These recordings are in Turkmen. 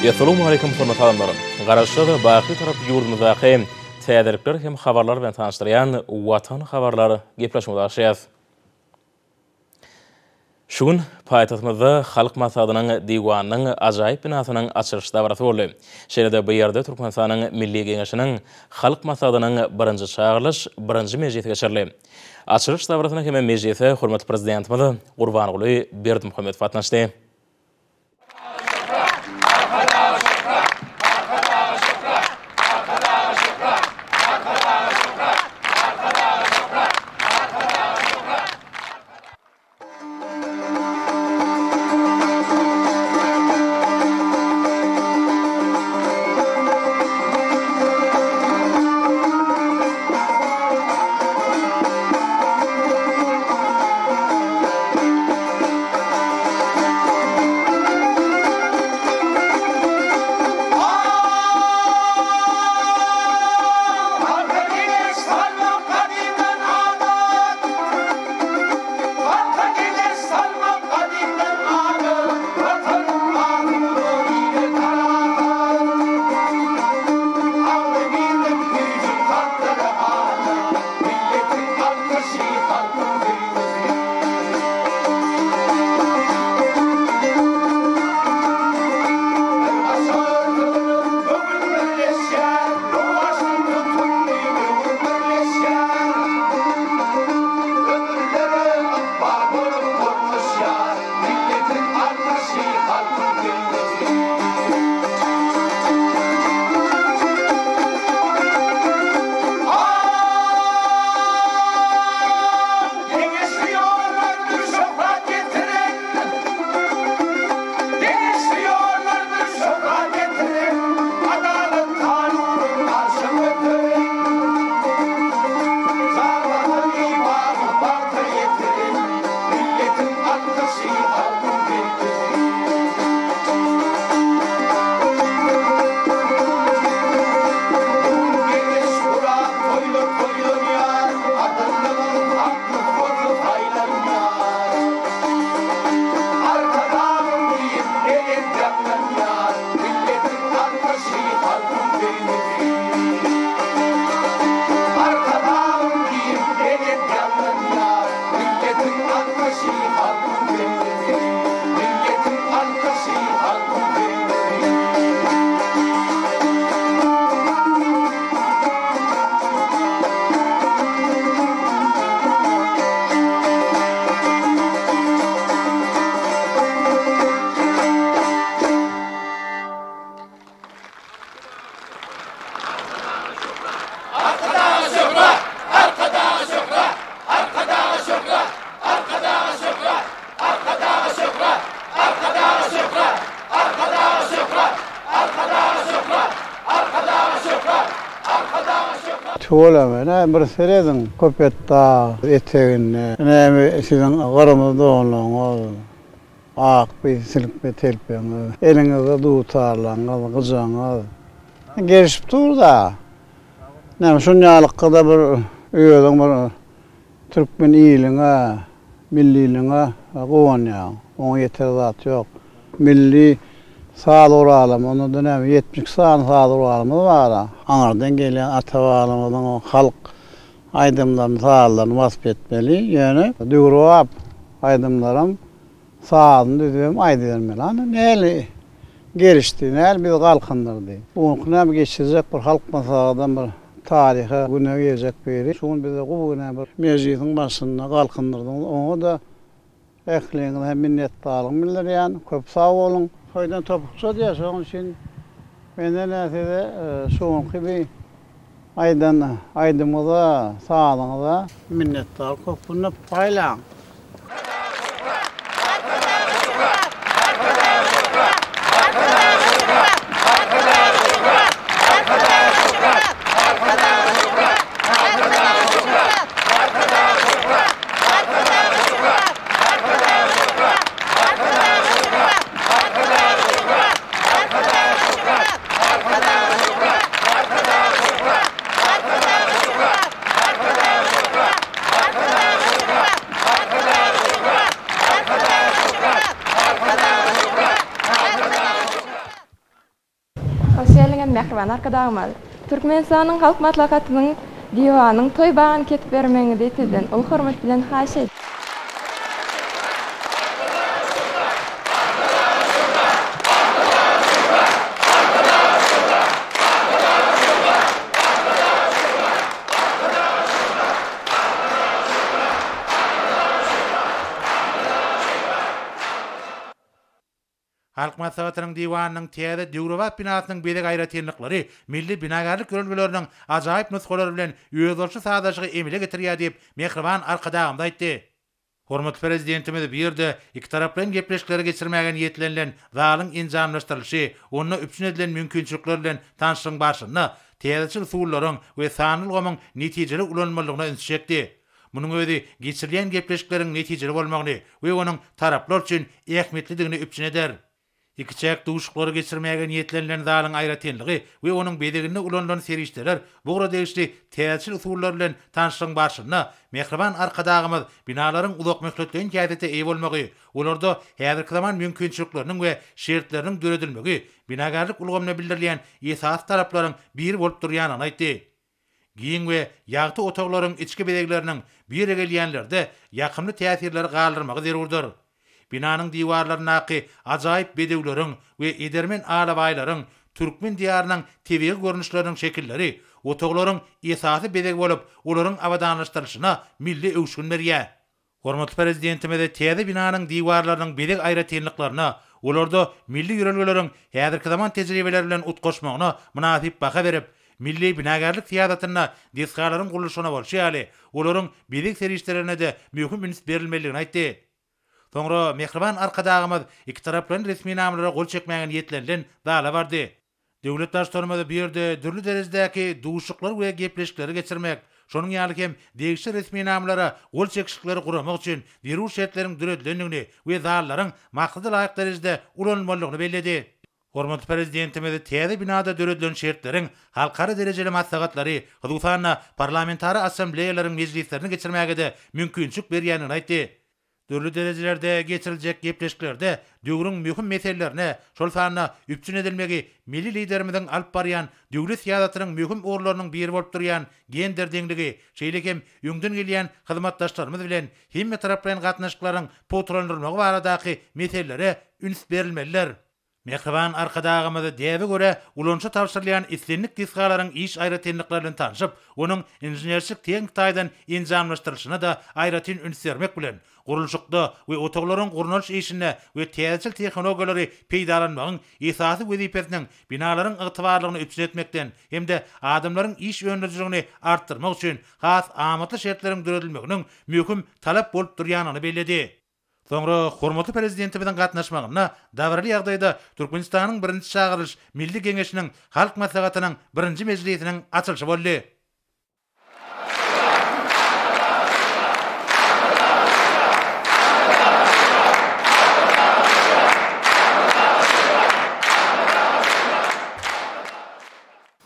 Essalamu aleýkum hormatly adamlar! Garaşsyz, baky Bitarap ýurdumyzdaky täzelikler hem habarlar bilen tanyşdyrýan Watan habarlar gepleşigimize başlaýarys. Şu gün paýtagtymyzda Halk Maslahatynyň Diwanynyň ajaýyp binasynyň açylyş dabarasy boldy. Şeýle-de bu ýerde Türkmenistanyň Milli Geňeşiniň Halk Maslahatynyň birinji çagyrylyş birinji mejlisi geçirildi. Açylyş dabarasyna hem mejlise hormatly Prezidentimiz Gurbanguly Berdimuhamedow gatnaşdy. Tüweleme, näme bir serediň Köpetdag eteginde, näme siziň gyrmyzy donlaryňyz, ak bi silkme telpegiňiz, eliňizde dutarlaryňyz, gyjagyňyz gelişip dur-da. Näme şunýalykda bir özüň bir Türkmen iliňe, milliligiňe guwanýaň. Oňa ýeter zat ýok. Milli saz guralym, onda-da näme, 72 sany saz guralymyz bar-a. Aňyrdan gelýän ata-babalarymyzyň halk aýdymlaryny, sazlaryny wasp etmeli. Ýöne döwrebap aýdymlaram Sazyny düzübem aýdybermeli. Ana, näli gelişdi, näli bizi galkyndyrdy. Bu günki näme geçiriljek bir halk maslahatam bir taryha güne girjek biri. Şu gün bizi gowy güne bir mejlisiň başynda galkyndyrdyňyz. Oňa-da ähliňize hem minnetdarlygymy bildirýän. Köp sag boluň. Toýdan topukça diýýär, şonuň üçin menden-ä size şu günki bi aýdan aýdymyňyza, sazyňyza minnetdarlyk hökmünde paýlaň. Mähriban Arkadagymyz, Türkmenistanyň Halk Maslahatynyň Diwanynyň toý bagyny kesip bermegiňizi Sizden uly hormat bilen haýyş edýärin. Halk Maslahatynyň Diwanynyň täze döwrebap binasynyň bezeg aýratynlyklary milli binagärlik ýörelgeleriniň ajaýyp nusgalary bilen özboluşly sazlaşygy emele getirýär diýip, mähriban Arkadagymyz aýtdy. Hormatly Prezidentimiz bu ýerde ikitaraplaýyn gepleşikleri geçirmäge niýetlenilen zalyň enjamlaşdyrylyşy, onda üpjün edilen mümkinçilikler bilen tanyşlygyň barşynda täzeçil usullaryň we sanly ulgamyň netijeli ulanylmalydygyna ünsi çekdi. Munuň özi geçirilýän gepleşikleriň netijeli bolmagyny we onuň taraplar üçin ähmiýetlidigini üpjün eder. Ikiçäk duşuşyklary geçirmäge niýetlenilen zalyň aýratynlygy we onuň bezeginde ulanylan serişdeler bu ugra degişli täzeçil usullar bilen tanyşlygyň barşynda mähriban Arkadagymyz binalaryň uzakmöhletleýin häsiýete eýe bolmagy, olarda häzirki zaman mümkinçilikleriniň we şertleriniň döredilmegi binagärlik ulgamyna bildirilýän esasy talaplaryň biri bolup durýandygyny aýtdy. Giň we ýagty otaglaryň içki bezegleriniň bu ýere gelýänlerde ýakymly täsirleri galdyrmagy zerurdyr. Binanyň diwarlaryndaky ajaýyp bedewleriň we edermen alabaýlaryň, türkmen diýarynyň tebigy görnüşleriniň şekilleri otaglaryň esasy bezegi bolup, olaryň abadanlaşdyrylyşyna milli öwüşgin berýär. Hormatly Prezidentimiz täze binanyň diwarlarynyň bezeg aýratynlyklaryna, olarda milli ýörelgeleriň häzirki zaman tejribeleri bilen utgaşmagyna mynasyp baha berip, milli binagärlik syýasatynda desgalaryň gurluşygyna bolşy ýaly, olaryň bezeg serişdelerine-de möhüm üns berilmelidigini aýtdy. Soňra mähriban Arkadagymyz ikitaraplaýyn resminamalara gol çekmäge niýetlenilen zala bardy. Döwlet Baştutanymyz bu ýerde dürli derejedäki duşuşyklary we gepleşikleri geçirmek, şonuň ýaly hem degişli resminamalara gol çekişlikleri guramak üçin zerur şertleriň döredilendigini we zallaryň maksada laýyk derejede ulanylmalydygyny belledi. Hormatly Prezidentimiz täze binada döredilen şertleriň halkara derejeli maslahatlary, hususan-da, parlamentara assambleýalaryň mejlislerini geçirmäge-de mümkinçilik berýändigini aýtdy. Dürli derejelerde geçiriljek gepleşiklerde döwrüň möhüm meselelerine, şol sanda üpjün edilmegi milli Liderimiziň alyp barýan döwlet syýasatynyň möhüm ugurlarynyň biri bolup durýan gender deňligi, şeýle hem öňden gelýän hyzmatdaşlarymyz bilen hemmetaraplaýyn gatnaşyklaryň pugtalandyrylmagy baradaky meselelere üns berilmelidir. Mähriban Arkadagymyz däbe görä ulanyşa tabşyrylýan islendik desgalaryň iş aýratynlyklary bilen tanşyp, onuň inženerçilik-tehniki taýdan enjamlaşdyrylyşyna-da aýratyn üns bermek bilen, gurluşykda we otaglaryň gurnalyş işinde we täzeçil tehnologiýalary peýdalanmagyň esasy wezipesiniň binalaryň ygtybarlygyny üpjün etmekden hem-de adamlaryň iş öndürijiligini artdyrmak üçin has amatly şertleriň döredilmeginiň möhüm talap bolup durýandygyny belledi. Soňra hormatly Prezidentimiziň gatnaşmagynda dabaraly ýagdaýda Türkmenistanyň Birinji çagyryş Milli Geňeşiniň Halk Maslahatynyň birinji mejlisiniň açylyşy boldy.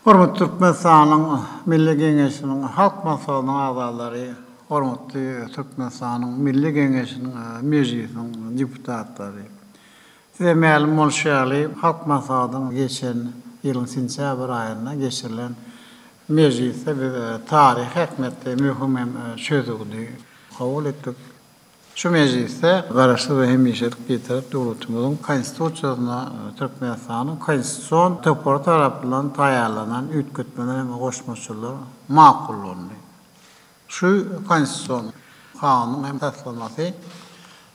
Hormatly Türkmenistanyň Milli Geňeşiniň Halk Maslahatynyň agzalary, hormatly Türkmenistanyň Milli Geňeşiniň Mejlisiniň deputatlary! Size mälim bolşy ýaly, Halk Maslahatynyň geçen ýylyň sentýabr aýynda geçirilen mejlisde biz taryhy ähmiýetli möhüm hem çözgüdi kabul etdik. Şu mejlisde Garaşsyz we hemişelik Bitarap döwletimiziň Konstitusiýasyna Türkmenistanyň Konstitusion topary tarapyndan taýýarlanan üýtgetmeler hem goşmaçalar makullandy. Şu Konstitusion kanunyň hem taslamasy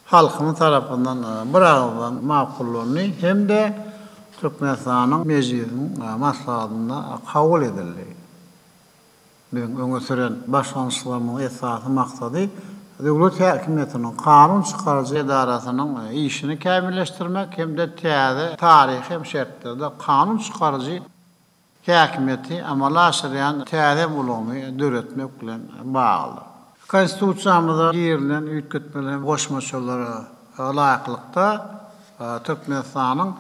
halkymyz tarapyndan biragyzdan makullandy hem-de Türkmenistanyň Mejlisiniň maslahatynda kabul edildi. Biziň öňe süren başlangyçlarymyzyň esasy maksady döwlet häkimiýetiniň kanun çykaryjy edarasynyň işini kämilleşdirmek hem-de täze taryhy hem şertlerde kanun çykaryjy häkimiýeti amala aşyrýan täze ulgamy döretmek bilen baglydyr. Konstitusiýamyza girizilen üýtgetmeler hem goşmaçalara laýyklykda, Türkmenistanyň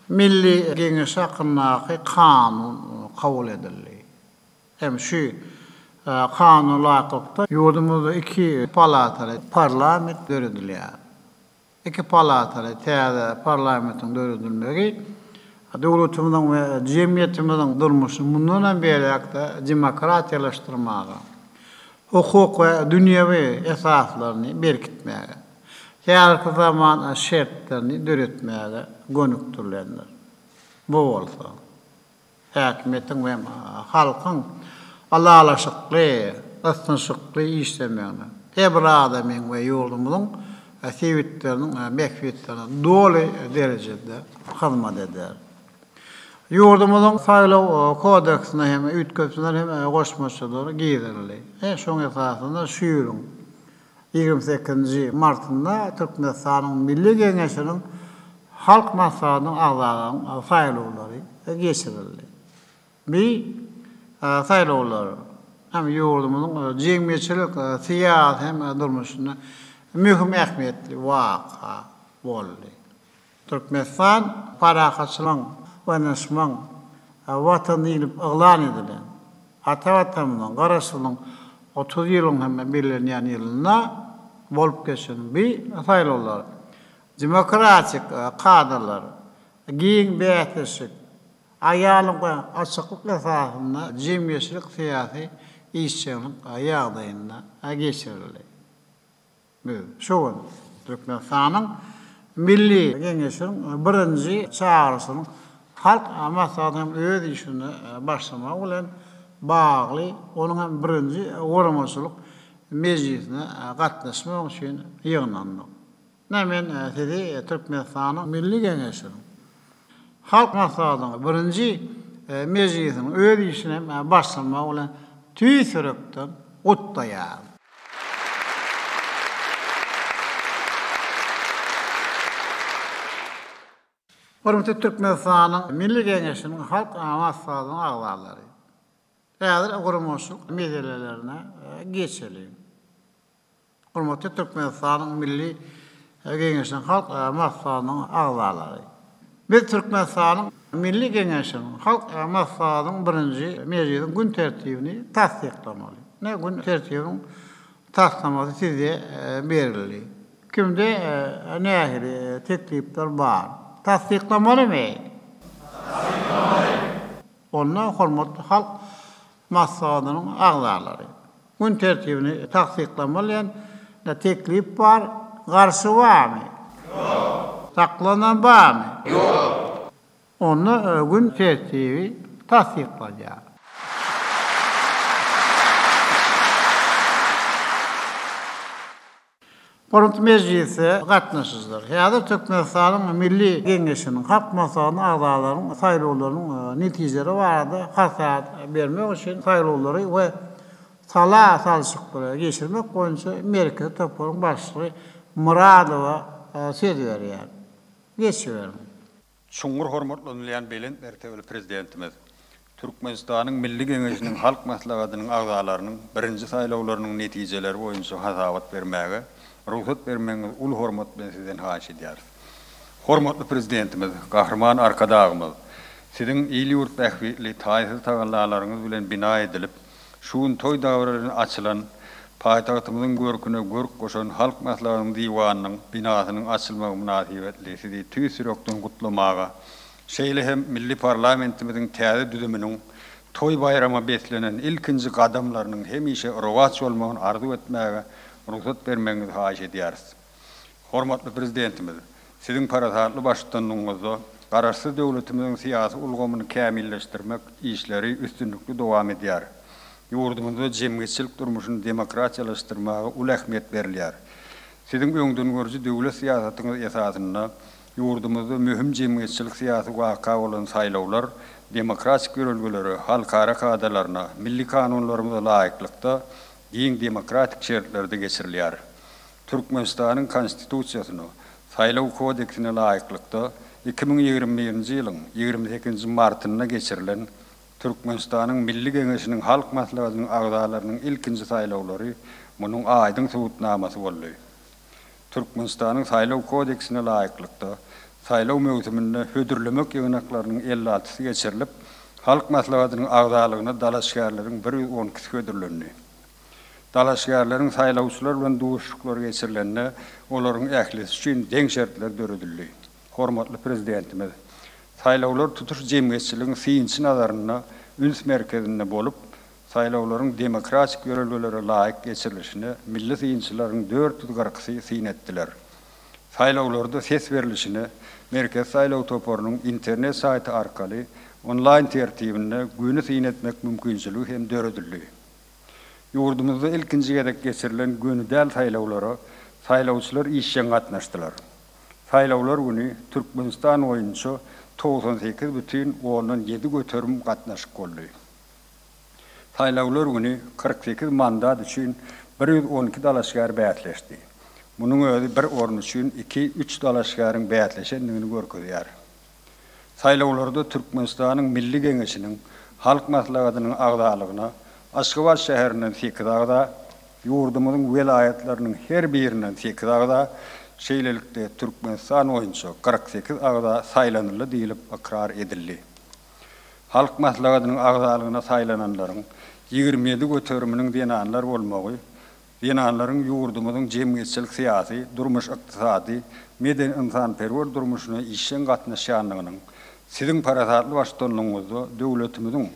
Milli Geňeşi hakyndaky Kanun kabul edildi. Hem şu Kanuna laýyklykda, ýurdumyzda iki palataly parlament döredilýär. Iki palataly täze parlamentiň döredilmegi. Döwletimiziň we jemgyýetimiziň durmuşyny mundan hem beýläk-de demokratiýalaşdyrmaga, hukuk we dünýewi esaslaryny berkitmäge, häzirki zaman şertlerini döretmäge gönükdirilendir. Bu bolsa, häkimiýetiň we halkyň ylalaşykly, ysnyşykly işlemegine, her bir adamyň we ýurdumyzyň sebitleriniň bähbitlerine doly derejede hyzmat eder. Ýurdumyzyň Saýlaw kodeksine hem üýtgetmeler hem goşmaçalar girizildi. Şonuň esasynda şu ýylyň 28-nji martynda Türkmenistanyň Milli Geňeşiniň Halk Maslahatynyň agzalarynyň saýlawlary geçirildi. Bu saýlawlar hem ýurdumyzyň jemgyýetçilik, syýasy hem durmuşynda möhüm ähmiýetli waka boldy. Türkmenistan parahatçylygyň, ynanyşmagyň Watany diýlip yglan edilen ata Watanymyzyň Garaşsyzlygyň 30 ýylygyň hem bellenýän ýylynda bolup geçen bu saýlawlar demokratik kadalar, giň bäsleşik, aýalyň we açyklyk esasynda jemgyýetçilik-syýasy işjeňlik ýagdaýynda geçirildi. Biz şu gün Türkmenistanyň Milli Geňeşiniň birinji çagyryşynyň Halk Maslahatynyň öz işine başlamagy bilen bagly onuň hem birinji guramaçylyk mejlisine gatnaşmak üçin ýygnandyk. Ine, men sizi Türkmenistanyň Milli Geňeşiniň Halk Maslahatynyň birinji mejlisiniň öz işine başlamagy bilen tüýs ýürekden gutlaýaryn. Hormatly Türkmenistanyň Milli Geňeşiniň Halk Maslahatynyň agzalary! Häzir guramaçylyk meselelerine geçeliň. Hormatly Türkmenistanyň Milli Geňeşiniň Halk Maslahatynyň agzalary! Biz Türkmenistanyň Milli Geňeşiniň Halk Maslahatynyň birinji mejlisiň gün tertibini tassyklamaly. Ine, gün tertibiniň taslamasy size berildi. Kimde nähili teklipler bar? Tassyklamalymy? Tassyklamaly! Onda hormatly Halk Maslahatynyň agzalary! Gün tertibini tassyklamaly diýen teklip bar, garşy barmy? Ýok. Saklanan barmy? Ýok. Onda gün tertibi tassyklanýar. Hormatly mejlise gatnaşyjylar! Häzir Türkmenistanyň Milli Geňeşiniň Halk Maslahatynyň agzalarynyň saýlawlarynyň netijeleri barada hasabat bermek üçin saýlawlary we sala salşyklary geçirmek boýunça Merkezi toparyň başlygy Myradowa söz berýär. Geçiberiň. Çuňňur hormatlanylýan belent mertebeli Prezidentimiz, Türkmenistanyň Milli Geňeşiniň Halk Maslahatynyň agzalarynyň birinji saýlawlarynyň netijeleri boýunça hasabat bermäge rugsat bermegiňizi uly hormat bilen Sizden haýyş edýäris. Hormatly Prezidentimiz, Gahryman Arkadagymyz, Siziň il-ýurt bähbitli taýsyz tagallalaryňyz bilen bina edilip, Şu gün toý dabaralary bilen açylan, paýtagtymyzyň görküne görk goşan Halk Maslahatynyň Diwanynyň binasynyň açylmagy mynasybetli sizi tüýs ýürekden gutlamaga, şeýle hem milli parlamentimiziň täze düzüminiň toý-baýrama beslenen ilkinji gadamlarynyň hemişe rowaç bolmagyny arzuw etmäge rugsat bermegiňizi haýyş edýäris. Hormatly Prezidentimiz, Siziň parasatly baştutanlygyňyzda Garaşsyz döwletimiziň syýasy ulgamyny kämilleşdirmek işleri üstünlikli dowam edýär. Ýurdumyzda jemgyýetçilik durmuşyny demokratiýalaşdyrmaga uly ähmiýet berilýär. Siziň öňdengörüji döwlet syýasatyňyz esasynda ýurdumyzda möhüm jemgyýetçilik-syýasy waka bolan saýlawlar demokratik ýörelgelere, halkara kadalaryna, milli kanunlarymyza laýyklykda giň demokratik şertlerde geçirilýär. Türkmenistanyň Konstitusiýasyna, Saýlaw kodeksine laýyklykda, 2021-nji ýylyň 28-nji martynda geçirilen Türkmenistanyň Milli Geňeşiniň Halk Maslahatynyň agzalarynyň ilkinji saýlawlary munuň aýdyň subutnamasy boldy. Türkmenistanyň Saýlaw kodeksine laýyklykda, saýlaw möwsüminde hödürlemek ýygnaklarynyň 56-sy geçirilip, Halk Maslahatynyň agzalygyna dalaşgärleriň 112-si hödürlendi. Dalaşgärleriň saýlawçylar bilen duşuşyklary geçirilende, olaryň ählisi üçin deň şertler döredildi. Hormatly Prezidentimiz. Saýlawlar tutuş jemgyýetçiligiň synçy nazarynda üns merkezinde bolup, saýlawlaryň demokratik ýörelgelere laýyk geçirilişine milli synçylaryň 440-sy syn etdiler. Saýlawlarda ses berlişine Merkezi saýlaw toparynyň internet saýty arkaly onlaýn tertibinde göni syn etmek mümkinçiligi hem döredildi. Ýurdumyzda ilkinji gezek geçirilen göni däl saýlawlara saýlawçylar işjeň gatnaşdylar. Saýlawlar güni Türkmenistan boýunça 98 bütin ondan ýedi göterim gatnaşyk boldy. Saýlawlar güni 48 mandat üçin 112 dalaşgär bäsleşdi. Munuň özi bir orun üçin iki, üç dalaşgäriň bäsleşendigini görkezýär. Saýlawlarda Türkmenistanyň Milli Geňeşiniň Halk Maslahatynyň agzalygyna Aşgabat şäherinden sekiz agza, ýurdumyzyň welaýatlarynyň her birinden sekiz agza, şeýlelikde, Türkmenistan boýunça 48 agza saýlanyldy diýlip ykrar edildi. Halk Maslahatynyň agzalygyna saýlananlaryň 27 göteriminiň zenanlar bolmagy Zenanlaryň ýurdumyzyň jemgyýetçilik-syýasy, durmuş-ykdysady, medeni-ynsanperwer durmuşyna işjeň gatnaşýandygynyň, Siziň parasatly baştutanlygyňyzda döwletimiziň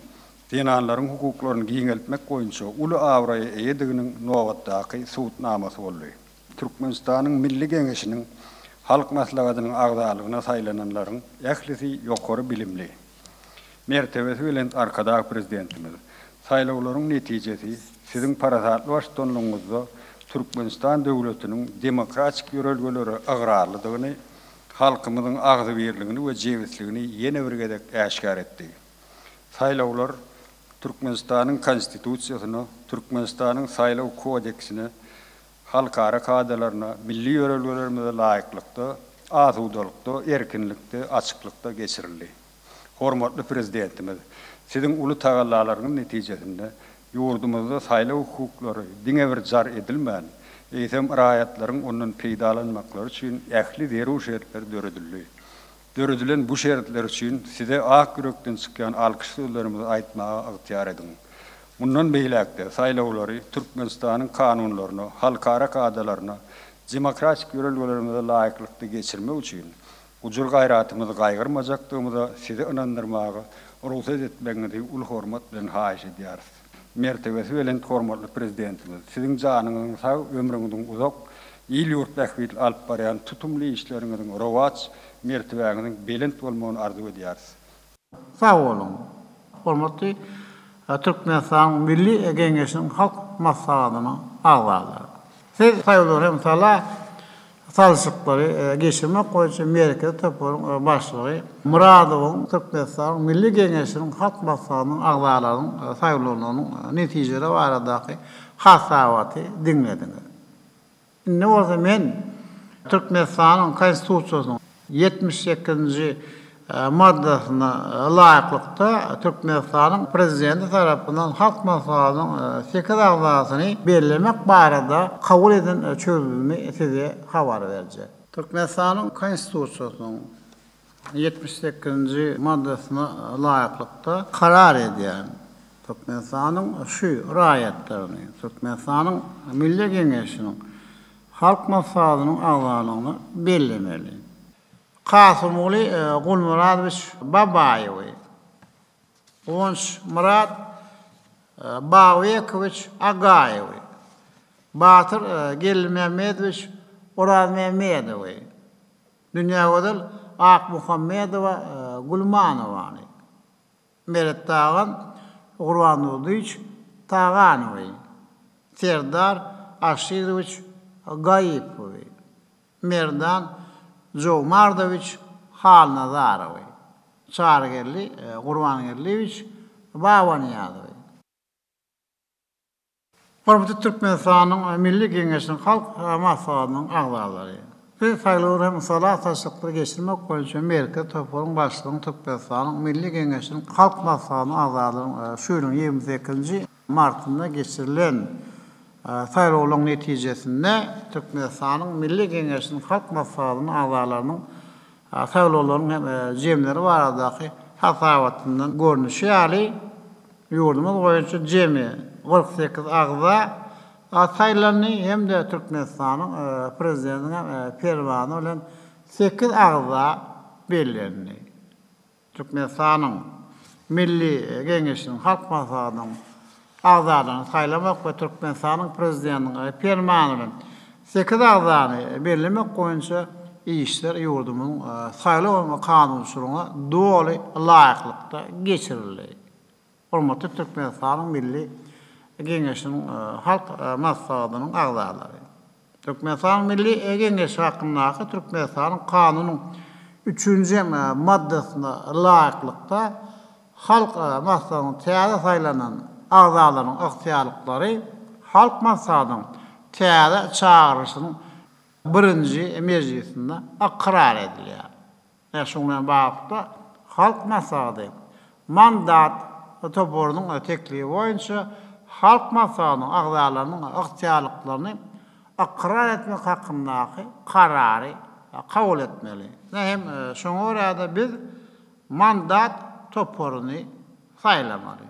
zenanlaryň hukuklaryny giňeltmek boýunça uly abraýa eýediginiň nobatdaky subutnamasy boldy. Türkmenistanyň Milli Geňeşiniň Halk Maslahatynyň agzalygyna saýlananlaryň ählisi ýokary bilimli. Mertebesi belent Arkadag Prezidentimiz, saýlawlaryň netijesi Siziň parasatly baştutanlygyňyzda Türkmenistan döwletiniň demokratik ýörelgelere ygrarlydygyny, halkymyzyň agzybirligini we jebisligini ýene bir gezek äşgär etdi. Saýlawlar Türkmenistanyň Konstitusiýasyna, Türkmenistanyň Saýlaw kodeksine, halkara kadalaryna, milli ýörelgelerimize laýyklykda, asudalykda, erkinlikde, açyklykda geçirildi. Hormatly Prezidentimiz, Siziň uly tagallalaryňyz netijesinde ýurdumyzda saýlaw hukuklary diňe bir jar edilmän, eýsem, raýatlaryň ondan peýdalanmaklary üçin ähli zerur şertler döredildi. Döredilen bu şertler üçin Size ak ýürekden çykýan alkyş sözlerimizi aýtmaga ygtyýar ediň. Mundan beýläk-de saýlawlary Türkmenistanyň kanunlaryna, halkara kadalaryna, demokratik ýörelgelerimize laýyklykda geçirmek üçin Gujur-gaýratymyzy gaýgyrmajakdygymyza sizi ynandyrmaga rugsat etmegiňizi uly hormat bilen haýyş edýäris. Mertebesi belent hormatly Prezidentimiz, Siziň janyňyzyň sag, ömrüňiziň uzak, il-ýurt bähbitli alyp barýan tutumly işleriňiziň rowaç, mertebäňiziň belent bolmagyny arzuw edýäris. Sag boluň! Hormatly Türkmenistanyň Milli Geňeşiniň Halk Maslahatynyň agzalary! Siz saýlawlary hem sala salşyklary geçirmek boýunça Merkezi toparyň başlygy Myradowyň Türkmenistanyň Milli Geňeşiniň Halk Maslahatynyň agzalarynyň saýlawlarynyň netijeleri baradaky hasabaty diňlediňiz. Indi bolsa men Türkmenistanyň Konstitusiýasynyň 78-nji maddasyna laýyklykda Türkmenistanyň Prezidenti tarapyndan Halk Maslahatynyň sekiz agzasyny bellemek barada kabul eden çözgüdimi size habar berjek. Türkmenistanyň Konstitusiýasynyň 78-nji maddasyna laýyklykda karar edýän Türkmenistanyň şu raýatlaryny Türkmenistanyň Milli Geňeşiniň Halk Maslahatynyň agzalygyna bellemeli. Kasymguly Gulmyradowiç Babaýewi, Guwançmyrat Bagbekowiç Agaýewi, Batyr Geldimämmedowiç Orazmämmedowy, Dünýägözel Akmuhammedowa Gulmanowany, Meret Tagan Gurbandurdyýewiç Taganowy, Serdar Aşyrowiç Gaýypowy, Merdan Jowmardowiç Halnazarowy, Çarygeldi Gurbangeldiýewiç Babanyýazowy. Hormatly Türkmenistanyň Milli Geňeşiniň Halk Maslahatynyň agzalary! Siz saýlawlary hem sala salşyklary geçirmek boýunça Merkezi toparyň başlygynyň Türkmenistanyň Milli Geňeşiniň Halk Maslahatynyň agzalarynyň şu ýylyň 28-nji martynda geçirilen saýlawlaryň netijesinde Türkmenistanyň Milli Geňeşiniň Halk Maslahatynyň agzalarynyň saýlawlaryň hem jemleri baradaky hasabatyndan görnüşi ýaly, Ýurdumyz boýunça jemi 48 agza saýlandy hem-de Türkmenistanyň Prezidentiniň Permany bilen sekiz agza bellendi. Türkmenistanyň Milli Geňeşiniň Halk Maslahatynyň agzalaryny saýlamak we Türkmenistanyň Prezidentiniň Permany bilen sekiz agzany bellemek boýunça işler ýurdumyzyň saýlaw kanunçylygyna doly laýyklykda geçirildi. Hormatly Türkmenistanyň Milli Geňeşiniň Halk Maslahatynyň agzalary! Türkmenistanyň Milli Geňeşi hakyndaky Türkmenistanyň Kanunyň üçünji maddasyna laýyklykda, Halk Maslahatynyň täze saýlanan agzalarynyň ygtyýarlyklary Halk Maslahatynyň täze çagyrylyşynyň birinji mejlisinde ykrar edilýär. Ine, şunuň bilen baglylykda, Halk Maslahaty mandat toparynyň teklibi boýunça Halk Maslahatynyň agzalarynyň ygtyýarlyklaryny ykrar etmek hakyndaky karary kabul etmeli. Ine hem şoňa görä-de biz mandat toparyny saýlamaly.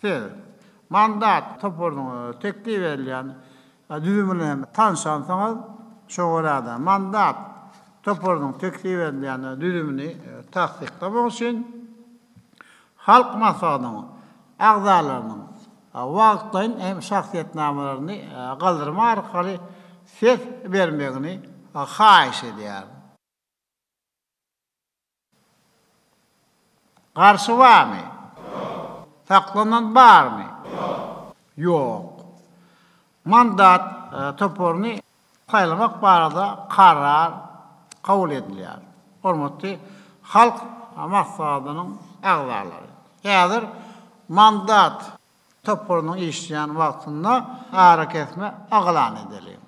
Siz mandat toparynyň teklip edilýän düzümi bilen hem tanşansyňyz, şoňa görä-de, mandat toparynyň teklip edilýän düzümini tassyklamak üçin Halk Maslahatynyň agzalarynyň wagtlaýyn hem şahsyýetnamalaryny galdyrmak arkaly ses bermegini haýyş edýärin. Garşy barmy? Ýok. Saklanan barmy? Ýok. Ýok. Mandat toparyny saýlamak barada karar kabul edilýär. Hormatly Halk Maslahatynyň agzalary! Häzir mandat toparynyň işleýän wagtynda arakesme yglan edeliň.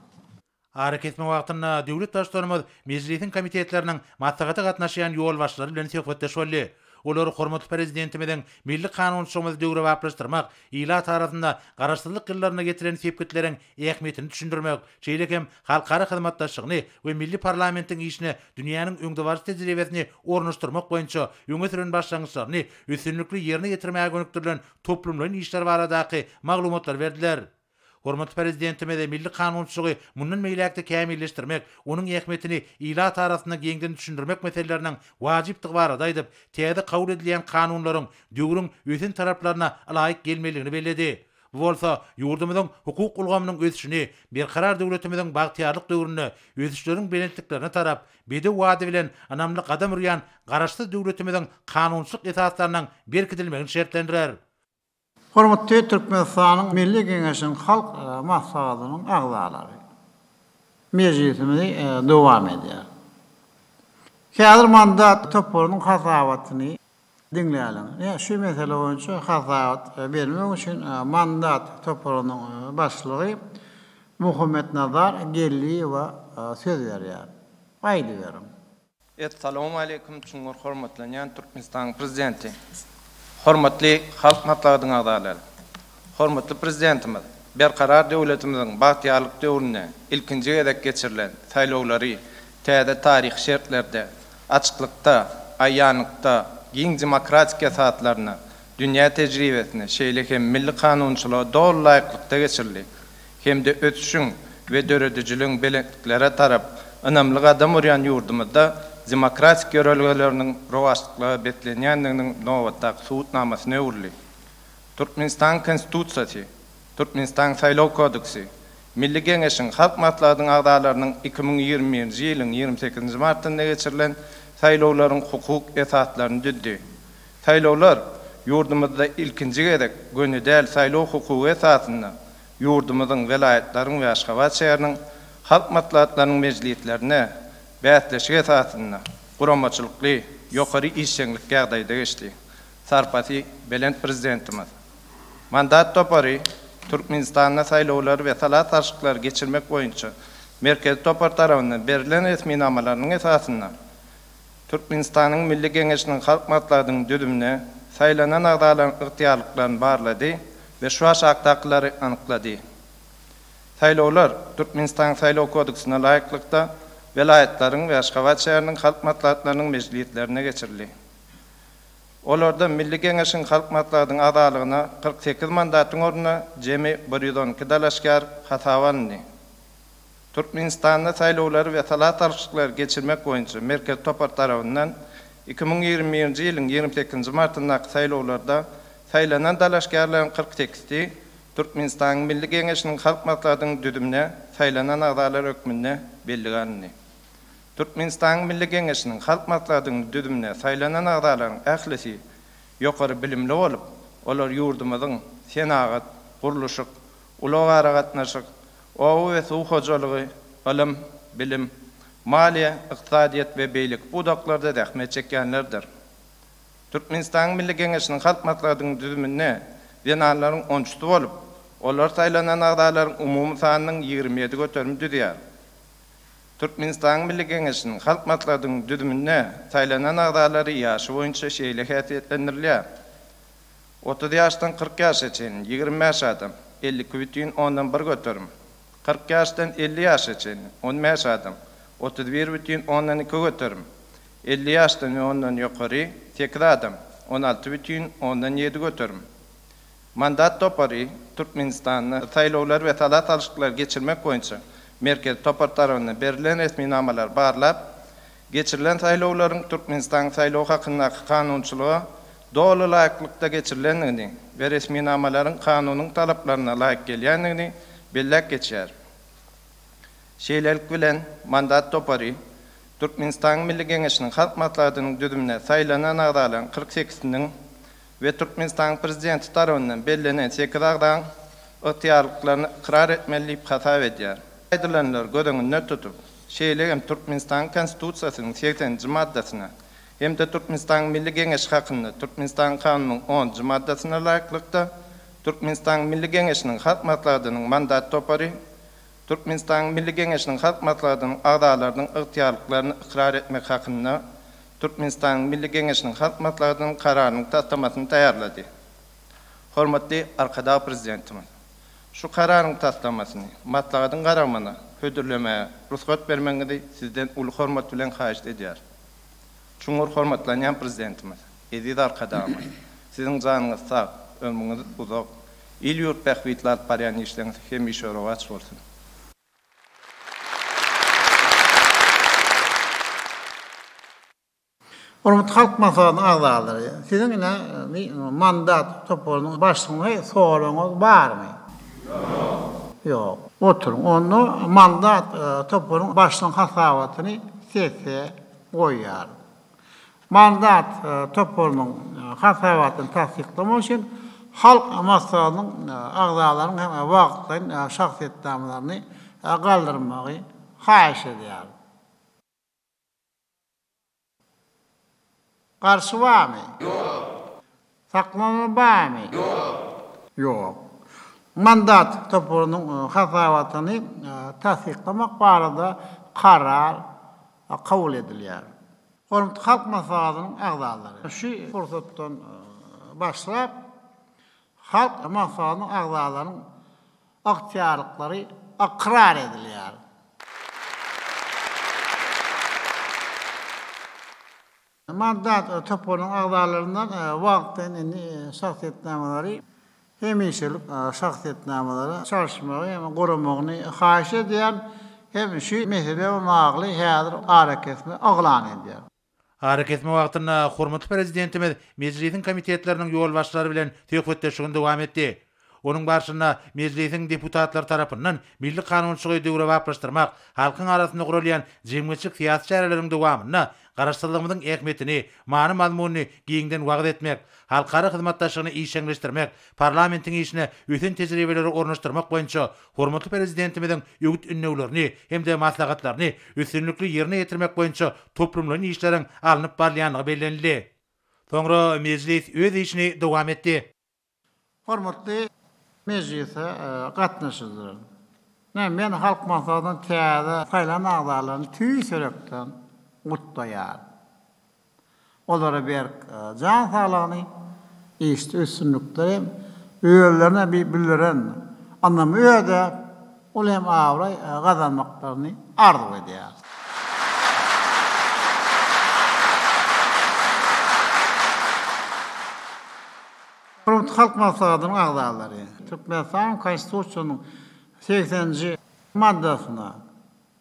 Arakesme wagtynda döwlet Baştutanymyz Mejlisiň komitetleriniň maslahata gatnaşýan ýolbaşçylary bilen söhbetdeş boldy. Olar hormatly Prezidentimiziň milli kanunçylygymyzy döwrebaplaşdyrmak, ilat arasynda Garaşsyzlyk ýyllarynda ýetilen sepgitleriň ähmiýetini düşündirmek, şeýle hem halkara hyzmatdaşlygyny we milli parlamentiň işine dünýäniň öňdebaryjy tejribesini ornaşdyrmak boýunça öňe süren başlangyçlaryny üstünlikli ýerine ýetirmäge gönükdirilen toplumlaýyn işler baradaky maglumatlary berdiler. Hormatly Prezidentimiz milli kanunçylygy mundan beýläk-de kämilleşdirmek, onuň ähmiýetini ilat arasynda giňden düşündirmek meseleleriniň wajypdygy barada aýdyp, täze kabul edilýän kanunlaryň döwrüň ösen talaplaryna ylaýyk gelmelidigini belledi. Bu bolsa ýurdumyzyň hukuk ulgamynyň ösüşini Berkarar döwletimiziň bagtyýarlyk döwründe ösüşleriň belentliklerine tarap bedew bady bilen ynamly gadam urýan Garaşsyz döwletimiziň kanunçylyk esaslarynyň berkidilmegini şertlendirer. Hormatly Türkmenistanyň Milli Geňeşiniň Halk Maslahatynyň agzalary! Mejlisimizi dowam edýäris. Häzir mandat toparynyň hasabatyny diňläliň. Ine, şu mesele boýunça hasabat bermek üçin mandat toparynyň başlygy Muhammetnazar Geldiýewe söz berýär. Aýdyberiň. Essalawmaleýkum çuňňur hormatlanýan Türkmenistanyň Prezidenti! Hormatly Halk Maslahatynyň agzalary! Hormatly Prezidentimiz Berkarar döwletimiziň bagtyýarlyk döwründe ilkinji gezek geçirilen saýlawlary täze taryhy şertlerde, açyklykda, aýanlykda, giň demokratik esaslaryna, dünýä tejribesine, şeýle hem milli kanunçylyga doly laýyklykda geçirildi. hem-de ösüşiň we döredijiligiň belentliklere tarap ynamly gadam urýan ýurdumyzda demokratik ýörelgeleriniň rowaçlyklara beslenýändiginiň nobatdaky subutnamasyna öwrüldi. Türkmenistanyň Konstitusiýasy, Türkmenistanyň Saýlaw kodeksi, Milli Geňeşiň Halk Maslahatynyň agzalarynyň 2021-nji ýylyň 28-nji martynda geçirilen saýlawlaryň hukuk esaslaryny düzdi. Saýlawlar ýurdumyzda ilkinji gezek göni däl saýlaw hukugy esasynda ýurdumyzyň, welaýatlaryň we Aşgabat şäheriniň Halk Maslahatlarynyň mejlislerine bäsleşik esasynda guramaçylykly, ýokary işjeňlik ýagdaýda geçdi. Sarpasy belent Prezidentimiz. Mandat topary Türkmenistanda saýlawlary we sala salşyklary geçirmek boýunça Merkezi topar tarapyndan berlen resminamalarynyň esasynda Türkmenistanyň Milli Geňeşiniň Halk Maslahatynyň düzümine saýlanan agzalaryň ygtyýarlyklaryny barlady we şu aşakdakylary anyklady. Saýlawlar Türkmenistanyň Saýlaw kodeksine laýyklykda welaýatlaryň we Aşgabat şäheriniň Halk Maslahatlarynyň mejlislerinde geçirildi. Olarda Milli Geňeşiň Halk Maslahatynyň agzalygyna 48 mandatyň ornuna jemi 112 dalaşgär hasaba alyndy. Türkmenistanda saýlawlary we sala salşyklary geçirmek boýunça Merkezi topar tarapyndan 2021-nji ýylyň 28-nji martyndaky saýlawlarda saýlanan dalaşgärleriň 48-si Türkmenistanyň Milli Geňeşiniň Halk Maslahatynyň düzümine saýlanan agzalar hökmünde bellige alyndy. Türkmenistanyň Milli Geňeşiniň Halk Maslahatynyň düzümine saýlanan agzalaryň ählisi ýokary bilimli bolup, olar ýurdumyzyň senagat, gurluşyk, ulag-aragatnaşyk, oba we suw hojalygy, ylym, bilim, maliýe, ykdysadyýet we beýleki pudaklarda zähmet çekýänlerdir. Türkmenistanyň Milli Geňeşiniň Halk Maslahatynyň düzüminde zenanlaryň on üçüsi bolup, olar saýlanan agzalaryň umumy sanynyň 27 göterimi düzýär. Türkmenistanyň Milli Geňeşiniň Halk Maslahatynyň düzüminde saýlanan agzalary ýaşy boýunça şeýle häsiýetlendirilýär, 30 ýaşdan 40 ýaşa çenli, 25 adam, 52 bütin ondan bir göterim, 40 ýaşdan 50 ýaşa çenli, 15 adam, 31 bütin ondan iki göterim, 50 ýaşdan we ondan ýokary, sekiz adam, 16 bütin ondan ýedi göterim. Mandat topary Türkmenistanda saýlawlary we sala salşyklary geçirmek boýunça Merkezi topar tarapyndan berlen resminamalary barlap, geçirilen saýlawlaryň Türkmenistanyň Saýlaw hakyndaky kanunçylyga doly laýyklykda geçirilendigini we resminamalaryň kanunyň talaplaryna laýyk gelýändigini belläp geçýär. Şeýlelik bilen, mandat topary Türkmenistanyň Milli Geňeşiniň Halk Maslahatynyň düzümine saýlanan agzalaryň 48-siniň we Türkmenistanyň Prezidenti tarapyndan bellenen sekiz agzaň ygtyýarlyklaryny ykrar etmeli diýip hasap edýär. Aýdylanlary göz öňünde tutup, şeýle hem Türkmenistanyň Konstitusiýasynyň segseninji maddasyna hem-de Türkmenistanyň Milli Geňeşi hakynda Türkmenistanyň Kanunynyň onunjy maddasyna laýyklykda, Türkmenistanyň Milli Geňeşiniň Halk Maslahatynyň mandat topary Türkmenistanyň Milli Geňeşiniň Halk Maslahatynyň agzalarynyň ygtyýarlyklaryny ykrar etmek hakynda Türkmenistanyň Milli Geňeşiniň Halk Maslahatynyň Kararynyň taslamasyny taýýarlady. Hormatly Arkadag Prezidentimiz şu Kararyň taslamasyny Maslahatyň garamagyna hödürlemäge rugsat bermegiňizi Sizden uly hormat bilen haýyşt edýäris. Çuňňur hormatlanýan Prezidentimiz, eziz Arkadagymyz, Siziň janyňyz sag, ömrüňiz uzak, il-ýurt bähbitli alyp barýan işleriňiz hemişe rowaç bolsun! Hormatly Halk Maslahatynyň agzalary, siziň ine mandat toparynyň başlygyna soragyňyz barmy? Ýok. Ýok. Oturyň. Onda mandat toparyň başlygynyň hasabatyny sese goýýaryn. Mandat toparynyň hasabatyny tassyklamak üçin Halk Maslahatynyň agzalarynyň hem wagtlaýyn şahsyýetnamalaryny galdyrmagy haýyş edýärin. Garşy barmy? Ýok. Saklanma barmy? Ýok. Ýok. Mandat toparynyň hasabatyny tassyklamak barada karar kabul edilýär. Hormatly Halk Maslahatynyň agzalary, şu pursatdan başlap, Halk Maslahatynyň agzalarynyň ygtyýarlyklary ykrar edilýär. Mandat toparynyň agzalaryndan wagtlaýyn indi şahsyýetnamalary hemişelik şahsyýetnamalara çalyşmagy hem guramagyny haýyş edýän hem şu mesele bilen bagly häzir arakesme yglan edýär. Arakesme wagtynda hormatly Prezidentimiz Mejlisiň komitetleriniň ýolbaşçylary bilen söhbetdeşligini dowam etdi. Onuň barşynda Mejlisiň deputatlary tarapyndan milli kanunçylygy döwrebaplaşdyrmak, halkyň arasynda guralýan jemgyýetçilik-syýasy çäreleriň dowamynda Garaşsyzlygymyzyň ähmiýetini, many-mazmunyny giňden wagyz etmek, halkara hyzmatdaşlygyny işjeňleşdirmek, parlamentiň işine ösen tejribeleri ornaşdyrmak boýunça hormatly Prezidentimiziň öwüt-ündewlerini hem-de maslahatlaryny üstünlikli ýerine ýetirmek boýunça toplumlaýyn işleriň alnyp barylýandygy bellenildi. Soňra mejlis öz işini dowam etdi. Hormatly mejlise gatnaşyjylar! Men Halk Maslahatynyň täze saýlanan agzalaryny tüýs ýürekden gutlaýaryn. Olara berk jan saglygyny, işde üstünlikleri hem özlerine bildiren ynamy ödäp, uly hem abraý gazanmaklaryny arzuw edýäris. Hormatly Halk Maslahatynyň agzalary! Türkmenistanyň Konstitusiýasynyň segseninji maddasyna.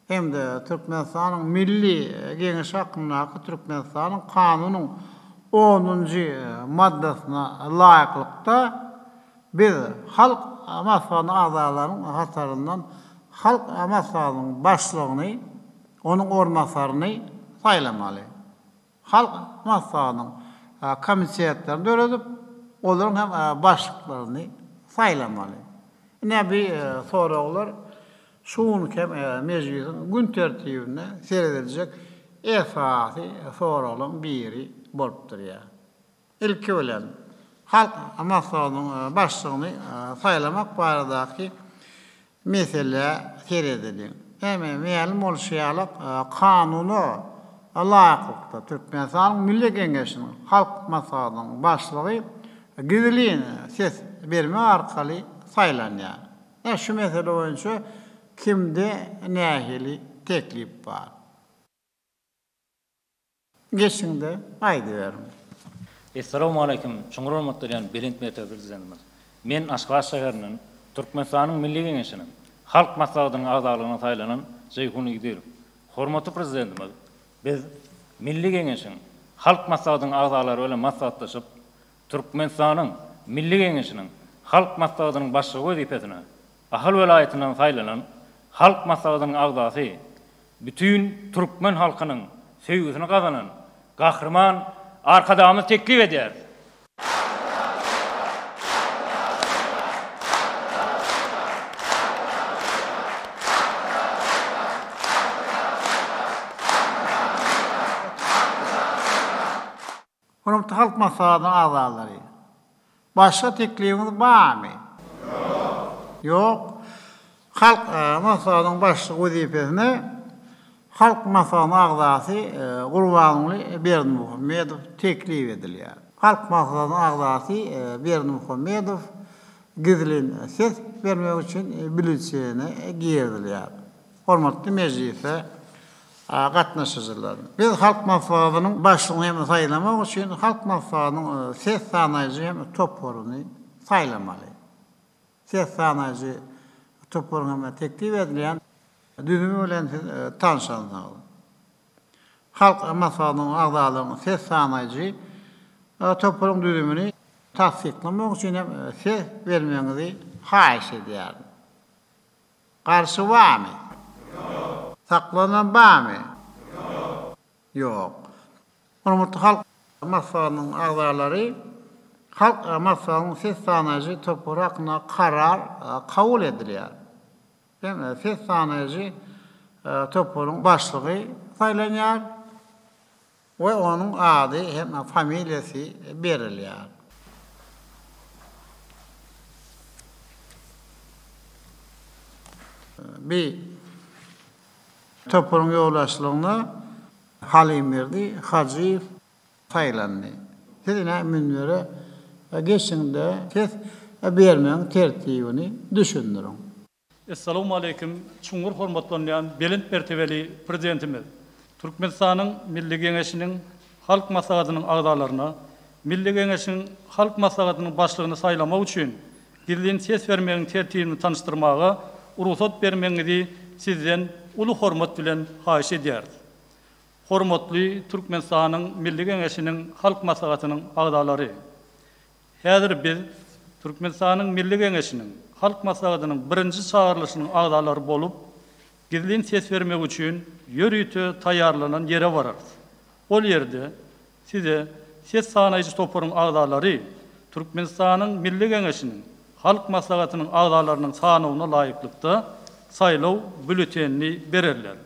Hem-de Türkmenistanyň Milli Geňeşi hakyndaky Türkmenistanyň Kanunyň onunjy maddasyna laýyklykda, biz Halk Maslahatynyň agzalarynyň hataryndan Halk Maslahatynyň Başlygyny, onuň orunbasaryny saýlamaly. Halk Maslahatynyň komitetlerini döredip, olaryň hem başlyklaryny saýlamaly. Ine bi soraglar şu günki hem mejlisiň gün tertibinde serediljek esasy soraglaryň biri bolup durýar. Ilki bilen, Halk Maslahatynyň Başlygyny saýlamak baradaky meselä seredeliň. Hemme mälim bolşy ýaly, kanuna laýyklykda, Türkmenistanyň Milli Geňeşiniň Halk Maslahatynyň Başlygy gizlin ses bermek arkaly saýlanýar. Ine, şu mesele boýunça kimde nähili teklip bar? Geçiňde aýdyberiň. Essalawmaleýkim, çuňňur hormatlanýan belent mertebeli Prezidentimiz! Men Aşgabat şäherinden Türkmenistanyň Milli Geňeşiniň Halk Maslahatynyň agzalygyna saýlanan Jeýhun Igdirow. Hormatly Prezidentimiz, biz Milli Geňeşiň Halk Maslahatynyň agzalary bilen maslahatlaşyp, Türkmenistanyň Milli Geňeşiniň Halk Maslahatynyň Başlygy wezipesine Ahal welaýatyndan saýlanan Halk Maslahatynyň agzasy bütin türkmen halkynyň söýgüsini gazanan Gahryman Arkadagymyzy teklip edýäris. Hormatly Halk Maslahatynyň agzalary, başga teklibiňiz barmy? Ýok. Ýok. Halk Maslahatynyň başlygy wezipesine Halk Maslahatynyň agzasy Gurbanguly Berdimuhamedow teklip edilýär. Halk Maslahatynyň agzasy Berdimuhamedow gizlin ses bermek üçin býulletene girizilýär. Hormatly mejlise gatnaşyjylar! Biz Halk Maslahatynyň Başlygyny hem saýlamak üçin Halk Maslahatynyň ses sanaýjy hem toparyny saýlamaly. Ses sanaýjy toparyň hem teklip edilýän düzümi bilen siz tanşansyňyz. Halk Maslahatynyň agzalarynyň ses sanaýjy toparyň düzümini tassyklamak üçin hem ses bermegiňizi haýyş edýärin. Garşy barmy? Ýok. Saklanan barmy? Ýok. Ýok. Hormatly Halk Maslahatynyň agzalary, Halk Maslahatynyň ses sanaýjy topary hakynda karar kabul edilýär. Hem ses sanaýjy toparyň başlygy saýlanýar. We onuň ady hem familiýasy berilýär. Bi toparyň ýolbaşçylygyna Halymberdi Hajyýew saýlandy. Siz ine münbere geçiň-de, ses bermegiň tertibini düşündiriň. Essalawmaleýkim, çuňňur hormatlanýan belent mertebeli Prezidentimiz! Türkmenistanyň Milli Geňeşiniň Halk Maslahatynyň agzalaryna Milli Geňeşiň Halk Maslahatynyň Başlygyny saýlamak üçin gizlin ses bermegiň tertibini tanyşdyrmaga rugsat bermegiňizi Sizden uly hormat bilen haýyş edýäris. Hormatly Türkmenistanyň Milli Geňeşiniň Halk Maslahatynyň agzalary! Häzir biz Türkmenistanyň Milli Geňeşiniň Halk Maslahatynyň birinji çagyrylyşynyň agzalary bolup, gizlin ses bermek üçin ýörite taýýarlanan ýere bararys. Ol ýerde size ses sanaýjy toparyň agzalary Türkmenistanyň Milli Geňeşiniň Halk Maslahatynyň agzalarynyň sanawyna laýyklykda saýlaw býulletenini bererler.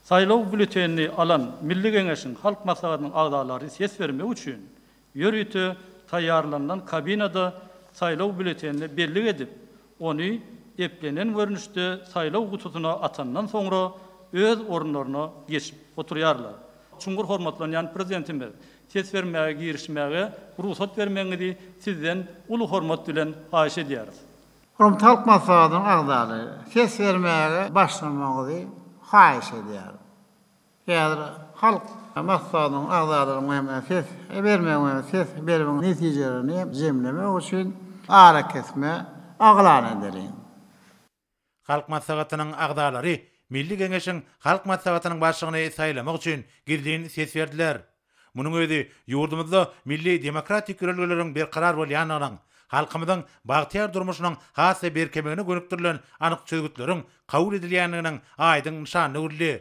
Saýlaw býulletenini alan Milli Geňeşiň Halk Maslahatynyň agzalary ses bermek üçin Ýörite taýýarlanylan kabinada saýlaw býulletenine bellik edip, ony eplenen görnüşde saýlaw gutusyna atandan soňra öz orunlaryna geçip oturýarlar. Çuňňur hormatlanýan Prezidentimiz, ses bermäge girişmäge rugsat bermegiňizi Sizden uly hormat bilen haýyş edýäris. Hormatly Halk Maslahatynyň agzalary, ses bermäge başlamagyňyzy haýyş edýärin. Häzir Halk Maslahatynyň agzalarynyň hem ses bermegiň we ses bermegiň netijelerini jemlemek üçin arakesme yglan edeliň. Halk Maslahatynyň agzalary. Milli Geňeşiň Halk Maslahatynyň Başlygyny saýlamak üçin gizlin ses berdiler. Munuň özi ýurdumyzda milli demokratik ýörelgeleriň berkarar bolýandygynyň, halkymyzyň bagtyýar durmuşynyň has-da berkemegine gönükdirilen anyk çözgütleriň kabul edilýändiginiň aýdyň nyşanyna öwrüldi.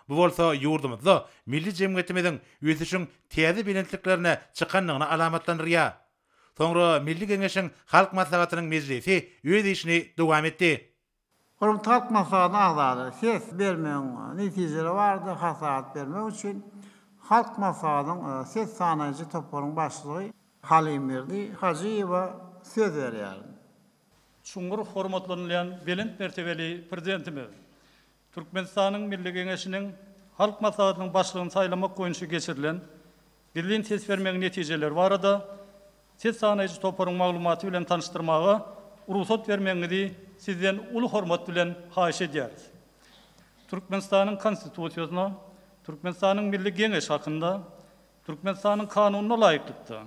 Bu bolsa ýurdumyzda milli jemgyýetimiziň ösüşiň täze belentliklerine çykandygyny alamatlandyrýar. Soňra Milli Geňeşiň Halk Maslahatynyň mejlisi öz işini dowam etdi. Hormatly Halk Maslahatynyň agzalary, ses bermegiň netijeleri barada hasabat bermek üçin Halk Maslahatynyň ses sanaýjy toparyň başlygy Halymberdi Hajyýewe söz berýärin. Çuňňur hormatlanylýan belent mertebeli Prezidentimiz, Türkmenistanyň Milli Geňeşiniň Halk Maslahatynyň Başlygyny saýlamak boýunça geçirilen gizlin ses bermegiň netijeleri barada Ses sanaýjy toparyň maglumaty bilen tanyşdyrmaga rugsat bermegiňizi Sizden uly hormat bilen haýyş edýäris. Türkmenistanyň Konstitusiýasyna, Türkmenistanyň Milli Geňeşi hakynda Türkmenistanyň Kanunyna laýyklykda,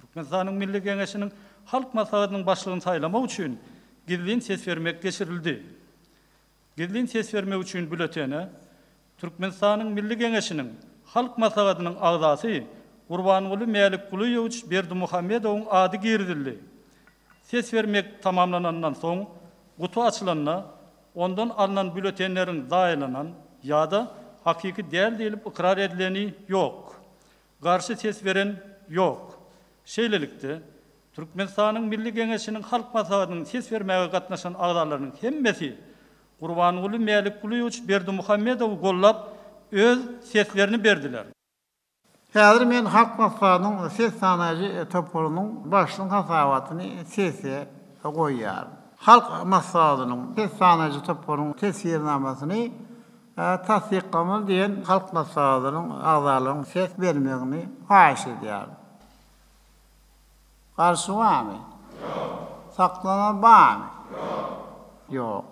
Türkmenistanyň Milli Geňeşiniň Halk Maslahatynyň Başlygyny saýlamak üçin gizlin ses bermek geçirildi. Gizlin ses bermek üçin býulletene Türkmenistanyň Milli Geňeşiniň Halk Maslahatynyň agzasy Gurbanguly Mälikgulyýewiç Berdimuhamedowyň ady girizildi. Ses bermek tamamlanandan soň, guty açylanda, ondan alnan býulletenleriň zaýalanan ýa-da hakyky däl diýlip ykrar edileni ýok. Garşy ses beren ýok. Şeýlelikde, Türkmenistanyň Milli Geňeşiniň Halk Maslahatynyň ses bermäge gatnaşan agzalarynyň hemmesi Gurbanguly Mälikgulyýewiç Berdimuhamedowy gollap, öz seslerini berdiler. Häzir men Halk Maslahatynyň ses sanaýjy toparynyň başlygyň hasabatyny sese goýýaryn. Halk Maslahatynyň ses sanaýjy toparynyň teswirnamasyny tassyklamaly diýen Halk Maslahatynyň agzalarynyň ses bermegini haýyş edýärin. Garşy barmy? Ýok. Saklanan barmy? Ýok. Ýok.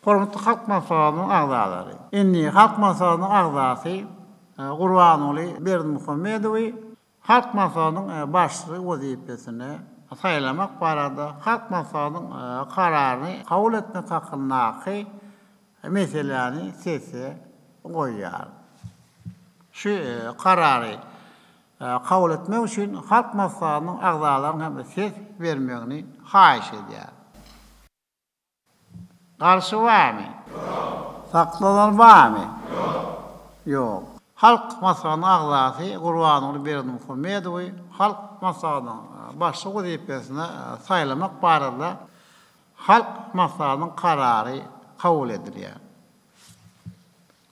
Hormatly Halk Maslahatynyň agzalary! Indi Halk Maslahatynyň agzasy Gurbanguly Berdimuhamedowy Halk Maslahatynyň Başlygy wezipesine saýlamak barada Halk Maslahatynyň Kararyny kabul etmek hakyndaky meseläni sese goýýaryn. Şu Karary kabul etmek üçin Halk Maslahatynyň agzalarynyň hem ses bermegini haýyş edýärin. Garşy barmy? Ýok. Saklanan barmy? Ýok. Ýok. Halk Maslahatynyň agzasy Gurbanguly Berdimuhamedowy Halk Maslahatynyň Başlygy wezipesine saýlamak barada Halk Maslahatynyň Karary kabul edilýär.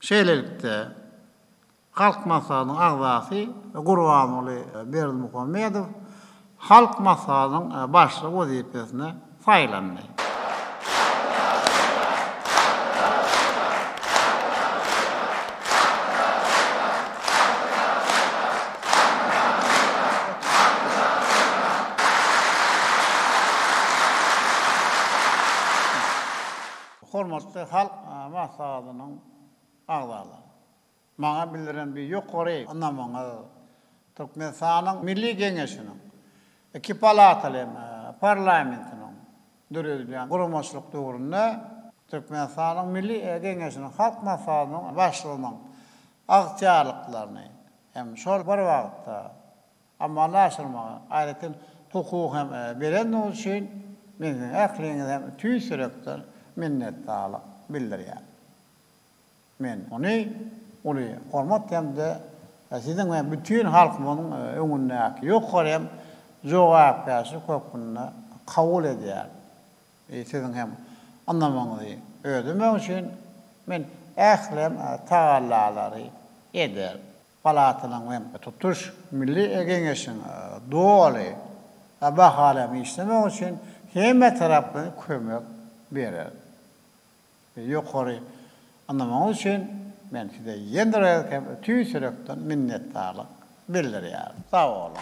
Şeýlelikde, Halk Maslahatynyň agzasy Gurbanguly Berdimuhamedow Halk Maslahatynyň Başlygy wezipesine saýlandy. Hormatly Halk Maslahatynyň agzalary! Maňa bildiren bu ýokary ynamyňyz Türkmenistanyň Milli Geňeşiniň iki palataly parlamentiniň döredilýän guramaçylyk döwründe Türkmenistanyň Milli Geňeşiniň Halk Maslahatynyň Başlygynyň ygtyýarlyklaryny hem şol bir wagtda amala aşyrmaga aýratyn hukuk hem berendigi üçin men siziň ähliňize hem tüýs ýürekden minnetdarlyk bildirýän. Men muny uly hormat hem-de siziň we bütin halkymyzyň öňündäki ýokary hem jogapkärçilik hökmünde kabul edýärin. Siziň hem ynamyňyzy ödemek üçin men ähli hem tagallalary ederin. Palatanyň hem tutuş Milli Geňeşiň doly bahaly hem işlemegi üçin hemmetaraplaýyn kömek bererin. Ýokary ynamyňyz üçin men size ýene bir gezek hem tüýs ýürekden minnetdarlyk bildirýärin. Sag boluň!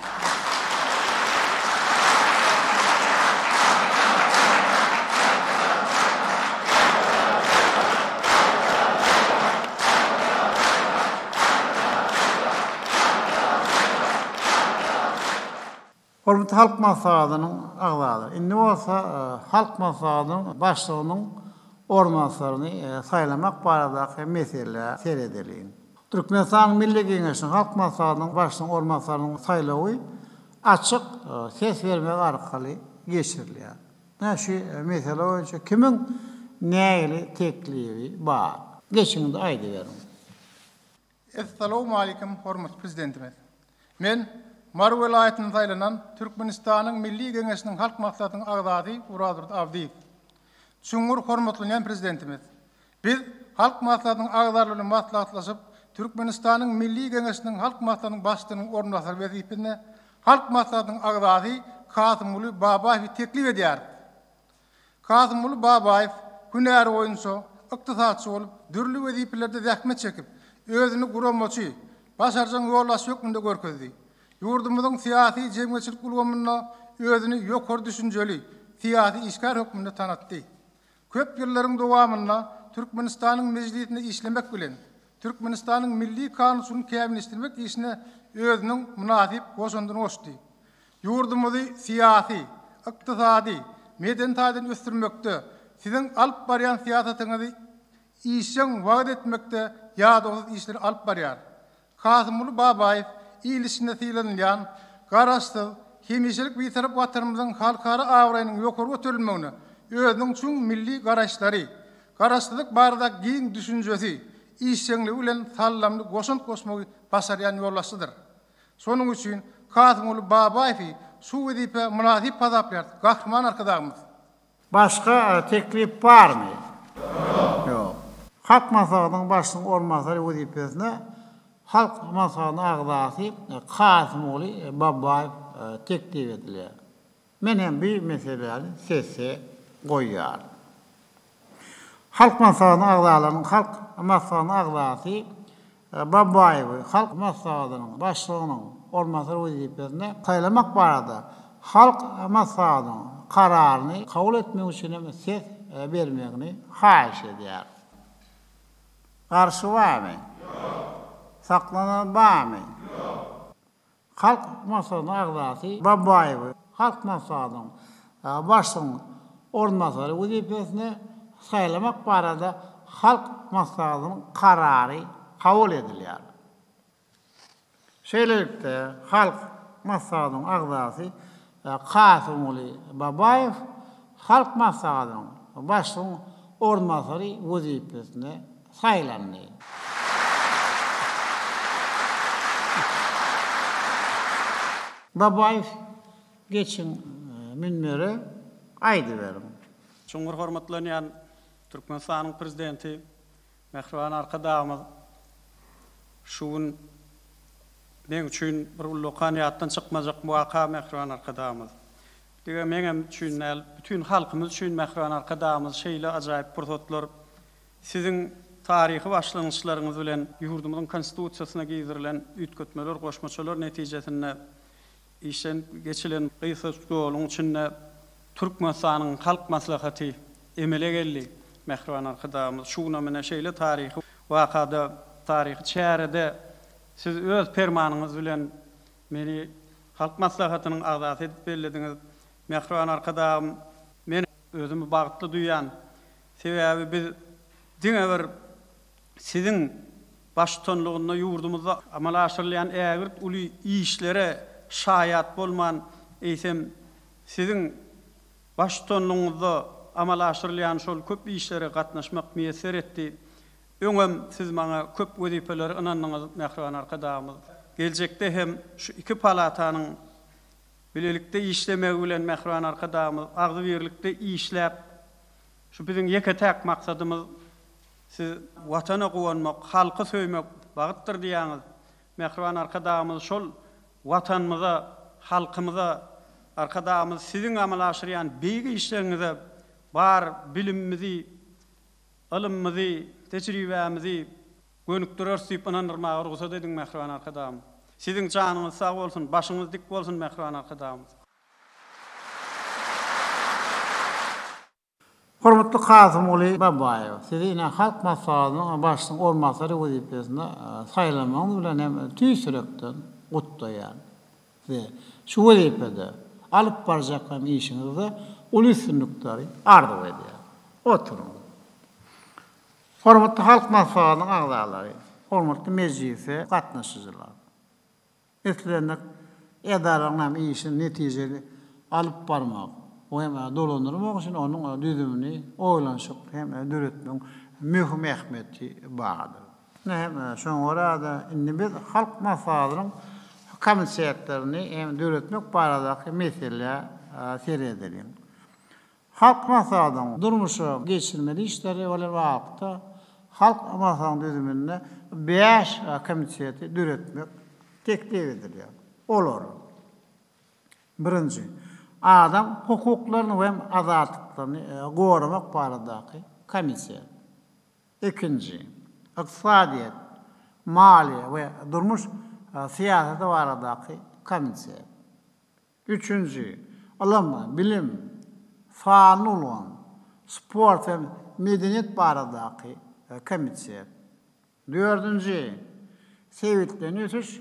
Hormatly Halk Maslahatynyň agzalary! Indi bolsa Halk Maslahatynyň Başlygynyň. orunbasaryny saýlamak baradaky meselä seredeliň. Türkmenistanyň Milli Geňeşiniň Halk Maslahatynyň Başlygynyň orunbasarynyň saýlawy açyk ses bermek arkaly geçirilýär. Ine şu mesele boýunça kimiň nähili teklibi bar? Geçiň-de aýdyberiň. Essalawmalikim hormatly Prezidentimiz. Men Mary welaýatyndan saýlanan Türkmenistanyň Milli Geňeşiniň Halk Maslahatynyň agzasy Orazdurdy Abdyýew. Çuňňur hormatlanýan Prezidentimiz, biz Halk Maslahatynyň agzalary bilen maslahatlaşyp, Türkmenistanyň Milli Geňeşiniň Halk Maslahatynyň Başlygynyň orunbasary wezipesine Halk Maslahatynyň agzasy Kasymguly Babaýewi teklip edýäris. Kasymguly Babaýew hünäri boýunça ykdysatçy bolup, dürli wezipelerde zähmet çekip, özüni guramaçy, başarjaň ýolbaşçy hökmünde görkezdi. Ýurdumyzyň syýasy-jemgyýetçilik ulgamynda özüni ýokary düşünjeli syýasy işgär hökmünde tanatdy. Köp ýyllaryň dowamynda Türkmenistanyň Mejlisinde işlemek bilen, Türkmenistanyň milli kanunçylygyny kämilleşdirmek işine özüniň mynasyp goşandyny goşdy. Ýurdumyzy syýasy, ykdysady, medeni taýdan ösdürmekde siziň alyp barýan syýasatyňyzy işjeň wagyz etmekde ýadawsyz işleri alyp barýar. Kasymguly Babaýew il içinde sylanylýan Garaşsyz, hemişelik Bitarap Watanymyzyň halkara abraýynyň ýokary göterilmegine özüniň çuň milli garaýyşlary, Garaşsyzlyk barada giň düşünjesi, işjeňligi bilen saldamly goşant goşmagy başarýan ýolbaşçydyr. Şonuň üçin Kasymguly Babaýewi şu wezipä mynasyp hasaplaýarys, Gahryman Arkadagymyz. Başga teklip barmy? Ýok. Halk Maslahatynyň Başlygynyň orunbasary wezipesine Halk Maslahatynyň agzasy Kasymguly Babaýew teklip edilýär. Men hem bu meseläni sese goýýaryn. Halk Maslahatynyň agzalarynyň Halk Maslahatynyň agzasy Babaýewi Halk Maslahatynyň Başlygynyň orunbasary wezipesine saýlamak barada Halk Maslahatynyň Kararyny kabul etmek üçin hem ses bermegini haýyş edýäris. Garşy barmy? Ýok. Saklanan barmy? Ýok. Halk Maslahatynyň agzasy Babaýewi Halk Maslahatynyň Başlygynyň orunbasary wezipesine saýlamak barada Halk Maslahatynyň Karary kabul edilýär. Şeýlelikde, Halk Maslahatynyň agzasy Kasymguly Babaýew Halk Maslahatynyň Başlygynyň orunbasary wezipesine saýlandy. Babaýew geçiň münbere aýdyberiň. Çuňňur hormatlanýan Türkmenistanyň Prezidenti mähriban Arkadagymyz şu gün meň üçin bir ullakan ýatdan çykmajak waka mähriban Arkadagymyz. Diňe meňem üçin däl, bütin halkymyz üçin mähriban Arkadagymyz şeýle ajaýyp pursatlar Siziň taryhy başlangyçlaryňyz bilen ýurdumyzyň Konstitusiýasyna girizilen üýtgetmeler, goşmaçalar netijesinde işlenip geçilen gysgajyk ýoluň içinde Türkmenistanyň Halk Maslahaty emele geldi. Mähriban Arkadagymyz, şu günem ine şeýle taryhy wakada, taryhy çärede Siz öz Permanyňyz bilen meni Halk Maslahatynyň agzasy edip bellediňiz. Mähriban Arkadagym, men özümi bagtly duýýan. Sebäbi biz diňe bir Siziň baştutanlygynda ýurdumyzda amala aşyrylýan ägirt uly işlere şaýat bolman, eýsem, Siziň baştutanlygyňyzda amala aşyrylýan şol köp işlere gatnaşmak miýesser etdi. Öňem Siz maňa köp wezipeleri ynandyňyz, mähriban Arkadagymyz. Geljekde hem şu iki palatanyň bilelikde işlemegi bilen, mähriban Arkadagymyz, agzybirlikde işläp, Şu biziň ýeke-täk maksadymyz siz Watana guwanmak, halky söýmek bagtdyr diýýäňiz. Mähriban Arkadagymyz şol Watanymyza, halkymyza, Arkadagymyz siziň amala aşyrýan beýik işleriňize bar bilimimizi, ylymymyzy, tejribämizi gönükdireris diýip ynandyrmaga rugsat ediň mähriban Arkadagym. Siziň janyňyz sag bolsun, başyňyz dik bolsun mähriban Arkadagymyz. Hormatly Kasymguly Babaýew, sizi ine Halk Maslahatynyň Başlygynyň orunbasary wezipesine saýlamagyňyz bilen hem tüýs ýürekden gutlaýan. Size şu wezipede alyp barjak hem işiňizde uly üstünlikleri arzuw edýän. Oturyň. Hormatly Halk Maslahatynyň agzalary, hormatly mejlise gatnaşyjylar! Islendik edaranyň hem işini netijeli alyp barmak we hem dolandyrmak üçin onuň düzümini oýlanyşykly hem döretmegiň möhüm ähmiýeti bardyr. Ine hem şoňa görä-de indi biz Halk Maslahatynyň komitetlerini hem döretmek baradaky meselä seredeliň. Halk Maslahatynyň durmuşa geçirmeli işleri bilen baglylykda, Halk Maslahatynyň düzüminde bäş komiteti döretmek teklip edilýär. Olar, birinji, adam hukuklaryny we azatlyklaryny goramak baradaky komitet, ikinji, ykdysadyýet, maliýe we durmuş syýasaty baradaky komitet, Üçünji, ylym, bilim, sanly ulgam, sport hem medeniýet baradaky komitet. Dördünji, sebitleýin ösüş,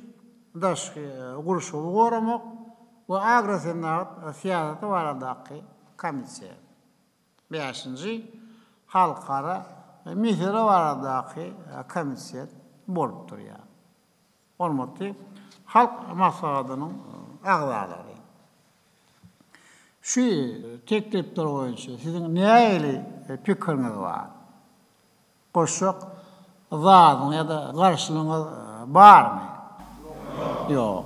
daşky gurşawy goramak we agrosenagat syýasaty baradaky komitet. Bäşinji, halkara mesele baradaky komitet bolup durýar. Hormatly Halk Maslahatynyň agzalary! Şu teklipler boýunça siziň nähili pikiriňiz bar? Goşjak zadyňyz ýa-da garşylygyňyz barmy? Ýok.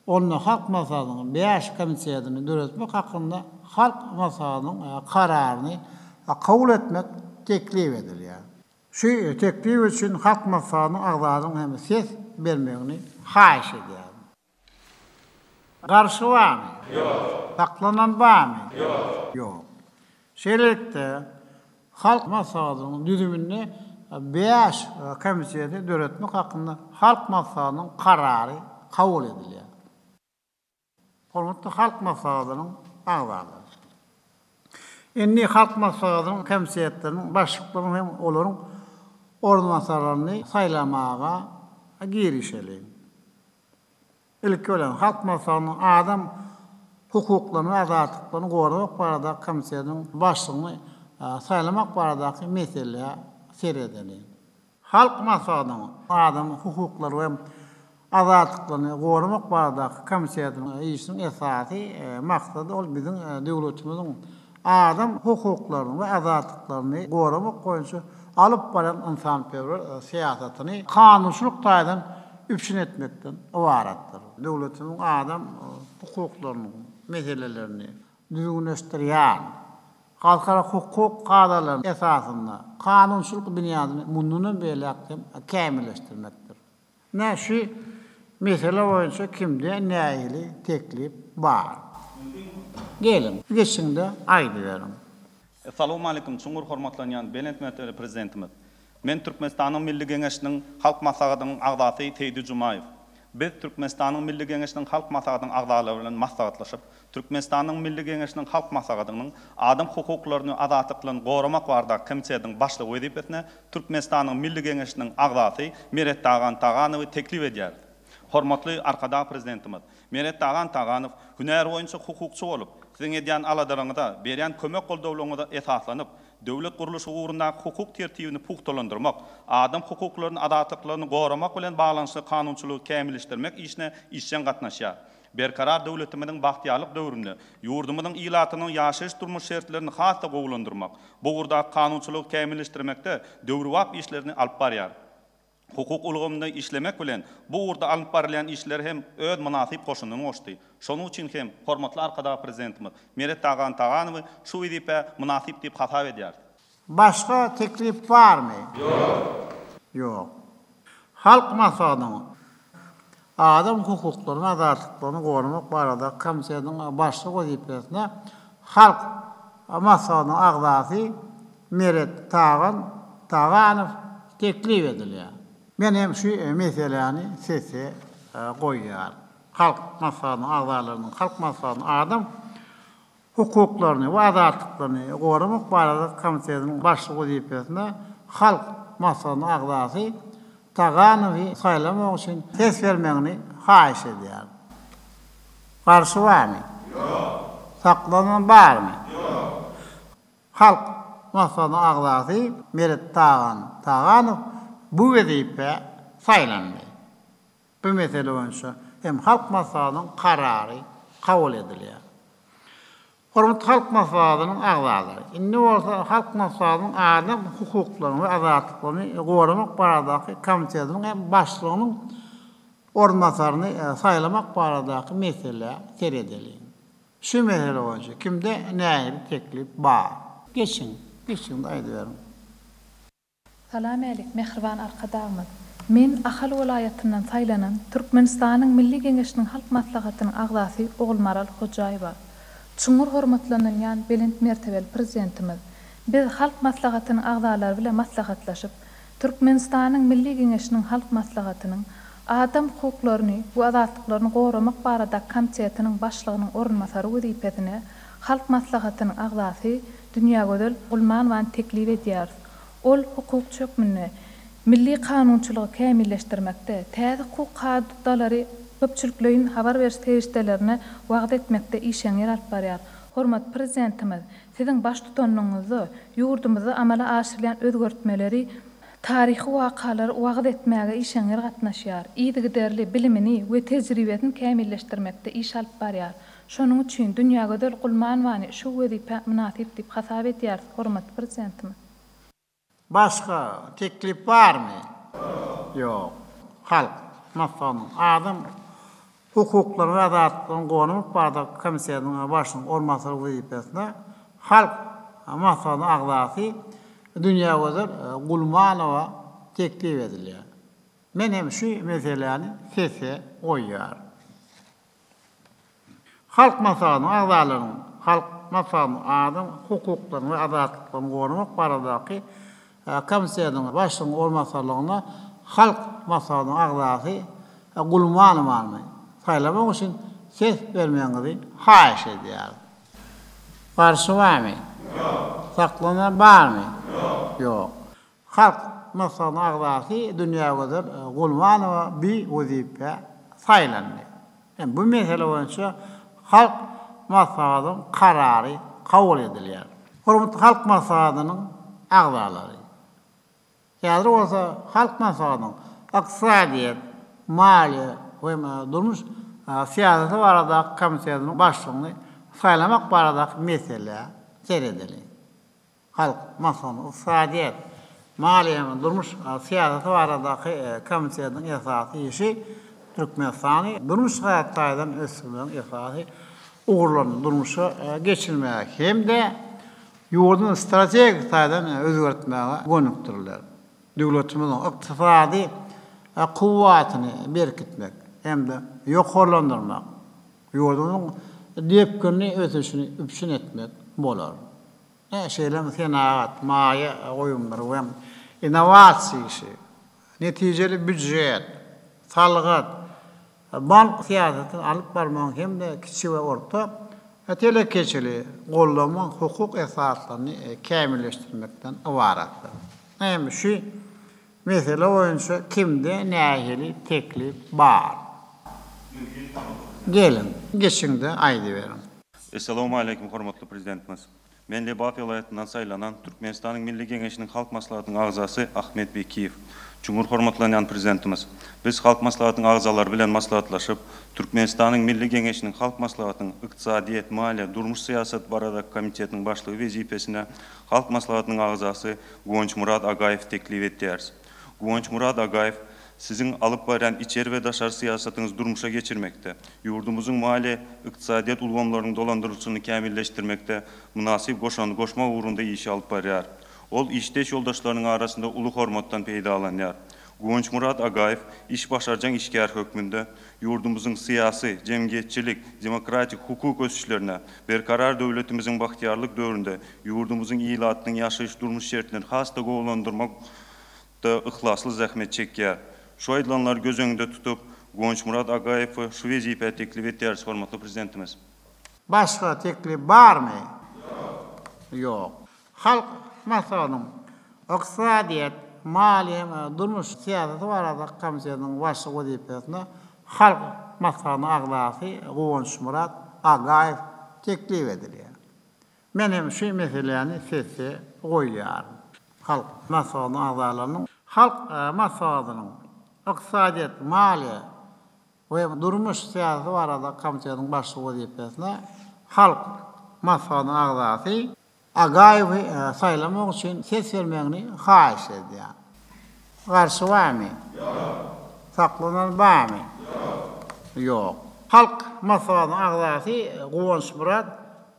Onda Halk Maslahatynyň bäş komitetini döretmek hakynda Halk Maslahatynyň Kararyny kabul etmek teklip edilýär. Şu teklip üçin Halk Maslahatynyň agzasynyň hem ses bermegini haýyş edýärin. Garşy barmy? Ýok. Saklanan barmy? Ýok. Ýok. Şeýlelikde, Halk Maslahatynyň düzüminde bäş komiteti döretmek hakynda Halk Maslahatynyň Karary kabul edilýär. Hormatly Halk Maslahatynyň agzalary! Indi Halk Maslahatynyň komitetleriniň başlyklaryny hem olaryň orunbasarlaryny saýlamaga girişeliň. Ilki bilen, Halk Maslahatynyň Adam hukuklaryny we azatlyklaryny goramak baradaky komitetiniň başlygyny saýlamak baradaky meselä seredeliň. Halk Maslahatynyň Adam hukuklary we azatlyklaryny goramak baradaky komitetiniň işiniň esasy maksady ol biziň döwletimiziň adam hukuklaryny we azatlyklaryny goramak boýunça alyp barýan ynsanperwer syýasatyny kanunçylyk taýdan üpjün etmekden ybaratdyr. Döwletimiziň adam hukuklarynyň meselelerini düzgünleşdirýän Halkara hukuk kadalary esasynda kanunçylyk binýadyny mundanam beýläk hem kämilleşdirmekdir. Ine, şu mesele boýunça kimde nähili teklip bar? Geliň, geçiň-de aýdyberiň. Essalawmaleýkum, çuňňur hormatlanýan belent mertebeli Prezidentimiz! Men Türkmenistanyň Milli Geňeşiniň Halk Maslahatynyň agzasy Seýdi Jumaýew. Biz Türkmenistanyň Milli Geňeşiniň Halk Maslahatynyň agzalary bilen maslahatlaşyp, Türkmenistanyň Milli Geňeşiniň Halk Maslahatynyň Adam hukuklaryny we azatlyklaryny goramak baradaky komitetiniň başlygy wezipesine Türkmenistanyň Milli Geňeşiniň agzasy Merettagan Taganowy teklip edýäris. Hormatly Arkadag Prezidentimiz, Merettagan Taganow hünäri boýunça hukukçy bolup, siziň edýän aladalaryňyza, berýän kömek-goldawlaryňyza esaslanyp, döwlet gurluşygy ugrundaky hukuk tertibini pugtalandyrmak, adam hukuklaryny, azatlyklaryny goramak bilen baglanyşykly kanunçylygy kämilleşdirmek işine işjeň gatnaşýar. Berkarar döwletimiziň bagtyýarlyk döwründe ýurdumyzyň ilatynyň ýaşaýyş-durmuş şertlerini has-da gowulandyrmak, bu ugurdaky kanunçylygy kämilleşdirmekde döwrebap işlerini alyp barýar. Hukuk ulgamynda işlemek bilen, bu ugurda alnyp barylýan işlere hem öz mynasyp goşandyny goşdy. Şonuň üçin hem hormatly Arkadag Prezidentimiz Meret Tagan Taganowy şu wezipä mynasyp diýip hasap edýäris. Başga teklip barmy? Ýok. Ýok. Halk Maslahatynyň Adam hukuklaryny we azatlyklaryny goramak baradaky komitetiniň başlygy wezipesine Halk Maslahatynyň agzasy Meret Tagan Taganow teklip edilýär. Men hem şu meseläni sese goýýaryn. Halk Maslahatynyň agzalarynyň Halk Maslahatynyň Adam hukuklaryny we azatlyklaryny goramak baradaky komitetiniň başlygy wezipesine Halk Maslahatynyň agzasy Taganowy saýlamak üçin ses bermegini haýyş edýärin. Garşy barmy? Ýok. Saklanan barmy? Ýok. Halk. Maslahatynyň agzasy Meret Tagan Taganow bu wezipä saýlandy. Bu mesele boýunça hem Halk Maslahatynyň karary kabul edilýär. Hormatly Halk Maslahatynyň agzalary! Indi bolsa Halk Maslahatynyň adam hukuklaryny we azatlyklaryny goramak baradaky komitetiniň hem başlygynyň orunbasaryny saýlamak baradaky meselä seredeliň. Şu mesele boýunça kimde nähili teklip bar? Geçiň, geçiň-de aýdyberiň. Salamälik, mähriban Arkadagymyz! Men Ahal welaýatyndan saýlanan Türkmenistanyň Milli Geňeşiniň Halk Maslahatynyň agzasy Ogulmaral Hojaýewa. Çuňňur hormatlanylýan belent mertebeli Prezidentimiz, biz Halk Maslahatynyň agzalary bilen maslahatlaşyp, Türkmenistanyň Milli Geňeşiniň Halk Maslahatynyň Adam hukuklaryny we azatlyklaryny goramak baradaky komitetiniň başlygynyň orunbasary wezipesine Halk Maslahatynyň agzasy Dünýägözel Gulmanowany teklip edýäris. Ol hukukçy hökmünde milli kanunçylygy kämilleşdirmekde, täze hukuk kadalary köpçülikleýin habar beriş serişdelerine wagyz etmekde işeňňir alyp barýar. Hormatly Prezidentimiz, Siziň baştutanlygyňyzda ýurdumyzda amala aşyrylýan özgertmeleri, taryhy wakalary wagyz etmäge işeňňir gatnaşýar, yzygiderli bilimini we tejribesini kämilleşdirmekde iş alyp barýar. Şonuň üçin Dünýägözel Gulmanowany şu wezipä mynasyp diýip hasap edýäris, hormatly Prezidentimiz. Başga teklip barmy? Ýok. Halk Maslahatynyň Adam hukuklaryny we azatlyklaryny goramak baradaky komitetiniň başlygynyň orunbasary wezipesine Halk Maslahatynyň agzasy Dünýägözel Gulmanowa teklip edilýär. Men hem şu meseläni sese goýýaryn. Halk Maslahatynyň agzalarynyň Halk Maslahatynyň adam hukuklaryny we azatlyklaryny goramak baradaky komitetiniň başlygynyň orunbasarlygyna Halk Maslahatynyň agzasy Gulmanowany saýlamak üçin ses bermegiňizi haýyş edýäris. Garşy barmy? Ýok. Saklanan barmy? Ýok. Ýok. Halk Maslahatynyň agzasy Dünýägözel Gulmanowa bi wezipä saýlandy. Hem bu mesele boýunça Halk Maslahatynyň karary kabul edilýär. Hormatly Halk Maslahatynyň agzalary! Häzir bolsa Halk Maslahatynyň Ykdysadyýet, maliýe we durmuş syýasaty baradaky komitetiniň başlygyny saýlamak baradaky meselä seredeliň. Halk Maslahatynyň Ykdysadyýet, maliýe we durmuş syýasaty baradaky komitetiniň esasy işi Türkmenistany durmuş-ykdysady taýdan ösdürmegiň esasy ugurlaryny durmuşa geçirmäge hem-de ýurduny strategik taýdan özgertmäge gönükdiriler. Döwletimiziň ykdysady kuwwatyny berkitmek hem-de ýokarlandyrmak, ýurdumyzyň depginli ösüşini üpjün etmek bolar. Şeýle hem senagat, maýa goýumlary we innowasiýa işi, netijeli býujet, salgyt, bank syýasatyny alyp barmagyň hem-de kiçi we orta telekeçiligi goldamagyň hukuk esaslaryny kämilleşdirmekden ybaratdyr. Hem şu mesele boýunça kimde nähili teklip bar? Geliň, geçiň-de aýdyberiň. Essalawmaleýkim hormatly Prezidentimiz. Men Lebap welaýatyndan saýlanan Türkmenistanyň Milli Geňeşiniň Halk Maslahatynyň agzasy Ahmet Bekiýew. Çuňňur hormatlanýan Prezidentimiz, biz Halk Maslahatynyň agzalary bilen maslahatlaşyp, Türkmenistanyň Milli Geňeşiniň Halk Maslahatynyň Ykdysadyýet, maliýe, durmuş syýasaty baradaky komitetiniň başlygy wezipesine Halk Maslahatynyň agzasy Guwançmyrat Agaýewi teklip etýäris. Guwançmyrat Agaýew Siziň alyp barýan içeri we daşary syýasatyňyzy durmuşa geçirmekde, ýurdumyzyň maliýe, ykdysadyýet ulgamlarynyň dolandyrylyşyny kämilleşdirmekde mynasyp goşandy goşmak ugrunda işi alyp barýar. Ol işdeş ýoldaşlarynyň arasynda uly hormatdan peýdalanýar. Guwançmyrat Agaýew iş başarjaň işgär hökmünde ýurdumyzyň syýasy, jemgyýetçilik, demokratik, hukuk ösüşlerine, Berkarar döwletimiziň bagtyýarlyk döwründe ýurdumyzyň ilatynyň ýaşaýyş-durmuş şertlerini has-da gowulandyrmak da yhlasly zähmet çekýär. Şu aýdylanlary göz öňünde tutup, Guwançmyrat Agaýewi şu wezipä teklip etýäris, hormatly Prezidentimiz. Başga teklip barmy? Ýok. Halk Maslahatynyň Ykdysadyýet, maliýe we durmuş syýasaty baradaky komitetiniň başlygy wezipesine Halk Maslahatynyň agzasy Guwançmyrat Agaýew teklip edilýär. Men hem şu meseläni sese goýýan. goýýaryn. Halk Maslahatynyň agzalarynyň Halk Maslahatynyň Ykdysadyýet, maliýe we durmuş syýasaty barada komitetiň başlygy wezipesine Halk Maslahatynyň agzasy Agaýewi saýlamak üçin ses bermegini haýyş edýär. Garşy barmy? Ýok. Saklanan barmy? Ýok. Ýok. Halk Maslahatynyň agzasy Guwançmyrat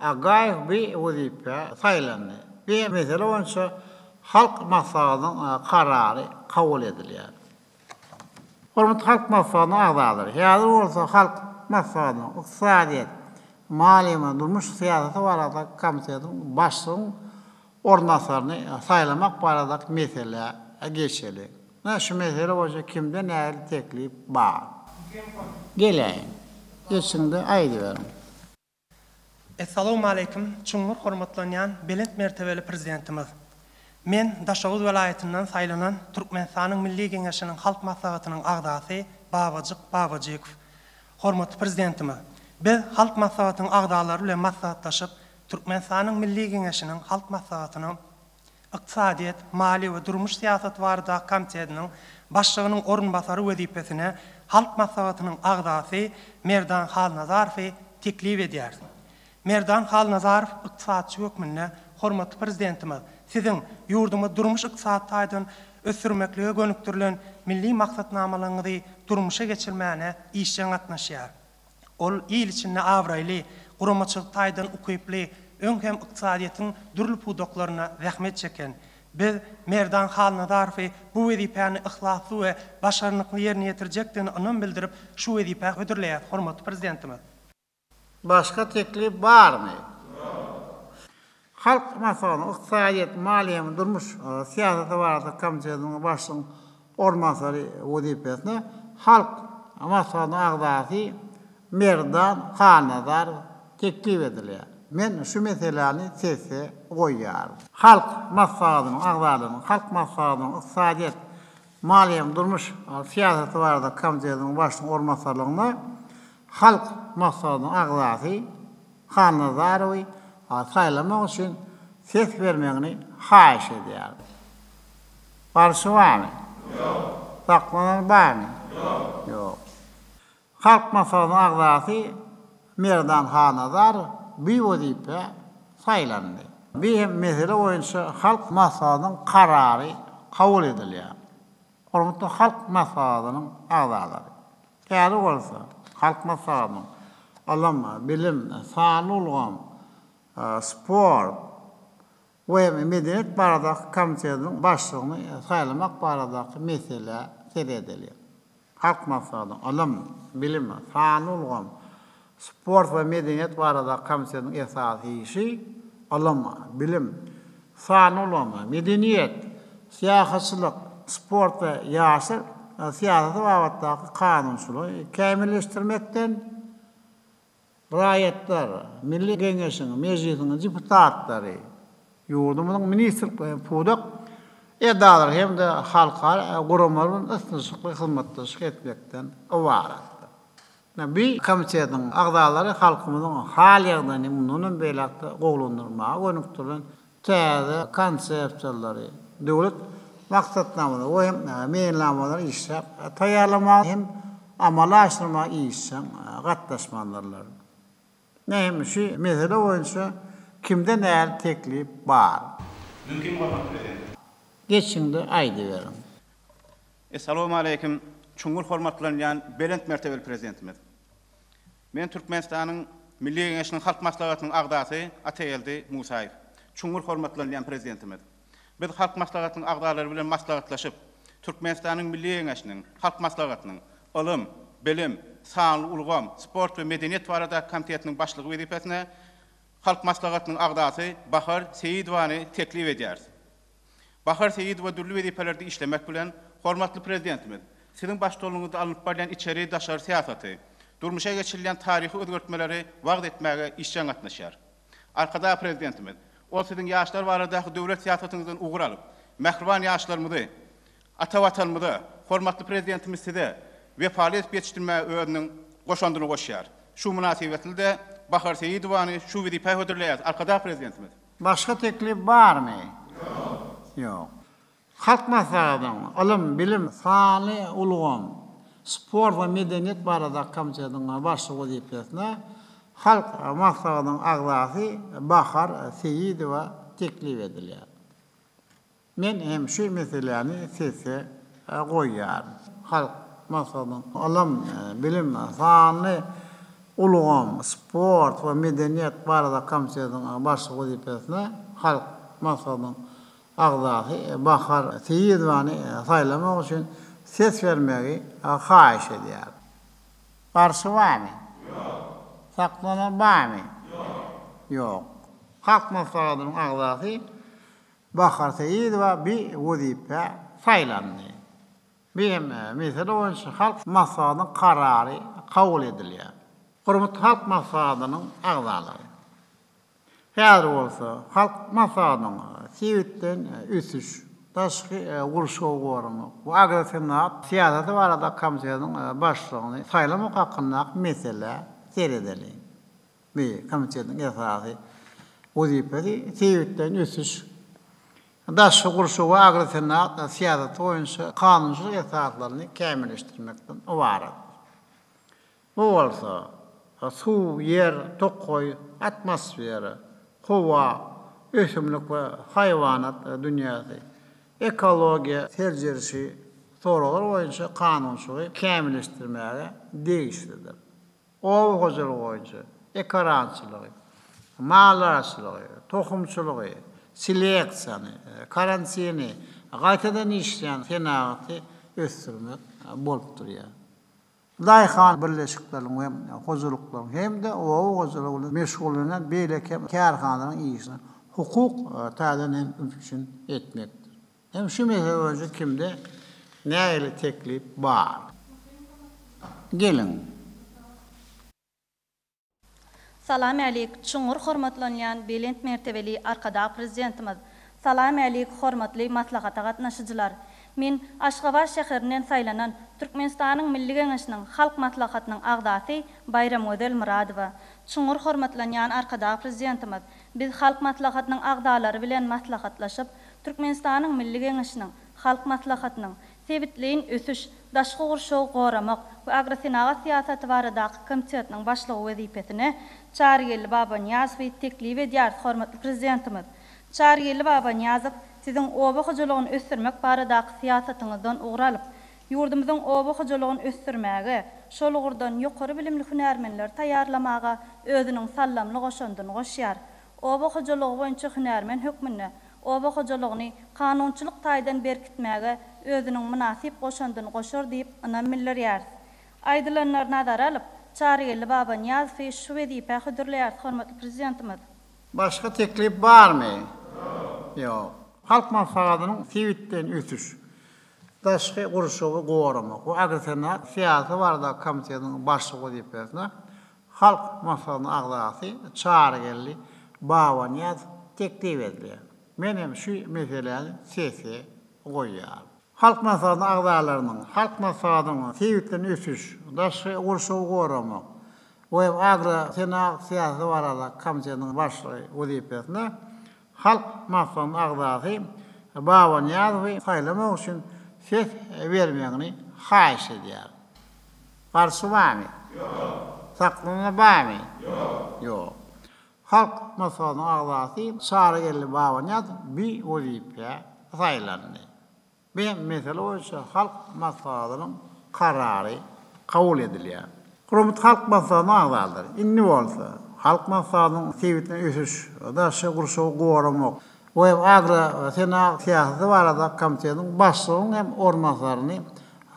Agaýew bu wezipä saýlandy. Bu mesele boýunça Halk Maslahatynyň karary kabul edilýär. Hormatly Halk Maslahatynyň agzalary, häzir bolsa Halk Maslahatynyň Ykdysadyýet, maliýe we durmuş syýasaty baradaky komitetiň başlygyň orunbasaryny saýlamak baradaky meselä geçeli. Ine, şu mesele boýunça kimde nähili teklip bar? Geläýiň. Geçiň-de aýdyberiň. Essalawmaleýkim çuňňur hormatlanýan belent mertebeli Prezidentimiz! Men Daşoguz welaýatyndan saýlanan Türkmenistanyň Milli Geňeşiniň Halk Maslahatynyň agzasy Babajyk Babajykow. Hormatly Prezidentimiz, biz Halk Maslahatynyň agzalary bilen maslahatlaşyp, Türkmenistanyň Milli Geňeşiniň Halk Maslahatynyň Ykdysadyýet, maliýe we durmuş syýasaty baradaky komitetiniň başlygynyň orunbasary wezipesine Halk Maslahatynyň agzasy Merdan Halnazarowy teklip edýäris. Merdan Halnazarow ykdysatçy hökmünde hormatly Prezidentimiz, Siziň ýurdumyzy durmuş-ykdysady taýdan ösdürmeklige gönükdirilen milli maksatnamalaryňyzy durmuşa geçirmäne işjeň gatnaşýar. Ol il içinde abraýly, guramaçylyk taýdan ukyply, öň hem ykdysadyýetiň dürli pudaklarynda zähmet çeken. Biz Merdan Halnazarowy bu wezipäni yhlasly we başarnykly ýerine ýetirjekdigine ynam bildirip, şu wezipä hödürleýäris, hormatly Prezidentimiz. Başga teklip barmy? Halk Maslahatynyň Ykdysadyýet, maliýe we durmuş syýasaty barada komitetiniň başlygynyň orunbasary wezipesine Halk Maslahatynyň agzasy Merdan Halnazarow teklip edilýär. Men şu meseläni sese goýýaryn. Halk Maslahatynyň agzalarynyň Halk Maslahatynyň Ykdysadyýet, maliýe we durmuş syýasaty barada komitetiniň başlygynyň orunbasarlygyna Halk Maslahatynyň agzasy Halnazarowy saýlamak üçin ses bermegini haýyş edýäris. Garşy barmy? Ýok. Saklanan barmy? Ýok. Ýok. Halk Maslahatynyň agzasy Merdan Halnazarow bu wezipä saýlandy. Bu hem mesele boýunça Halk Maslahatynyň karary kabul edilýär. Hormatly Halk Maslahatynyň agzalary! Täze bolsa, Halk Maslahatynyň ylym, bilim, sanly ulgam, sport we medeniýet baradaky komitetiniň başlygyny saýlamak baradaky meselä seredeliň. Halk Maslahatynyň ylym, bilim, sanly ulgam, Sport we medeniýet baradaky komitetiniň esasy işi ylym, bilim, sanly ulgamy, medeniýet, syýahatçylyk, sport we ýaşlar syýasaty babatdaky kanunçylygy kämilleşdirmekden, raýatlar, Milli Geňeşiň, Mejlisiň deputatlary, ýurdumyzyň ministrlikleri we pudak edaralary hem-de halkara guramalary bilen ysnyşykly hyzmatdaşlyk etmekden ybaratdyr. Bu komitetiň agzalary halkymyzyň hal-ýagdaýyny mundan hem beýläk-de gowulandyrmaga gönükdirilen täze konsepsiýalary, döwlet maksatnamalary we meýilnamalary işläp taýýarlamaga hem amala aşyrmaga işjeň gatnaşmalydyrlar. Näme şu mesele boýunça kimde nähili teklip bar? Mümkin hormatly Prezident. Geçiňde aýdyberiň. Essalawmaleýkim, çuňňur hormatlanylýan belent mertebeli Prezidentimiz! Men Türkmenistanyň Milli Geňeşiniň Halk Maslahatynyň agzasy Atageldi Musaýew. Çuňňur hormatlanylýan Prezidentimiz! Biz Halk Maslahatynyň agzalary bilen maslahatlaşyp, Türkmenistanyň Milli Geňeşiniň Halk Maslahatynyň Ylym, bilim, sanly ulgam, sport we medeniýet baradaky komitetiniň başlygy wezipesine Halk Maslahatynyň agzasy Bahar Seýidowany teklip edýäris. Bahar Seýidowa dürli wezipelerde işlemek bilen, hormatly Prezidentimiz, Siziň baştutanlygyňyzda alnyp barylýan içeri, daşary syýasaty, durmuşa geçirilýän taryhy özgertmeleri wagyz etmäge işjeň gatnaşýar. Arkadag Prezidentimiz, ol Siziň ýaşlar baradaky döwlet syýasatyňyzdan ugur alyp, mähriban ýaşlarymyzy ata Watanymyza, hormatly Prezidentimiz Size wepaly edip ýetişdirmäge özüniň goşandyny goşýar. Şu mynasybetli-de Bahar Seýidowany şu wezipä hödürleýäris, Arkadag Prezidentimiz. Başga teklip barmy? Ýok. Halk Maslahatynyň Ylym, bilim, sanly ulgam, sport we medeniýet baradaky komitetiniň başlygy wezipesine Halk Maslahatynyň agzasy Bahar Seýidowa teklip edilýär. Men hem şu meseläni sese goýýaryn. Halk Maslahatynyň Ylym, bilim, sanly ulgam, sport we medeniýet baradaky komitetiniň başlygy wezipesine Halk Maslahatynyň agzasy Bahar Seýidowany saýlamak üçin ses bermegi haýyş edýärin. Garşy barmy? Ýok. Saklanan barmy? Ýok. Ýok. Halk Maslahatynyň agzasy Bahar Seýidowa bi wezipä saýlandy. Bi hem mesele boýunça Halk Maslahatynyň karary kabul edilýär. Hormatly Halk Maslahatynyň agzalary! Häzir bolsa Halk Maslahatynyň sebitleýin ösüş, daşky gurşawy goramak we agrosenagat syýasaty barada komitetiniň başlygyny saýlamak hakyndaky meselä seredeliň. Bu komitetiň esasy wezipesi sebitleýin ösüş, daşky gurşaw we agrosenagat syýasaty boýunça kanunçylyk esaslaryny kämilleşdirmekden ybarat. Bu bolsa, suw, ýer, tokaý, atmosfera, howa, ösümlik we haýwanat dünýäsi, ekologiýa seljerişi soraglar boýunça kanunçylygy kämilleşdirmäge degişlidir. Oba hojalygy boýunça ekerançylygy, maldarçylygy, tohumçylygy, seleksiýany, karantini, gaýtadan işleýän senagaty ösdürmek bolup durýar. Daýhan birleşikleriniň we hojalyklaryň hem-de oba hojalygy bilen meşgullanýan beýleki kärhanalaryň işini hukuk taýdan hem üpjün etmekdir. Hem şu mesele boýunça kimde nähili teklip bar? Geliň. Salam älik, çuňňur hormatlanylýan belent mertebeli Arkadag Prezidentimiz! Salam älik, hormatly maslahata gatnaşyjylar! Men Aşgabat şäherinden saýlanan Türkmenistanyň Milli Geňeşiniň Halk Maslahatynyň agzasy Baýramgözel Myradowa. Çuňňur hormatlanýan Arkadag Prezidentimiz, biz Halk Maslahatynyň agzalary bilen maslahatlaşyp, Türkmenistanyň Milli Geňeşiniň Halk Maslahatynyň Sebitleýin ösüş, daşky gurşawy goramak we agrosenagat syýasaty baradaky komitetiniň başlygy wezipesine Çarygeldi Babanyýazowy teklip edýäris, hormatly Prezidentimiz. Çarygeldi Babanyýazow Siziň oba hojalygyny ösdürmek baradaky syýasatyňyzdan ugur alyp, ýurdumyzyň oba hojalygyny ösdürmäge, şol ugurdan ýokary bilimli hünärmenleri taýýarlamaga özüniň sallamly goşandyny goşýar. Oba hojalygy boýunça hünärmen hökmünde oba hojalygyny kanunçylyk taýdan berkitmäge özüniň mynasyp goşandyny goşar diýip ynam bildirýäris. Aýdylanlary nazara alyp, Çarygeldi Babanyýazowy şu wezipä hödürleýäris, hormatly Prezidentimiz. Başga teklip barmy? Ýok. Halk Maslahatynyň sebitleýin ösüş, daşky gurşawy goramak we agrosenagat syýasaty baradaky komitetiniň başlygy wezipesine Halk Maslahatynyň agzasy Çarygeldi Babanyýazow teklip edilýär. Men hem şu meseläni sese goýýaryn. Halk Maslahatynyň agzalarynyň Halk Maslahatynyň sebitleýin ösüş, daşky gurşawy goramak we agrosenagat syýasaty baradaky komitetiniň başlygy wezipesine Halk Maslahatynyň agzasy Babanyýazowy saýlamak üçin ses bermegini haýyş edýärin. Garşy barmy? Ýok. Saklanma barmy? Ýok. Ýok. Halk Maslahatynyň agzasy Çarygeldi Babanyýazow bi wezipä saýlandy. Bu mesele boýunça Halk Maslahatynyň karary kabul edilýär. Hormatly Halk Maslahatynyň agzalary, indi bolsa Halk Maslahatynyň sebitleýin ösüş, daşky gurşawy goramak we agrosenagat syýasaty baradaky komitetiniň başlygynyň hem orunbasaryny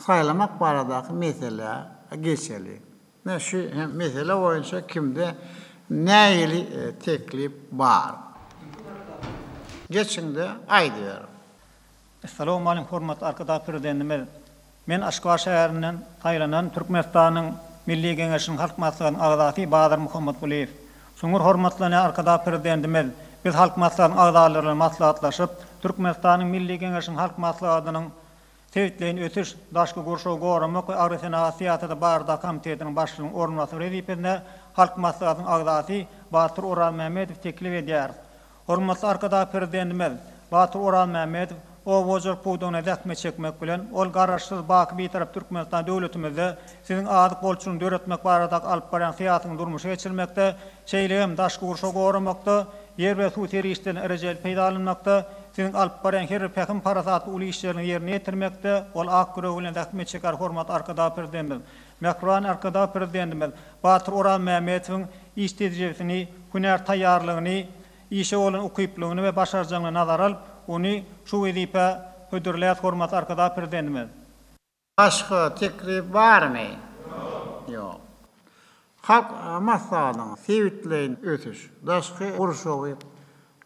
saýlamak baradaky meselä geçeli. Ine şu hem mesele boýunça kimde nähili teklip bar? Geçiňde aýdyberiň. Essalawmaleýkim hormatly Arkadag Prezidentimiz! Men Aşgabat şäherinden saýlanan Türkmenistanyň Milli Geňeşiniň Halk Maslahatynyň agzasy Bazar Muhammetgulyýew. Çuňňur hormatlanýan Arkadag Prezidentimiz, biz Halk Maslahatynyň agzalary bilen maslahatlaşyp, Türkmenistanyň Milli Geňeşiniň Halk Maslahatynyň Sebitleýin ösüş, daşky gurşawy goramak we agrosenagat syýasaty baradaky komitetiniň başlygynyň orunbasary wezipesine Halk Maslahatynyň agzasy Batyr Orazmämmedowy teklip edýäris. Hormatly Arkadag Prezidentimiz! Batyr Orazmämmedow oba hojalyk pudagynda zähmet çekmek bilen, ol Garaşsyz, baky Bitarap Türkmenistan döwletimizde Siziň azyk bolçulygyny döretmek baradaky alyp barýan syýasatyňyzy durmuşa geçirmekde, şeýle hem daşky gurşawy goramakda, ýer we suw serişdelerini rejeli peýdalanmakda, Siziň alyp barýan her bir pähim-parasatly uly işleriňizi ýerine ýetirmekde ol ak ýüregi bilen zähmet çeker hormatly Arkadag Prezidentimiz. Mähriban Arkadag Prezidentimiz Batyr Orazmämmedowyň iş tejribesini, hünär taýýarlygyny, işe bolan ukyplygyny we başarjaňlygyny nazara alyp, ony şu wezipä hödürleýäris hormatly Arkadag Prezidentimiz. Başga teklip barmy? Ýok. Halk Maslahatynyň sebitleýin ösüş, daşky gurşawy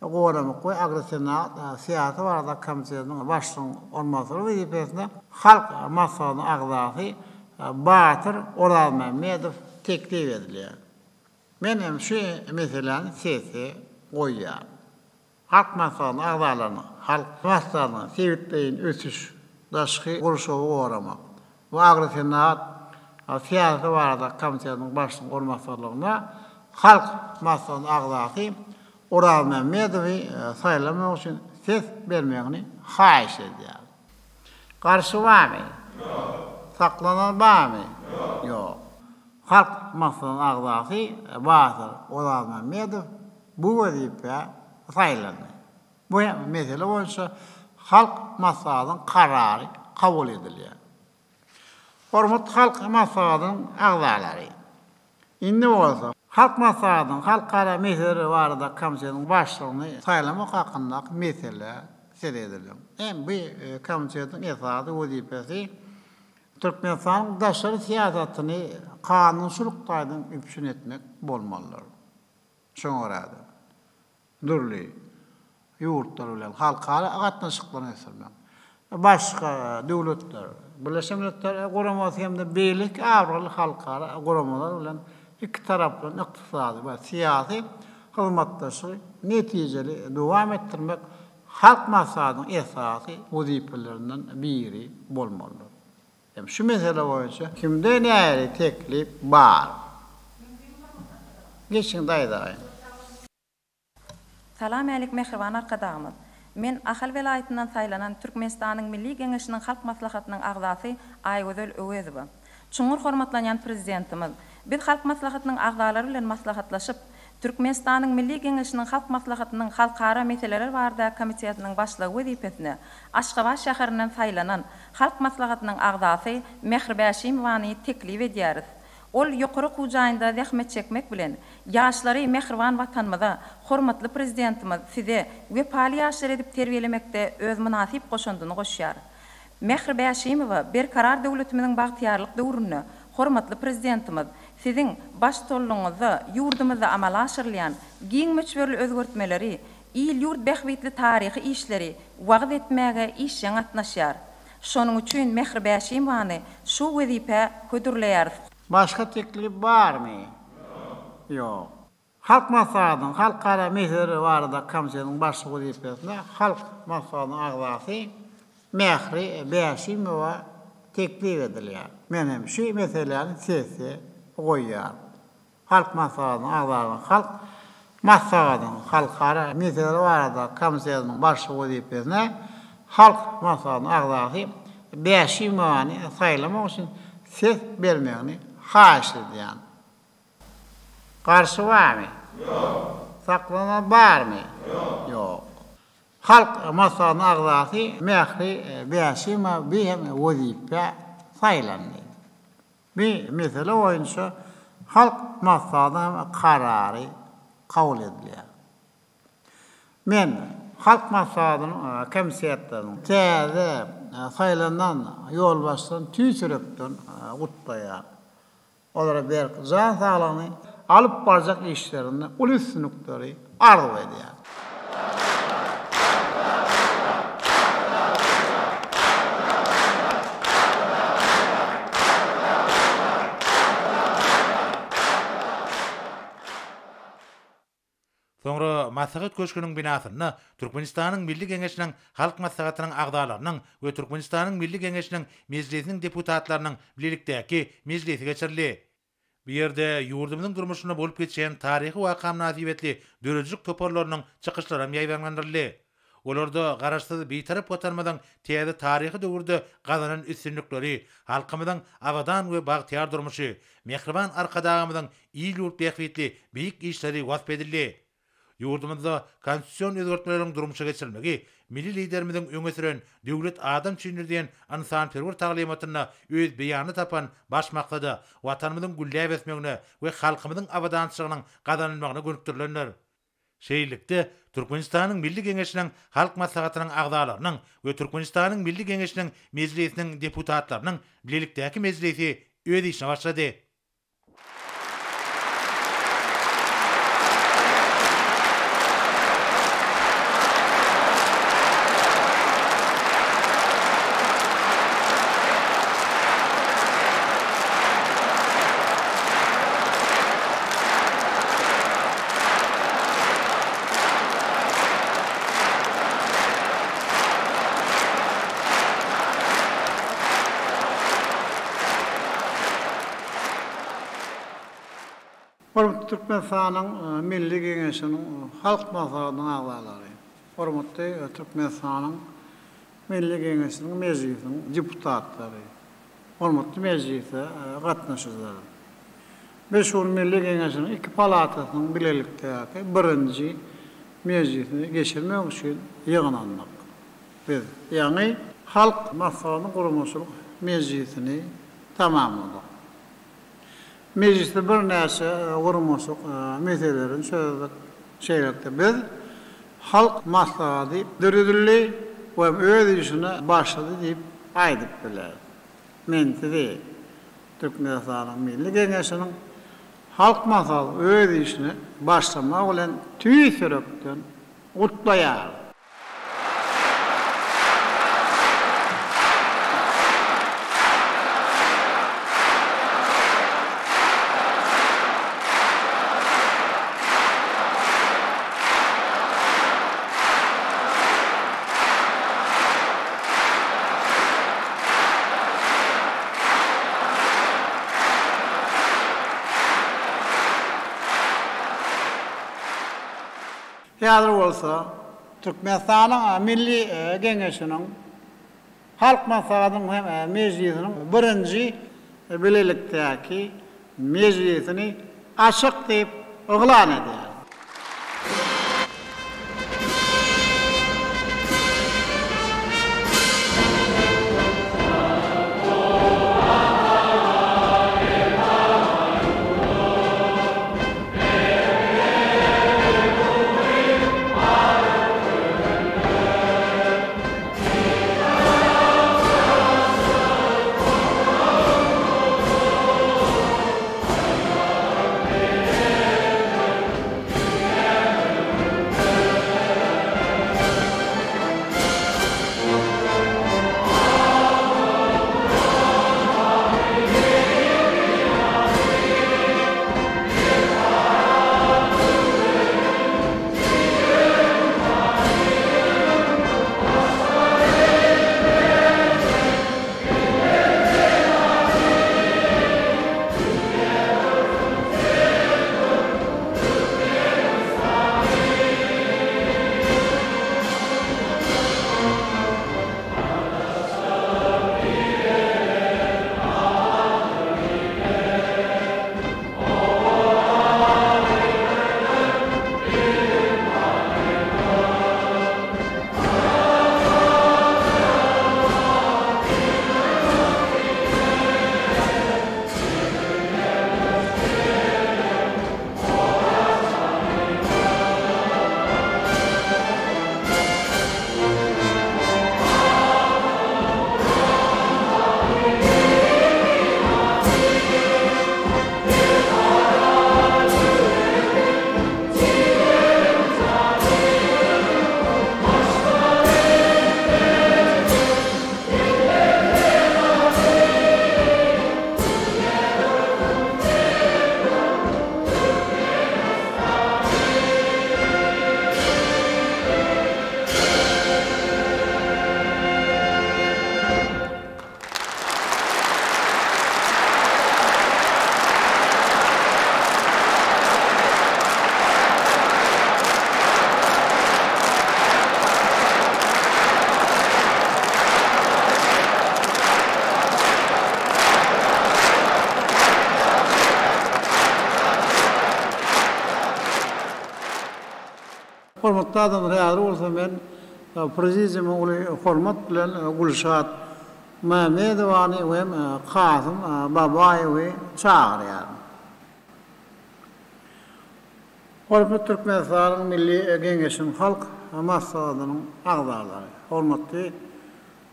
goramak we agrosenagat syýasy baradaky komitetiniň başlygynyň orunbasary wezipesine Halk Maslahatynyň agzasy Batyr Orazmämmedow teklip edilýär. Men hem şu meseläni sese goýýaryn. Halk Maslahatynyň agzalarynyň Halk Maslahatynyň sebitleýin ösüş, daşky gurşawy goramak we agrosenagat syýasaty baradaky komitetiniň başlygynyň orunbasarlygyna Halk Maslahatynyň agzasy Orazmämmedowy saýlamak üçin ses bermegini haýyş edýäris. Garşy barmy? Ýok. Saklanan barmy? Ýok. Ýok. Halk Maslahatynyň agzasy Batyr Orazmämmedow bu wezipä saýlandy. Bu mesele boýunça Halk Maslahatynyň karary kabul edilýär. Hormatly Halk Maslahatynyň agzalary! Indi bolsa, Halk Maslahatynyň Halkara meseleleri barada komitetiniň başlygyny saýlamak hakyndaky meselä seredeliň. Hem bu komitetiň esasy wezipesi Türkmenistanyň daşary syýasatyny kanunçylyk taýdan üpjün etmek bolmalydyr. Şoňa görä-de, dürli ýurtlar bilen halkara gatnaşyklaryny ösdürmek, başga döwletler, Birleşen Milletler Guramasy hem-de beýleki abraýly halkara guramalar bilen ikitaraplaýyn ykdysady we syýasy hyzmatdaşlygy netijeli dowam etdirmek Halk Maslahatynyň esasy wezipelerinden biri bolmalydyr. Hem şu mesele boýunça kimde nähili teklip bar? Geçiň daýzaýyň. Salam älik mähriban Arkadagymyz! Men Ahal welaýatyndan saýlanan Türkmenistanyň Milli Geňeşiniň Halk Maslahatynyň agzasy Aýgözel Öwezowa. Çuňňur hormatlanýan Prezidentimiz, biz Halk Maslahatynyň agzalary bilen maslahatlaşyp, Türkmenistanyň Milli Geňeşiniň Halk Maslahatynyň Halkara meseleler baradaky komitetiniň başlygy wezipesine Aşgabat şäherinden saýlanan Halk Maslahatynyň agzasy Mähri Bäşimowany teklip edýäris. Ol ýokary okuw jaýynda zähmet çekmek bilen, ýaşlary mähriban Watanymyza, hormatly Prezidentimiz Size wepaly ýaşlar edip terbiýelemekde öz mynasyp goşandyny goşýar. Mähri Bäşimowa Berkarar döwletimiziň bagtyýarlyk döwründe hormatly Prezidentimiz Siziň baştutanlygyňyzda ýurdumyzda amala aşyrylýan giň möçberli özgertmeleri, il-ýurt bähbitli taryhy işleri wagyz etmäge işjeň gatnaşýar. Şonuň üçin Mähri Bäşimowany şu wezipä hödürleýäris. Başga teklip barmy? Ýok. Halk Maslahatynyň Halkara meseleleri baradaky komitetiniň başlygy wezipesine Halk Maslahatynyň agzasy Mähri Bäşimowa teklip edilýär. Men hem şu meseläni sese goýýaryn. Halk Maslahatynyň agzalygyna Halk Maslahatynyň Halkara meseleleri baradaky komitetiniň başlygy wezipesine Halk Maslahatynyň agzasy Bäşimowany saýlamak üçin ses bermegini haýyş edýän. Garşy barmy? Ýok. Saklanan barmy? Ýok. Ýok. Halk Maslahatynyň agzasy Mähri Bäşimowa bu hem wezipä saýlandy. Bu mesele boýunça Halk Maslahatynyň hem karary kabul edilýär. Men Halk Maslahatynyň komitetleriniň täze saýlanan ýolbaşçylaryny tüýs ýürekden gutlaýaryn. Olara berk jan saglygyny, alyp barjak işlerinde uly üstünlikleri arzuw edýärin. Soňra Maslahat köşgüniň binasynda Türkmenistanyň Milli Geňeşiniň Halk Maslahatynyň agzalarynyň we Türkmenistanyň Milli Geňeşiniň Mejlisiniň deputatlarynyň bilelikdäki mejlisi geçirildi. Bu ýerde ýurdumyzyň durmuşynda bolup geçen taryhy waka mynasybetli döredijilik toparlarynyň çykyşlaram ýaýbaňlandyryldy. Olarda Garaşsyz, Bitarap Watanymyzyň täze taryhy döwürde gazanan üstünlikleri, halkymyzyň abadan we bagtyýar durmuşy, mähriban Arkadagymyzyň il-ýurt bähbitli beýik işleri wasp edildi. Ýurdumyzda konstitusion özgertmeleriň durmuşa geçirilmegi milli Liderimiziň öňe süren Döwlet adam üçindir diýen ynsanperwer taglymatynda öz beýanyny tapan baş maksada, Watanymyzyň gülläp ösmegine we halkymyzyň abadançylygynyň gazanylmagyna gönükdirilendir. Şeýlelikde, Türkmenistanyň Milli Geňeşiniň Halk Maslahatynyň agzalarynyň we Türkmenistanyň Milli Geňeşiniň Mejlisiniň deputatlarynyň bilelikdäki mejlisi öz işine başlady. Hormatly Türkmenistanyň Milli Geňeşiniň Halk Maslahatynyň agzalary, hormatly Türkmenistanyň Milli Geňeşiniň Mejlisiniň deputatlary, hormatly mejlise gatnaşyjylar! Biz şu gün Milli Geňeşiniň iki palatasynyň bilelikdäki birinji mejlisini geçirmek üçin ýygnandyk. Biz ýaňy Halk Maslahatynyň guramaçylyk mejlisini tamamladyk. Mejlisde birnäçe guramaçylyk meselelerini çözdük. Şeýlelikde, biz Halk Maslahaty döredildi we öz işine başlady diýip aýdyp bileris. Men sizi Türkmenistanyň Milli Geňeşiniň Halk Maslahaty öz işine başlamagy bilen tüýs ýürekden gutlaýaryn. Häzir bolsa Türkmenistanyň Milli Geňeşiniň Halk Maslahatynyň hem Mejlisiniň birinji bilelikdäki mejlisini açyk diýip yglan edýäris. Hormatly adamlar, häzir bolsa men prezidiuma uly hormat bilen Gülşat Mämmedowany we Kasym Babaýewi çagyrýaryn. Hormatly Türkmenistanyň Milli Geňeşiniň Halk Maslahatynyň agzalary, hormatly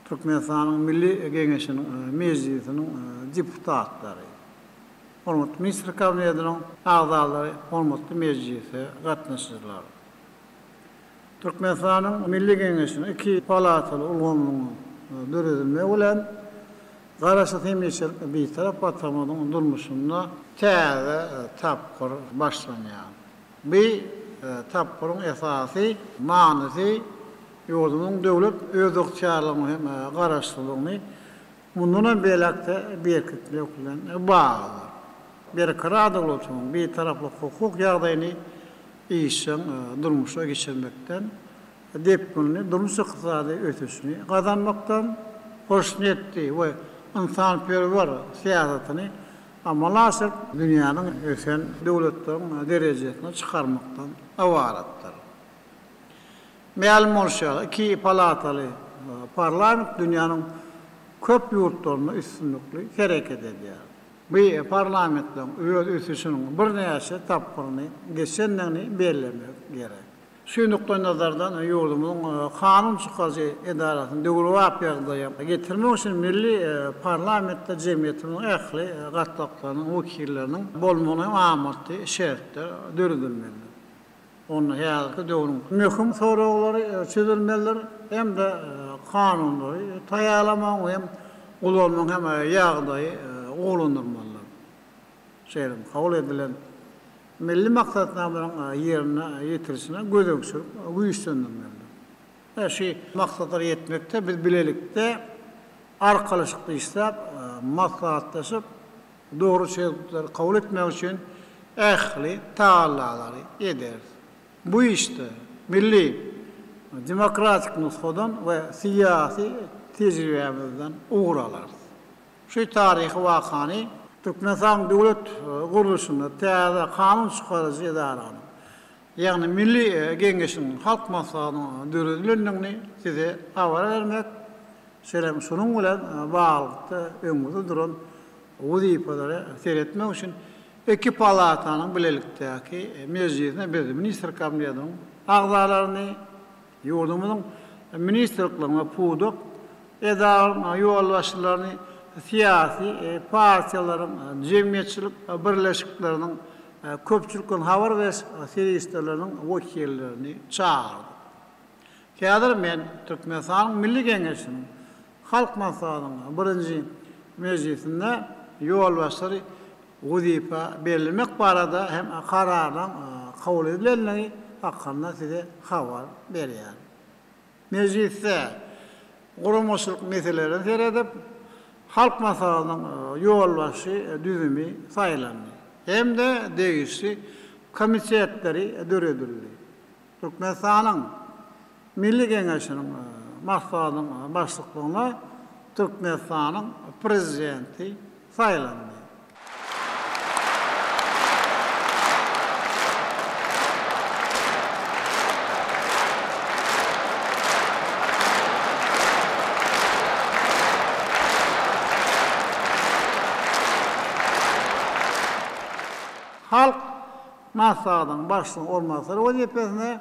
Türkmenistanyň Milli Geňeşiniň Mejlisiniň deputatlary, hormatly Ministrler Kabinetiniň agzalary, hormatly mejlise gatnaşyjylar! Türkmenistanyň Milli Geňeşiniň iki palataly ulgamynyň döredilmegi bilen, Garaşsyz hemişelik Bitarap Watanymyzyň durmuşynda täze tapgyr başlanýar. Bu tapgyryň esasy manysy ýurdumyzyň döwlet özygtyýarlygyny hem garaşsyzlygyny mundan hem beýläk-de berkitmek bilen baglydyr. Berkarar döwletimiziň Bitaraplyk hukuk ýagdaýyny işjeň durmuşa geçirmekden, depginli durmuş-ykdysady ösüşini gazanmakdan, hoşniýetli we ynsanperwer syýasatyny amala aşyryp, dünýäniň ösen döwletleriniň derejesine çykarmakdan ybaratdyr. Mälim bolşy ýaly, iki palataly parlament dünýäniň köp ýurtlarynda üstünlikli hereket edýär. Bu parlamentleriň öz ösüşiniň birnäçe tapgyryny geçendigini bellemek gerek. Şu nukdaýnazardan ýurdumyzyň kanun çykaryjy edarasyny döwrebap ýagdaýa getirmek üçin milli parlamentde jemgyýetimiziň ähli gatlaklarynyň wekilleriniň bolmagyna hem amatly şertler döredilmelidir. Onda häzirki döwrüň möhüm soraglary çözülmelidir hem-de kanunlary taýýarlamagyň hem ulanmagyň hem ýagdaýy gowulandyrmalydyr. Şeýle hem kabul edilen milli maksatnamalaryň ýerine ýetirilişine gözegçilik güýçlendirmelidir. Şu maksatlara ýetmekde biz bilelikde arkalaşykda işläp, maslahatlaşyp, dogry çözgütleri kabul etmek üçin ähli tagallalary ederis. Bu işde milli demokratik nusgadan we syýasy tejribämizden ugur alarys. Şu taryhy wakany Türkmenistanyň döwlet gurluşynda täze kanun çykaryjy edaranyň, ýagny Milli Geňeşiň Halk Maslahatynyň döredilendigini size habar bermek, şeýle hem şunuň bilen baglylykda öňümizde duran wezipelere seretmek üçin iki palatanyň bilelikdäki mejlisine biz Ministrler Kabinetiniň agzalaryny, ýurdumyzyň ministrlikleriň we pudak edaralarynyň ýolbaşçylaryny, syýasy partiýalaryň, jemgyýetçilik birleşikleriniň, köpçülikleýin habar beriş serişdeleriniň wekillerini çagyrdyk. Häzir men Türkmenistanyň Milli Geňeşiniň Halk Maslahatynyň birinji mejlisinde ýolbaşçylary wezipä bellemek barada hem kararynyň kabul edilendigi hakynda size habar berýärin. Mejlisde guramaçylyk meselelerine seredip, Halk Maslahatynyň ýolbaşçy düzümi saýlandy hem-de degişli komitetleri döredildi. Türkmenistanyň Milli Geňeşiniň Maslahatynyň başlyklygyna Türkmenistanyň Prezidenti saýlandy. Halk Maslahatynyň başlygynyň orunbasary wezipesine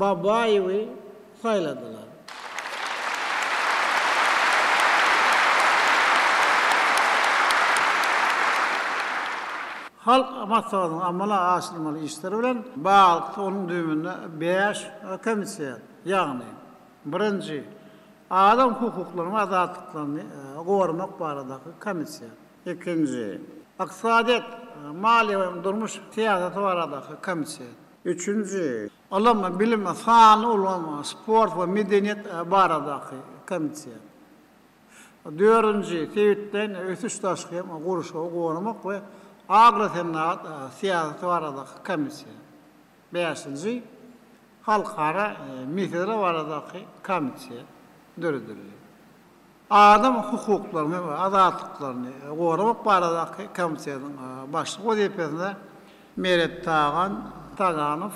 Babaýewi saýladylar. Halk Maslahatynyň amala aşyrmaly işleri bilen baglylykda onuň düzüminde bäş komitet, ýagny, birinji, adam hukuklaryny we azatlyklaryny goramak baradaky komitet, ikinji, ykdysadyýet, maliýe we durmuş syýasaty baradaky komitet, üçünji, ylym, bilim, sanly ulgam, sport we medeniýet baradaky komitet, dördünji, sebitleýin ösüş daşky gurşawy goramak we agrosenagat syýasaty baradaky komitet, bäşinji, halkara meseleler baradaky komitet döredildi. Adam hukuklaryny we azatlyklaryny goramak baradaky komitetiň başlygy wezipesine Meret Tagan Taganow,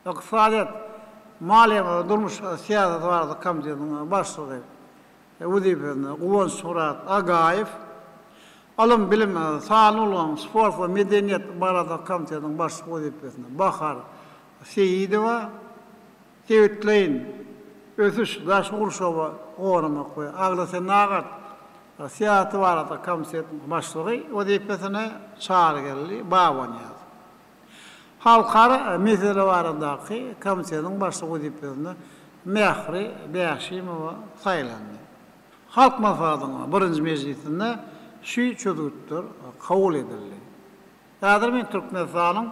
Ykdysadyýet, Maliýe we durmuş syýasaty barada komitetiniň başlygy wezipesine Guwançmyrat Agaýew, Ylym, bilim, sanly ulgam, sport we medeniýet barada komitetiniň başlygy wezipesine Bahar Seýidowa, Sebitleýin ösüş, daşky gurşawy goramak we agrosenagat syýasaty barada komitetiniň başlygy wezipesine Çarygeldi Babanyýazow. Halkara mesele baradaky komitetiniň başlygy wezipesine Mähri Bäşimowa saýlandy. Halk Maslahatynyň birinji mejlisinde şu çözgütler kabul edildi. Häzir men Türkmenistanyň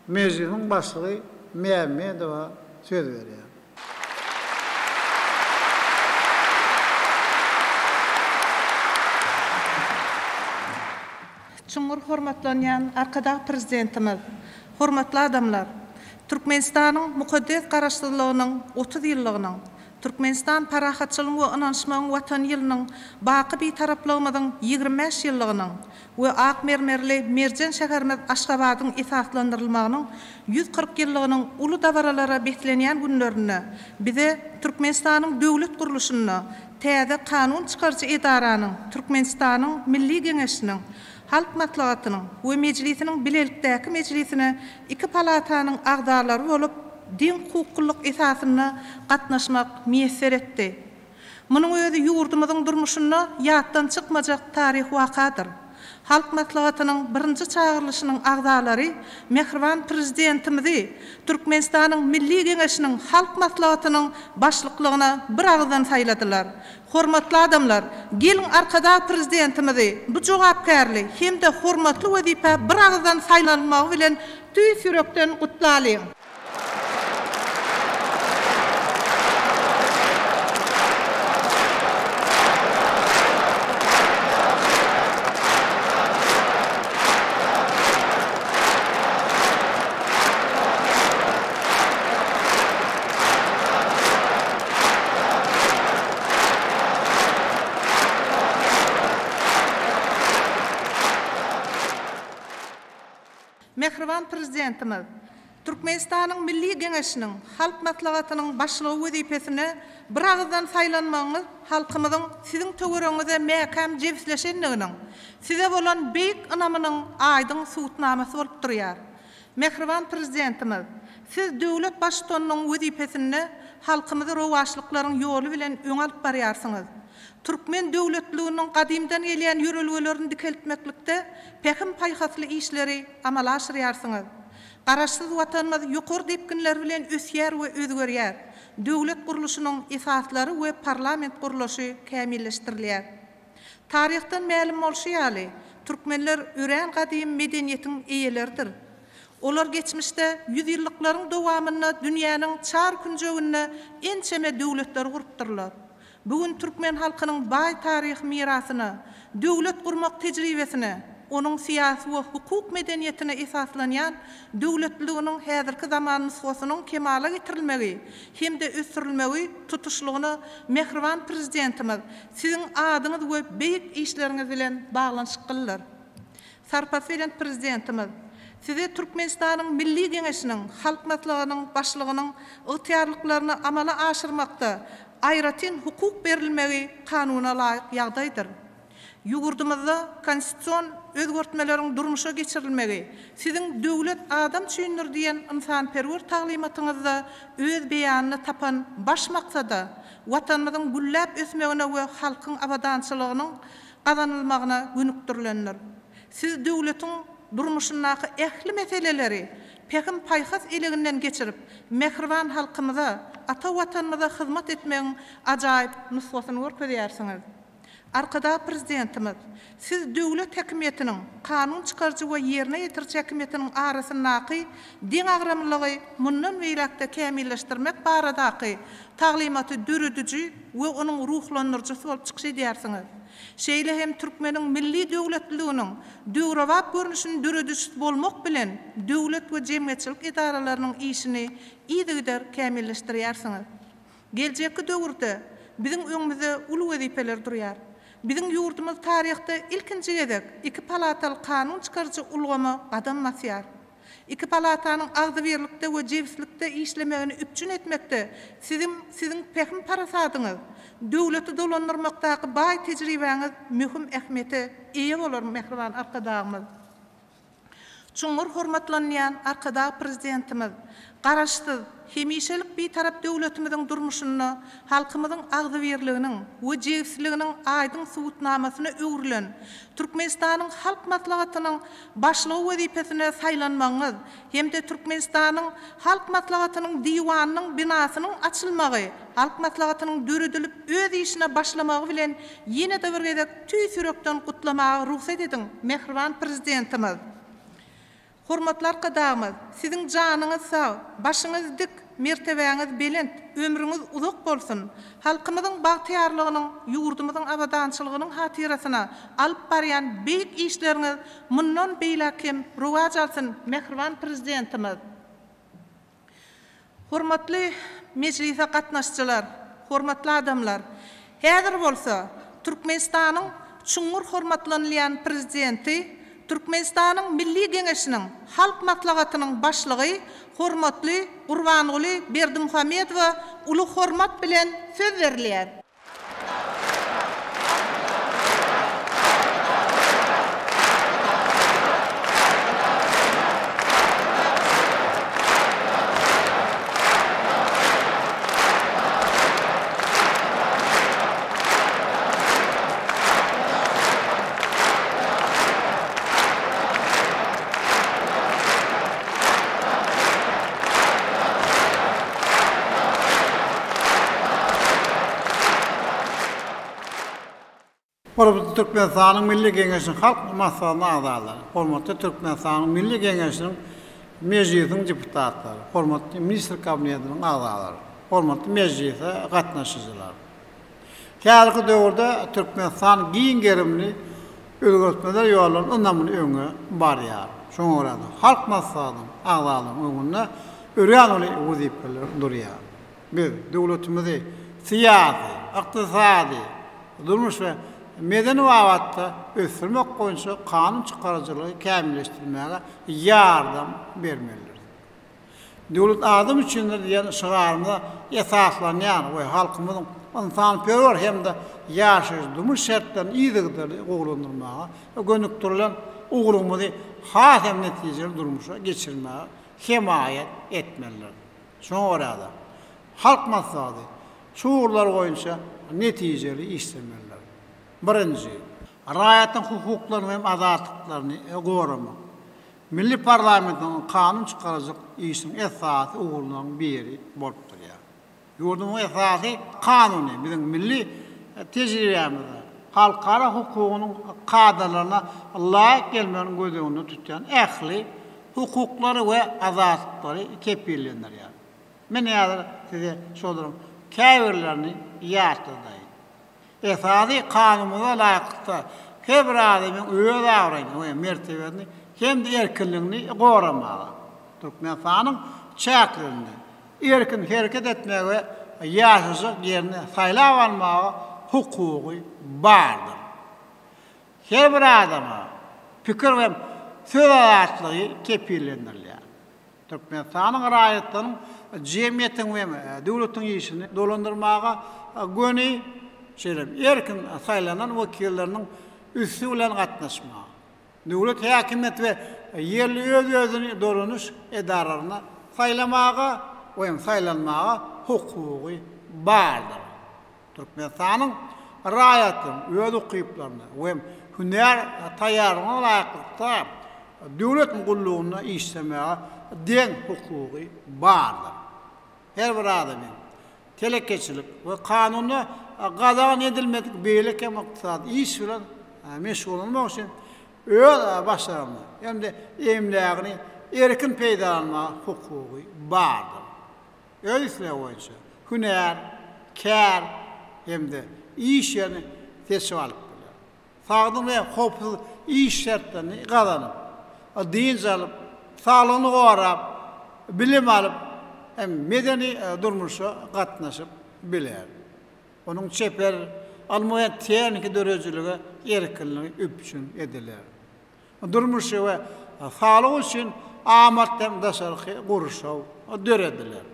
Mejlisiniň Başlygy Mämmedowa söz berýän. Çuňňur hormatlanýan Arkadag Prezidentimiz, hormatly adamlar! Türkmenistanyň mukaddes Garaşsyzlygynyň 30 ýyllygynyň, Türkmenistan parahatçylygyň we ynanyşmagyň Watany ýylynyň, baky Bitaraplygymyzyň 25 ýyllygynyň we ak mermerli merjen şäherimiz Aşgabadyň esaslandyrylmagynyň 140 ýyllygynyň uly dabaralara beslenýän günlerinde bize Türkmenistanyň döwlet gurluşynda täze kanun çykaryjy edaranyň, Türkmenistanyň Milli Geňeşiniň Halk Maslahatynyň we Mejlisiniň bilelikdäki mejlisine iki palatanyň agzalary bolup deňhukuklylyk esasynda gatnaşmak miýesser etdi. Munuň özi ýurdumyzyň durmuşynda ýatdan çykmajak taryhy wakadyr. Halk Maslahatynyň birinji çagyrylyşynyň agzalary mähriban Prezidentimizi Türkmenistanyň Milli Geňeşiniň Halk Maslahatynyň Başlyklygyna biragyzdan saýladylar. Hormatly adamlar, geliň Arkadag Prezidentimizi bu jogapkärli hem-de hormatly wezipä biragyzdan saýlanmagy bilen tüýs ýürekden gutlalyň! Mähriban Prezidentimiz Türkmenistanyň Milli Geňeşiniň Halk Maslahatynyň Başlygy wezipesine biragyzdan saýlanmagyňyz halkymyzyň Siziň töweregiňize mäkäm jebisleşendiginiň, Size bolan beýik ynamynyň aýdyň subutnamasy bolup durýar. Mähriban Prezidentimiz, Siz döwlet Baştutanynyň wezipesinde halkymyzy rowaçlyklaryň ýoly bilen öňe alyp barýarsyňyz. Türkmen döwletliginiň gadymdan gelýän ýörelgelerini dikeltmeklikde pähim-paýhasly işleri amala aşyrýarsyňyz. Garaşsyz Watanymyz ýokary depginler bilen ösýär we özgerýär. Döwlet gurluşynyň esaslary we parlament gurluşy kämilleşdirilýär. Taryhdan mälim bolşy ýaly, türkmenler örän gadymy medeniýetiň eýeleridir. Olar geçmişde ýüzýyllyklaryň dowamynda dünýäniň çar künjeginde ençeme döwletleri gurupdyrlar. Bu gün türkmen halkynyň baý taryhy mirasyna, döwlet gurmak tejribesine, onuň syýasy we hukuk medeniýetine esaslanýan döwletliliginiň häzirki zaman nusgasynyň kemala getirilmegi hem-de ösdürilmegi tutuşlygyna mähriban Prezidentimiz, Siziň adyňyz we beýik işleriňiz bilen baglanyşyklydyr. Sarpasy belent Prezidentimiz, Size Türkmenistanyň Milli Geňeşiniň Halk Maslahatynyň Başlygynyň ygtyýarlyklaryny amala aşyrmakda aýratyn hukuk berilmegi kanuna laýyk ýagdaýdyr. Ýurdumyzda konstitusion özgertmeleriň durmuşa geçirilmegi Siziň Döwlet adam üçindir diýen ynsanperwer taglymatyňyzda öz beýanyny tapan baş maksada, Watanymyzyň gülläp ösmegine we halkyň abadançylygynyň gazanylmagyna gönükdirilendir. Siz döwletiň durmuşyndaky ähli meseleleri pähim-paýhas eleginden geçirip, mähriban halkymyza, ata Watanymyza hyzmat etmegiň ajaýyp nusgasyny görkezýärsiňiz. Arkadag Prezidentimiz, Siz döwlet häkimiýetiniň, kanun çykaryjy we ýerine ýetiriji häkimiýetiniň arasyndaky deňagramlylygy mundan beýläk-de kämilleşdirmek baradaky taglymaty dörediji we onuň ruhlandyryjysy bolup çykyş edýärsiňiz. Şeýle hem türkmeniň milli döwletliliginiň döwrebap görnüşini döredijisi bolmak bilen, döwlet we jemgyýetçilik edaralarynyň işini yzygider kämilleşdirýärsiňiz. Geljekki döwürde biziň öňümizde uly wezipeler durýar. Biziň ýurdumyz taryhda ilkinji gezek iki palataly kanun çykaryjy ulgama gadam basýar. Iki palatanyň agzybirlikde we jebislikde işlemegini üpjün etmekde siziň siziň pähim-parasadyňyz, döwleti dolandyrmakdaky baý tejribäňiz möhüm ähmiýete eýe bolar, mähriban Arkadagymyz. Çuňňur hormatlanylýan Arkadag Prezidentimiz Garaşsyz, hemişelik Bitarap döwletimiziň durmuşynda halkymyzyň agzybirliginiň we jebisliginiň aýdyň subutnamasyna öwrülen Türkmenistanyň Halk Maslahatynyň Başlygy wezipesine saýlanmagyňyz hem-de Türkmenistanyň Halk Maslahatynyň Diwanynyň binasynyň açylmagy Halk Maslahatynyň döredilip öz işine başlamagy bilen ýene-de bir gezek tüýs ýürekden gutlamaga rugsat ediň, mähriban Prezidentimiz! Hormatly Arkadagymyz, Siziň janyňyz sag, başyňyz dik, mertebäňiz belent, ömrüňiz uzak bolsun! Halkymyzyň bagtyýarlygynyň, ýurdumyzyň abadançylygynyň hatyrasyna alyp barýan beýik işleriňiz mundan beýläk hem rowaç alsyn, mähriban Prezidentimiz! Hormatly mejlise gatnaşyjylar, hormatly adamlar! Häzir bolsa Türkmenistanyň çuňňur hormatlanylýan Prezidenti, Türkmenistanyň Milli Geňeşiniň Halk Maslahatynyň Başlygy hormatly Gurbanguly Berdimuhamedowa uly hormat bilen söz berilýär. Hormatly Türkmenistanyň Milli Geňeşiniň Halk Maslahatynyň agzalary, hormatly Türkmenistanyň Milli Geňeşiniň Mejlisiniň deputatlary, hormatly Ministrler Kabinetiniň agzalary, hormatly mejlise gatnaşyjylar! Häzirki döwürde Türkmenistan giň gerimli özgertmeler ýolundan ynamly öňe barýar. Şoňa görä-de, Halk Maslahatynyň agzalarynyň öňünde örän uly wezipeler durýar. Biz döwletimizi syýasy, ykdysady, durmuş we medeni babatda ösdürmek boýunça kanun çykaryjylygy kämilleşdirmäge ýardam bermelidiris. Döwlet adam üçindir diýen şygarymyza esaslanýan we halkymyzyň ynsanperwer hem-de ýaşaýyş-durmuş şertlerini yzygiderli gowulandyrmaga gönükdirilen ugrumyzy has hem netijeli durmuşa geçirmäge hemaýat etmelidir. Şoňa görä-de, Halk Maslahaty şu ugurlar boýunça netijeli işlemelidir. Birinji. Raýatyň hukuklaryny hem azatlyklaryny goramak milli parlamentiň kanun çykaryjylyk işiniň esasy ugurlarynyň biri bolup durýar. Ýurdumyzyň esasy Kanuny biziň milli tejribämize, halkara hukugynyň kadalaryna laýyk gelmegini göz öňünde tutýan ähli hukuklary we azatlyklary kepillendirýär. Men häzir size şolaryň käbirlerini ýatladaýyn. Esasy Kanunymyza laýyklykda, her bir adamyň öz abraýyny we mertebesini hem-de erkinligini goramaga, Türkmenistanyň çäklerinde erkin hereket etmäge we ýaşajak ýerini saýlap almaga hukugy bardyr. Her bir adama pikir we söz azatlygy kepillendirilýär. Türkmenistanyň raýatlarynyň jemgyýetiň we döwletiň işini dolandyrmaga göni, şeýle hem erkin saýlanan wekilleriniň üsti bilen gatnaşmaga, döwlet häkimiýeti we ýerli öz-özüni dolanyş edaralaryna saýlamaga we hem saýlanmaga hukugy bardyr. Türkmenistanyň raýatlarynyň öz ukyplaryna we hünär taýýarlygyna laýyklykda döwlet gullugynda işlemäge deň hukugy bardyr. Her bir adamyň telekeçilik we kanunda gadagan edilmedik beýleki hem ykdysady iş bilen meşgullanmak üçin öz başarnygyny hem-de emlägini erkin peýdalanmaga hukugy bardyr. Öz islegi boýunça hünär, kär hem-de iş ýerini seçip alyp biler. Sagdyn we howpsuz iş şertlerini gazanyp, dynç alyp, saglygyny gorap, bilim alyp hem medeni durmuşa gatnaşyp biler. Onuň çeper, ylmy we tehniki döredijilige erkinligi üpjün ediler. Durmuşy we saglygy üçin amatly hem daşarky gurşaw dörediler.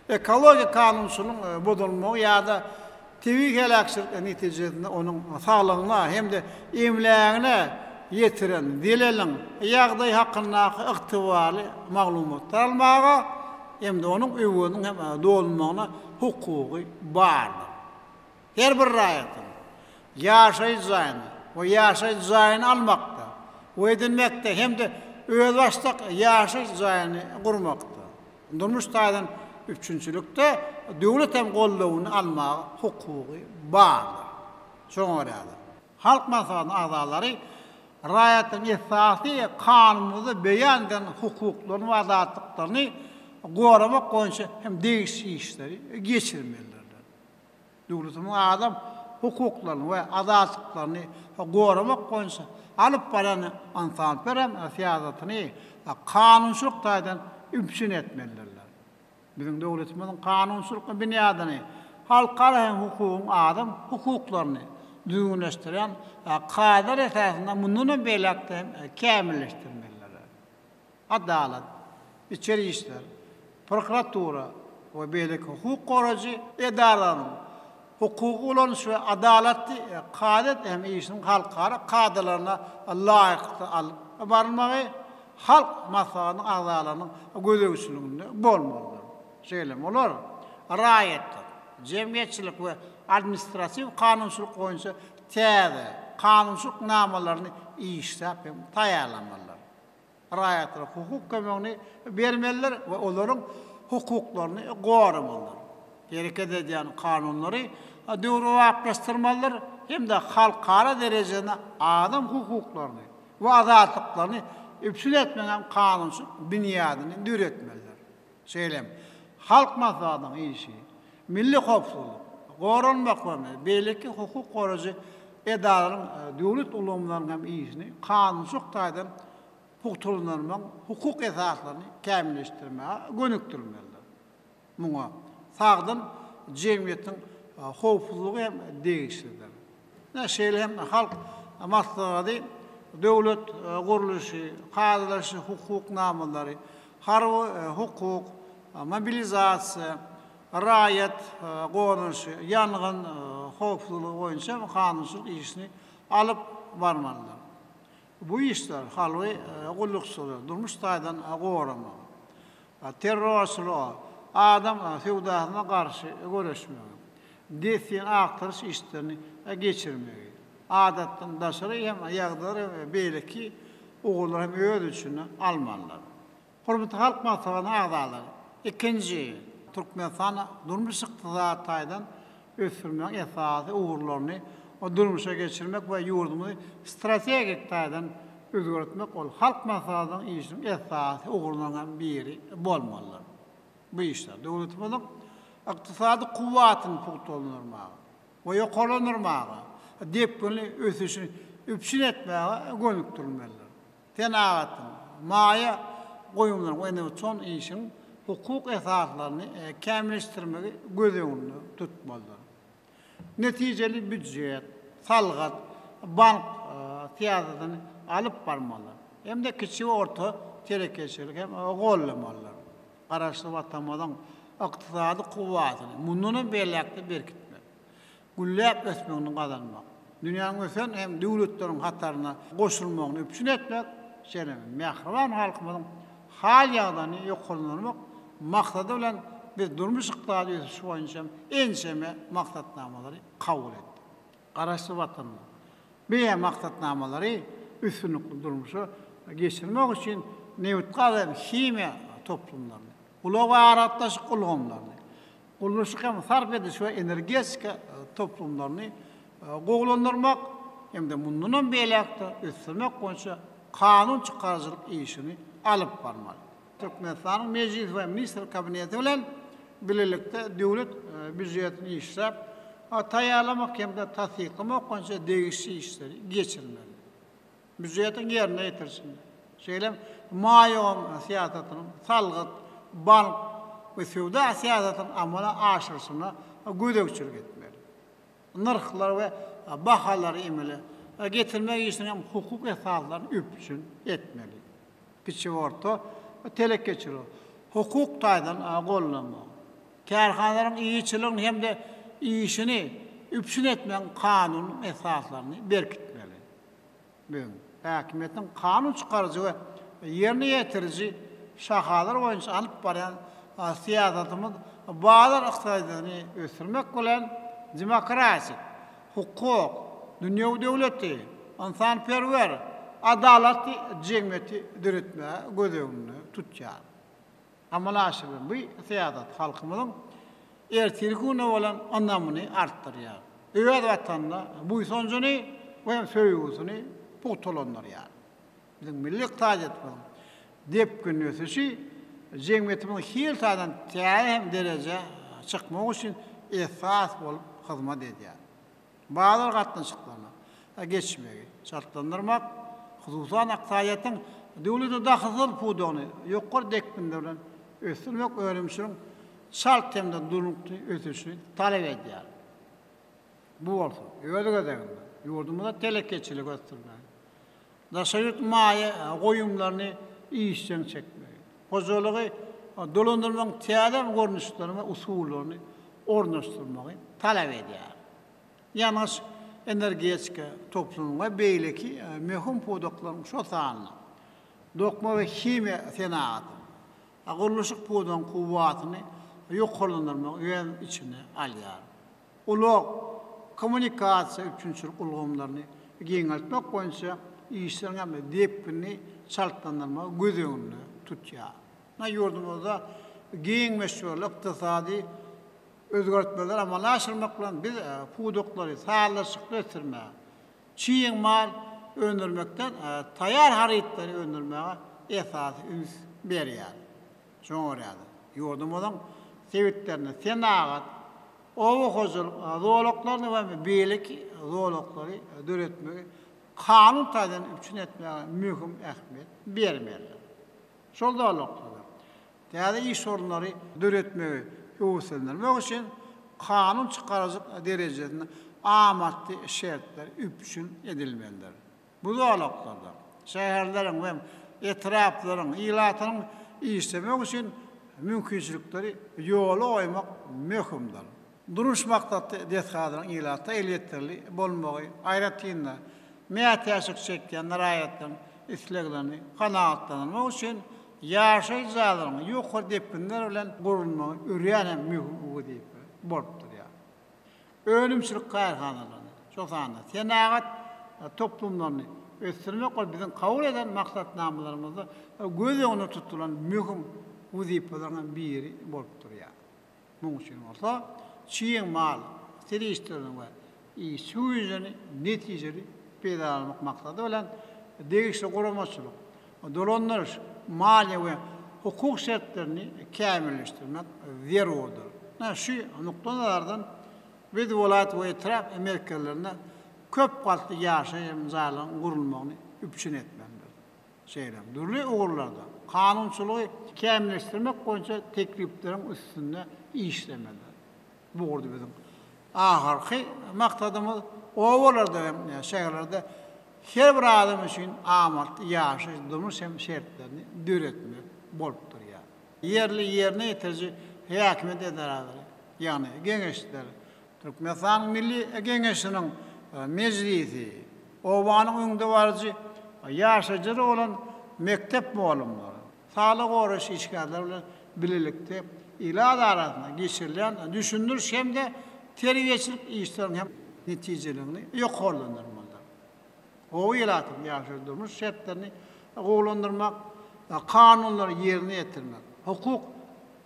Ekologik kanunçylygyň bozulmagy ýa-da tebigy heläkçilik netijesinde onuň saglygyna hem-de emlägine ýetiren zeleliň ýagdaýy hakyndaky ygtybarly maglumatlar almaga hem-de onuň öweziniň hem dolunmagyna hukugy bardyr. Her bir raýatyň ýaşaýyş jaýyny we ýaşaýyş jaýyny almakda we edinmekde hem-de özbaşdak ýaşaýyş jaýyny gurmakda, durmuş taýdan üpjünçilikde döwlet hem goldawyny almaga hukugy bardyr. Şoňa görä-de, Halk Maslahatynyň agzalary raýatlaryň esasy Kanunymyzda beýan edilen hukuklaryny we azatlyklaryny goramak boýunça hem degişli işleri geçirmelidirler. Döwletimiziň adam hukuklaryny we azatlyklaryny goramak boýunça alyp barýan ynsanperwer syýasatyny kanunçylyk taýdan üpjün etmelidirler. Biziň döwletimiziň kanunçylyk binýadyny halkara hem hukugyň adam hukuklaryny düzgünleşdirýän kadalar esasynda mundan hem beýläk-de hem kämilleşdirmelidirler. Adalat, içeri işler, prokuratura we beýleki hukuk goraýjy edaralaryň hukugy ulanyş we adalatly kazyýet hem işiniň halkara kadalaryna laýyklykda alnyp barylmagy Halk Maslahatynyň agzalarynyň gözegçiliginde bolmalydyr. Şeýle hem olar raýatlyk, jemgyýetçilik we administratiw kanunçylyk boýunça täze kanunçylyk namalaryny işläp hem taýýarlamalydyr. Raýatlara hukuk kömegini bermelidir we olaryň hukuklaryny goramalydyr. Hereket edýän kanunlary döwrebaplaşdyrmalydyr hem-de halkara derejesinde adam hukuklaryny we azatlyklaryny üpjün etmegiň hem kanunçylyk binýadyny döretmelidir. Şeýle hem Halk Maslahatynyň işi milli howpsuzlyk, goranmak we beýleki hukuk goraýjy edaralaryň, döwlet ulgamlarynyň hem işini kanunçylyk taýdan pugtalandyrmagyň hukuk esaslaryny kämilleşdirmäge gönükdirilmelidir. Muňa sagdyn jemgyýetiň howpsuzlygy hem degişlidir. Şeýle hem Halk Maslahaty döwlet gurluşy, kazylaşy hukuk namalary, harby hukuk, mobilizasiýa, raýat goranyşy, ýangyn howpsuzlygy boýunça kanunçylyk işini alyp barmalydyr. Bu işler harby gullukçylary durmuş taýdan goramagy, terrorçylyga, adam söwdasyna garşy göreşmegi, dessin agtaryş işlerini geçirmegi, adatdan daşary hem ýagdaýlary we beýleki ugurlary hem öz içine almalydyr. Hormatly Halk Maslahatynyň agzalary! Ikinji, Türkmenistany durmuş-ykdysady taýdan ösdürmegiň esasy ugurlaryny durmuşa geçirmek we ýurdumyzy strategik taýdan özgertmek ol Halk Maslahatynyň işiniň esasy ugurlarynyň hem biri bolmalydyr. Bu işler döwletimiziň ykdysady kuwwatyny pugtalandyrmaga we ýokarlandyrmaga, depginli ösüşini üpjün etmäge gönükdirilmelidir. Senagatyň, maýa goýumlaryň we innowasion işiň hukuk esaslaryny kämilleşdirmegi göz öňünde tutmalydyr. Netijeli býujet, salgyt, bank syýasatyny alyp barmalydyr hem-de kiçi we orta telekeçiligi hem goldamalydyr. Garaşsyz Watanymyzyň ykdysady kuwwatyny mundan hem beýläk-de berkitmek, gülläp ösmegini gazanmak, dünýäniň ösen hem döwletleriň hataryna goşulmagyny üpjün etmek, şeýle hem mähriban halkymyzyň hal-ýagdaýyny ýokarlandyrmak maksady bilen biz durmuş-ykdysady ösüş boýunça hem ençeme maksatnamalary kabul etdik. Garaşsyz Watanymyz bu maksatnamalary üstünlikli durmuşa geçirmek üçin nebitgaz hem himiýa toplumlaryny, ulag we aragatnaşyk ulgamlaryny, gurluşyk hem sarp ediş we energetika toplumlaryny gowulandyrmak hem-de mundanam beýläk-de ösdürmek boýunça kanun çykaryjylyk işini alyp barmaly. Türkmenistanyň Mejlisi we Ministrler Kabineti bilen bilelikde döwlet býujetini işläp taýýarlamak hem-de tassyklamak boýunça degişli işleri geçirmeli. Býujetiň ýerine ýetirilişini, şeýle hem maýa goýum syýasatynyň, salgyt, bank we söwda syýasatynyň amala aşyrylyşyna gözegçilik etmeli. Nyrhlary we bahalary emele getirmek işiniň hem hukuk esaslaryny üpjün etmeli. Kiçi we orta telekeçiligi hukuk taýdan gollanmagy, kärhanalaryň eýeçiligini hem-de işini üpjün etmegiň kanuny esaslaryny berkitmeli. Biziň häkimiýetiň kanun çykaryjy we ýerine ýetiriji şahalary boýunça alyp barýan syýasatymyz bazar ykdysadyýetini ösdürmek bilen demokratik, hukuk, dünýewi döwleti, ynsanperwer, adalatly jemgyýeti döretmäge göz öňünde tutýar. Amala aşyrylan bu syýasat halkymyzyň ertirki güne bolan ynamyny artdyrýar, öz Watanyna buýsanjyny we hem söýgüsini pugtalandyrýar. Biziň milli ykdysadyýetimiziň depginli ösüşi jemgyýetimiziň hil taýdan täze hem derejä çykmagy üçin esas bolup hyzmat edýär. Bazar gatnaşyklaryna geçmegi çaltlandyrmak, hususan, ykdysadyýetiň döwlete dahylsyz pudagyny ýokary depginler bilen ösdürmek önümçiligiň çalt hem-de durnukly ösüşini talap edýär. Bu bolsa, öz gezeginde, ýurdumyzda telekeçiligi ösdürmegi, daşary ýurt maýa goýumlaryny işjeň çekmegi, hojalygy dolandyrmagyň täze görnüşlerini we usullaryny ornaşdyrmagy talap edýär. Ýangyç-energetika toplumynyň we beýleki möhüm pudaklaryň, şol sanda dokma we himiýa senagatynyň, gurluşyk pudagynyň kuwwatyny ýokarlandyrmagy öz içine alýar. Ulag, kommunikasiýa üpjünçilik ulgamlaryny giňeltmek boýunça işleriň hem depginini çaltlandyrmagy göz öňünde tutýar. Ýurdumyzda giň möçberli ykdysady özgertmeleri amala aşyrmak bilen biz pudaklary sazlaşykly ösdürmäge, çig mal öndürmekden taýýar harytlary öndürmäge esasy üns berýäris. Şoňa görä-de, ýurdumyzyň sebitlerinde senagat, oba hojalyk zolaklaryny we beýleki zolaklary döretmegi kanun taýdan üpjün etmäge möhüm ähmiýet bermelidir. Şol zolaklarda täze iş orunlary döretmegi höweslendirmek üçin kanun çykaryjyk derejesinde amatly şertler üpjün edilmelidir. Bu zolaklarda şäherleriň we etraplaryň ilatynyň işlemegi üçin mümkinçilikleri ýola goýmak möhümdir. Durmuş maksatly desgalaryň ilata elýeterli bolmagy, aýratyn-da, mätäçlik çekýän raýatlaryň isleglerini kanagatlandyrmak üçin ýaşaýyş jaýlaryň ýokary depginler bilen gurulmagy örän hem möhüm wezipe bolup durýar. Önümçilik kärhanalaryny, şol sanda senagat toplumlaryny ösdürmek ol biziň kabul eden maksatnamalarymyzda göz öňünde tutulan möhüm wezipeleriň hem biri bolup durýar. Munuň üçin bolsa çig mal serişdelerini we işçi güýjüni netijeli peýdalanmak maksady bilen degişli guramaçylyk, dolandyryş, maliýe we hukuk şertlerini kämilleşdirmek zerurdyr. Ine, şu nukdaýnazardan biz welaýat we etrap merkezlerinde köp gatly ýaşaýyş jaýlaryň gurulmagyny üpjün etmelidiris. Şeýle hem dürli ugurlarda kanunçylygy kämilleşdirmek boýunça teklipleriň üstünde işlemelidir. Bu ugurda biziň ahyrky maksadymyz obalarda hem şäherlerde her bir adam üçin amatly ýaşaýyş, durmuş hem şertlerini döretmek bolup durýar. Ýerli ýerine ýetiriji häkimiýet edaralary, ýagny Geňeşler, Türkmenistanyň Milli Geňeşiniň Mejlisi, obanyň öňdebaryjy ýaşaýjylary bolan mekdep mugallymlary, saglygy goraýyş işgärleri bilen bilelikde ilat arasynda geçirilýän düşündiriş hem-de terbiýeçilik işleriniň hem netijeliligini ýokarlandyrmalydyr. Oba ilatynyň ýaşaýyş-durmuş şertlerini gowulandyrmak, kanunlary ýerine ýetirmek, hukuk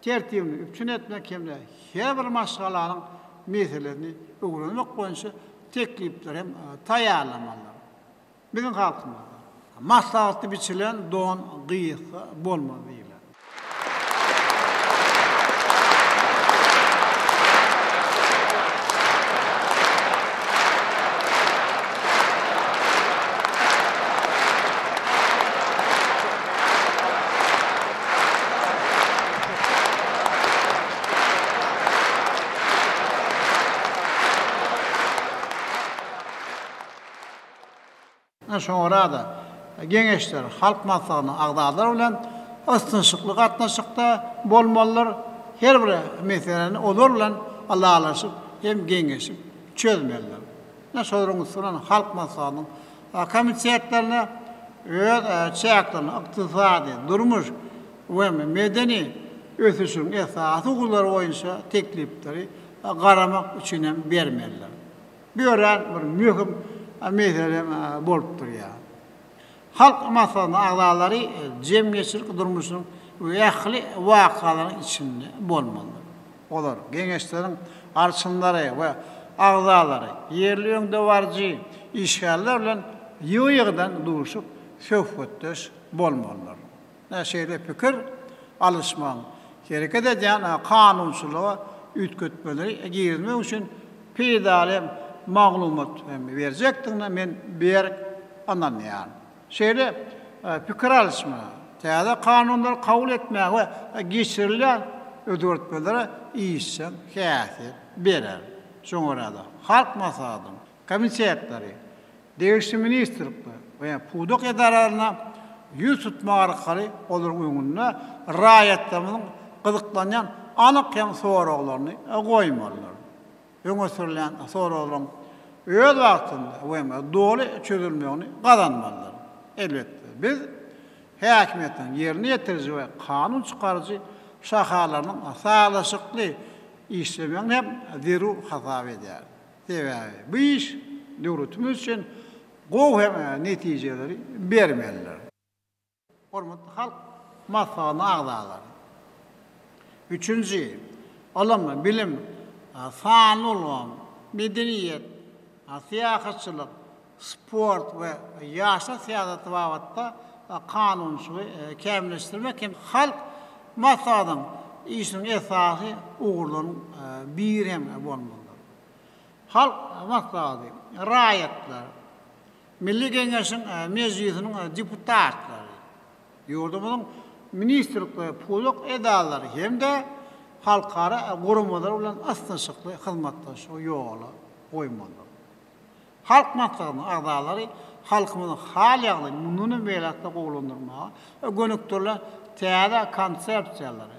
tertibini üpjün etmek hem-de her bir maşgalanyň meselesini öwrenmek boýunça teklipleri hem taýýarlamalydyr. Biziň halkymyzda, Maslahatly biçilen don gysga bolmaz diýilýär. Şoňa görä-de, Geňeşler Halk Maslahatynyň agzalary bilen ysnyşykly gatnaşykda bolmalydyr, her bir meseläni olar bilen ylalaşyp hem geňeşip çözmelidir. Ine şolaryň üsti bilen Halk Maslahatynyň komitetlerine öz çäklerinde ykdysady, durmuş we medeni ösüşiň esasy ugurlary boýunça teklipleri garamak üçin hem bermelidir. Bu örän bir möhüm mesele bolup durýar. Halk Maslahatynyň agzalary jemgyýetçilik durmuşynyň we ähli wakalaryň içinde bolmalydyr. Olar geňeşleriň arçynlary we agzalary, ýerli öňdebaryjy işgärler bilen ýygy-ýygydan duşup, söhbetdeş bolmalydyr. Şeýle pikir alyşmagyň hereket edýän kanunçylyga üýtgetmeleri girizmek üçin peýdaly maglumat hem berjekdigine men berk ynanýaryn. Şeýle pikir alyşma täze kanunlary kabul etmäge we geçirilýän özgertmelere işjeň häsiýet berer. Şoňa görä-de, Halk Maslahatynyň komitetleri, degişli ministrlikler we pudak edaralaryna ýüz tutmak arkaly olaryň öňünde raýatlarymyzyň gyzyklanýan anyk hem soraglaryny goýmalydyr. Öňe sürülýän soraglaryň öz wagtynda we doly çözülmegini gazanmalydyr. Elbetde, biz häkimiýetiň ýerine ýetiriji we kanun çykaryjy şahalarynyň sazlaşykly işlemegini hem zerur hasap edýäris. Sebäbi bu iş döwletimiz üçin gowy hem netijeleri bermelidir. Hormatly Halk Maslahatynyň agzalary! Üçünji, ylym, bilim, sanly ulgam, medeniýet, syýahatçylyk, sport we ýaşlar syýasaty babatda kanunçylygy kämilleşdirmek hem Halk Maslahatynyň işiniň esasy ugurlarynyň biri hem bolmalydyr. Halk Maslahaty, raýatlar, Milli Geňeşiň Mejlisiniň deputatlary, ýurdumyzyň ministrlik we pudak edaralary hem-de halkara guramalary bilen ysnyşykly hyzmatdaşlygy ýola goýmalydyr. Halk Maslahatynyň agzalary halkymyzyň hal-ýagdaýyny mundan beýläk-de gowulandyrmaga gönükdirilen täze konsepsiýalary,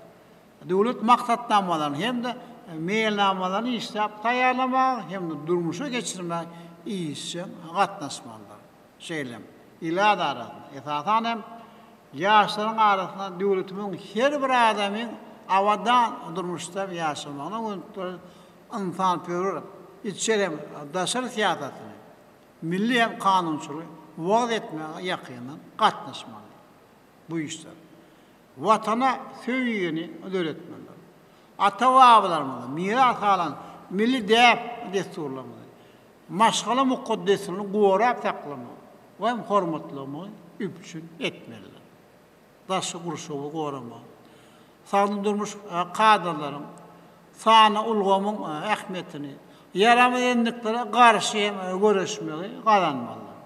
döwlet maksatnamalaryny hem-de meýilnamalaryny işläp taýýarlamaga hem-de durmuşa geçirmäge işjeň gatnaşmalydyr. Şeýle hem, ilat arasynda, esasan hem, ýaşlaryň arasynda döwletimiziň her bir adamyň abadan durmuşda ýaşamagyna gönükdirilen ynsanperwer içeri hem daşary syýasatyny, milli hem kanunçylygy wagyz etmäge ýakyndan gatnaşmalydyr. Bu işler Watana söýgini döretmelidir. Ata-babalarymyzdan miras galan milli däp-dessurlarymyzy, maşgala mukaddesligini gorap saklamagy we hormatlamagy üpjün etmelidir. Daşky gurşawy goramagy, sagdyn durmuş kadalaryň, sanly ulgamyň ähmiýetini, ýaramaz endiklere garşy hem göreşmegi gazanmalydyr.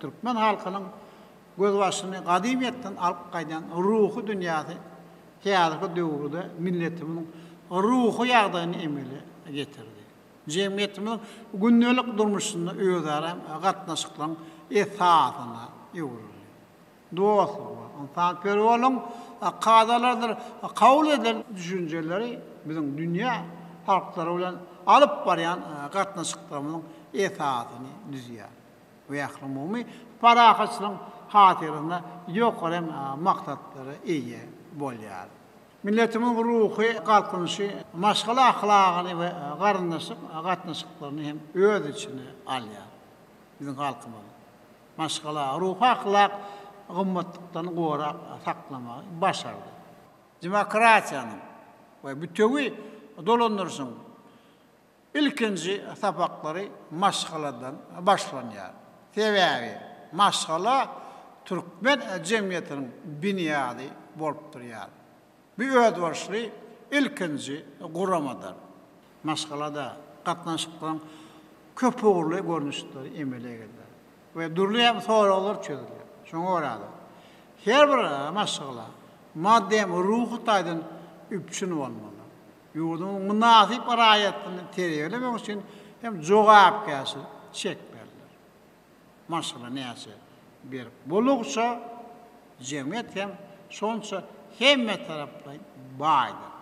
Türkmen halkynyň gözbaşyny gadymyýetden alyp gaýdýan ruhy dünýäsi häzirki döwürde milletimiziň ruhy ýagdaýyny emele getirdi. Jemgyýetimiziň gündelik durmuşynda özara gatnaşyklaryň esasyna öwrüldi. Dostluk we ynsanperwerligiň kadalarydyr kabul edilen düşünjeleri biziň dünýä halklary bilen alyp barýan gatnaşyklarymyzyň esasyny düzýär. we ählumumy parahatçylygyň hatyrasyna ýokary hem maksatlara eýe bolýar. Milletimiziň ruhy galkynyşy maşgala ahlagyny we garyndaşlyk gatnaşyklaryny hem öz içine alýar. Biziň halkymyz maşgala ruhy-ahlak gymmatlyklaryny gorap saklamagy başardy. Demokratiýanyň we bütewi dolandyryşyň Ilkinji sapaklary maşgaladan başlanýar. Sebäbi maşgala türkmen jemgyýetiniň binýady bolup durýar. Bu özboluşly ilkinji guramadyr. Maşgalada gatnaşyklaryň köpugurly görnüşleri emele gelýär we dürli hem soraglar çözülýär. Şoňa görä-de, her bir maşgala maddy hem ruhy taýdan üpjün bolmaly. Ýurduň mynasyp raýatyny terbiýelemek üçin hem jogapkärçilik çekmelidir. Maşgala näçe? Berk boldugyça, jemgyýet hem şonça hemmetaraplaýyn baýdyr.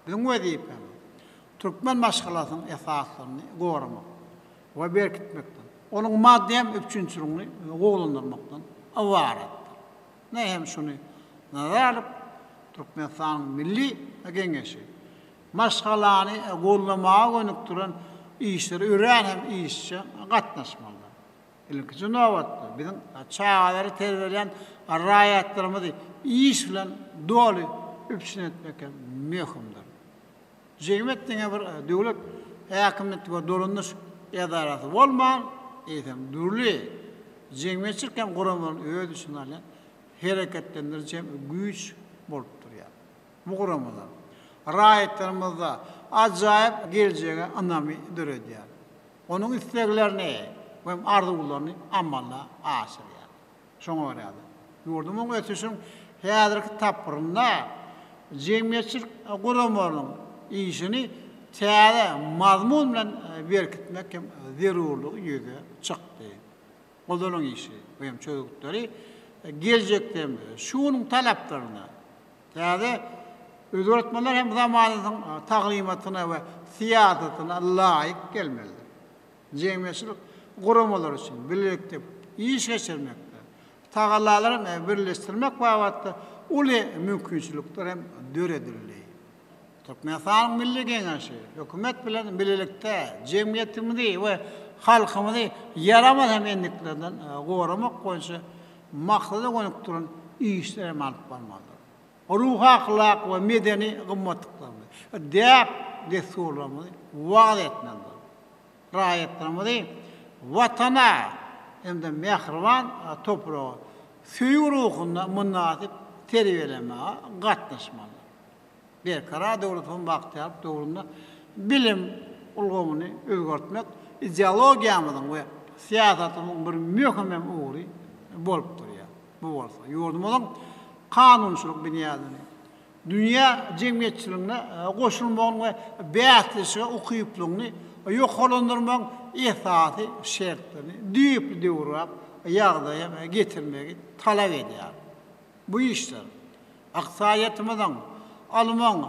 Biziň wezipämiz, türkmen maşgalasynyň esaslaryny goramak we berkitmekden, onuň maddy hem üpjünçiligini gowulandyrmakdan ybaratdyr. Ine hem şuny nazara alyp, Türkmenistanyň Milli Geňeşi maşgalany goldamaga gönükdirilen işlere örän hem işjeň gatnaşmalydyr. Ilkinji nobatda, biziň çagalary terbiýeleýän raýatlarymyzy iş bilen doly üpjün etmek hem möhümdir. Jemgyýet diňe bir döwlet häkimiýeti we dolandyryş edarasy bolman, eýsem, dürli jemgyýetçilik hem guramalaryny öz içine alýan hereketlendiriji hem güýç bolup durýar. Bu guramalar raýatlarymyzda ajaýyp geljege ynamy döredýär. Onuň isleglerini we arzuwlaryny amala aşyrýar. Şoňa görä-de, ýurdumyzyň ösüşiniň häzirki tapgyrynda jemgyýetçilik guramalarynyň işini täze mazmun bilen berkitmek hem zerurlygy ýüze çykdy. Olaryň işi we hem çözgütleri geljekde hem şu günüň talaplaryna, täze özgertmeler hem zamanasynyň taglymatyna we syýasatyna laýyk gelmelidir. Jemgyýetçilik guramalary üçin bilelikde iş geçirmekde, tagallalary birleşdirmek babatda uly mümkinçilikler hem döredildi. Türkmenistanyň Milli Geňeşi Hökümet bilen bilelikde jemgyýetimizi we halkymyzy ýaramaz hem endiklerden goramak boýunça maksada gönükdirilen işleri hem alyp barmalydyr. Ruhy-ahlak we medeni gymmatlyklarymyzy, däp-dessurlarymyzy wagyz etmelidir. Raýatlarymyzy Watana hem-de mähriban topraga söýgi ruhunda mynasyp terbiýelemäge gatnaşmalydyr. Berkarar döwletimiziň bagtyýarlyk döwründe bilim ulgamyny özgertmek ideologiýamyzyň we syýasatymyzyň bir möhüm hem ugry bolup durýar. Bu bolsa ýurdumyzyň kanunçylyk binýadyny, dünýä jemgyýetçiligine goşulmagyny we bäsleşige ukyplygyny ýokarlandyrmagyň esasy şertlerini düýpli döwrebap ýagdaýa getirmegi talap edýär. Bu işler ykdysadyýetimiziň, ylmyň,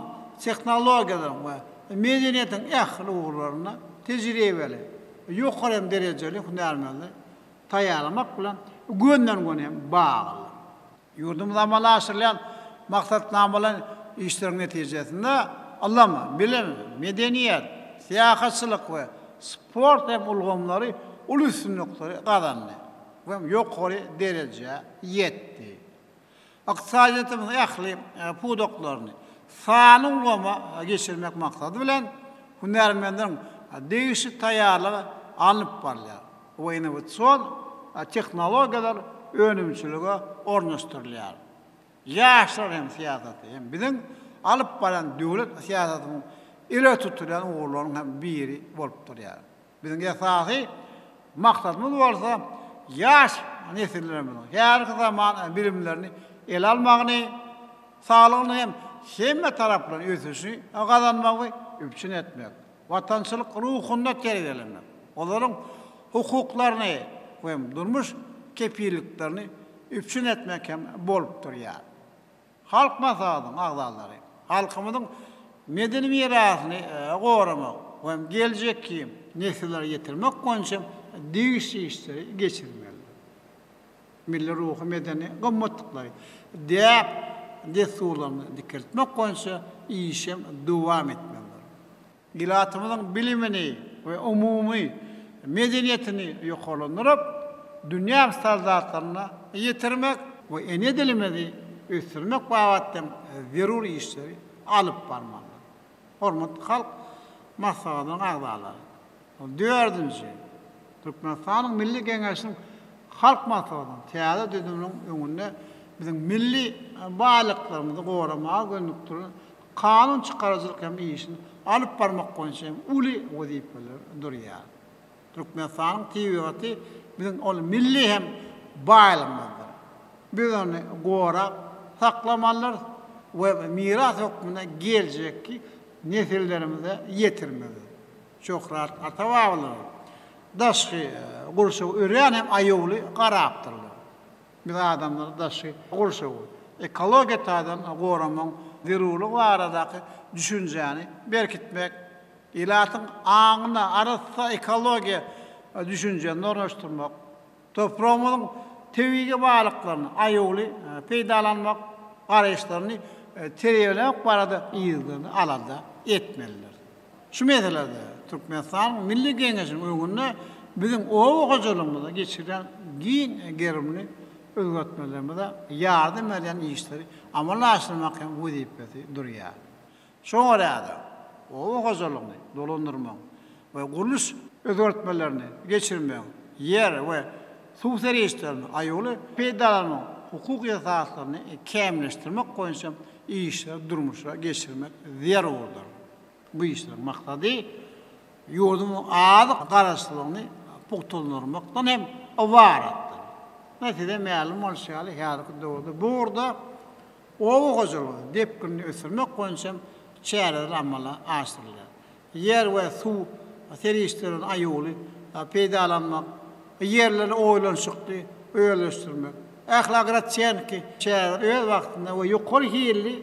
tehnologiýalaryň we medeniýetiň ähli ugurlarynda tejribeli, ýokary hem derejeli hünärmenleri taýýarlamak bilen gönden-göni hem baglydyr. Ýurdumyzda amala aşyrylýan maksatnamaly işleriň netijesinde ylym, bilim, medeniýet, syýahatçylyk we sport hem ulgamlary uly üstünlikleri gazandy. we ýokary derejä ýetdi. Ykdysadyýetimiziň ähli pudaklaryny sanly ulgama geçirmek maksady bilen, hünärmenleriň degişli taýýarlygy alnyp barylýar we innowasion tehnologiýalar önümçilige ornaşdyrylýar. Ýaşlar hem syýasaty hem biziň alyp barýan döwlet syýasatymyzyň ileri tutulýan ugurlarynyň hem biri bolup durýar. Biziň esasy maksadymyz bolsa ýaş nesillerimiziň häzirki zaman bilimlerini ele almagyny, saglygyny hem hemme taraplaýyn ösüşini gazanmagy üpjün etmek, watançylyk ruhunda terbiýelemek, olaryň hukuklaryny we durmuş kepilliklerini üpjün etmek hem bolup durýar. Halk Maslahatynyň agzalary halkymyzyň medeni mirasyny goramak we geljekki nesillere ýetirmek boýunça degişli işleri geçirmelidir. Milli ruhy-medeni gymmatlyklary, däp-dessurlarymyzy dikeltmek boýunça iş hem dowam etmelidir. Ilatymyzyň bilimini we umumy medeniýetini ýokarlandyryp, dünýä standartlaryna ýetirmek we ene dilimizi ösdürmek babatda hem zerur işleri alyp barmalydyr. Hormatly Halk Maslahatynyň agzalary! Dördünji, Türkmenistanyň Milli Geňeşiniň Halk Maslahatynyň täze düzüminiň öňünde biziň milli baýlyklarymyzy goramaga gönükdirilen kanun çykaryjylyk hem işini alyp barmak boýunça hem uly wezipeler durýar. Türkmenistanyň tebigaty biziň ol milli hem. baýlygymyzdyr. Biz ony gorap saklamalydyrys we miras hökmünde geljekki nesillerimize ýetirmelidir. Şöhrat ata-babalarymyz daşky gurşawa örän hem aýawly garapdyrlar. Biz adamlara daşky gurşawy ekologiýa taýdan goramagyň zerurlygy baradaky düşünjäni berkitmek, ilatyň aňyna arassa ekologiýa düşünjesini ornaşdyrmak, topragymyzyň tebigy baýlyklaryny aýawly peýdalanmak garaýyşlaryny terbiýelemek barada yzygiderli alada etmelidir. Şu meselede Türkmenistanyň Milli Geňeşiniň öňünde biziň oba hojalygymyzda geçirýän giň gerimli özgertmelerimize ýardam berýän işleri amala aşyrmak hem wezipesi durýar. Şoňa görä-de, oba hojalygyny dolandyrmagyň we gurluş özgertmelerini geçirmegiň, ýer we suw serişdelerini aýawly peýdalanmagyň hukuk esaslaryny kämilleşdirmek boýunça işleri durmuşa geçirmek zerurdyr. Bu işleriň maksady ýurdumyzyň azyk garaşsyzlygyny pugtalandyrmakdan hem ybaratdyr. Ine, size mälim bolşy ýaly, häzirki döwürde bu ugurda oba hojalygyny depginli ösdürmek boýunça hem çäreler amala aşyrylýar. Ýer we suw serişdelerini aýawly peýdalanmak, ýerleri oýlanyşykly özleşdirmek, ähli agrotehniki çäreleri öz wagtynda we ýokary hilli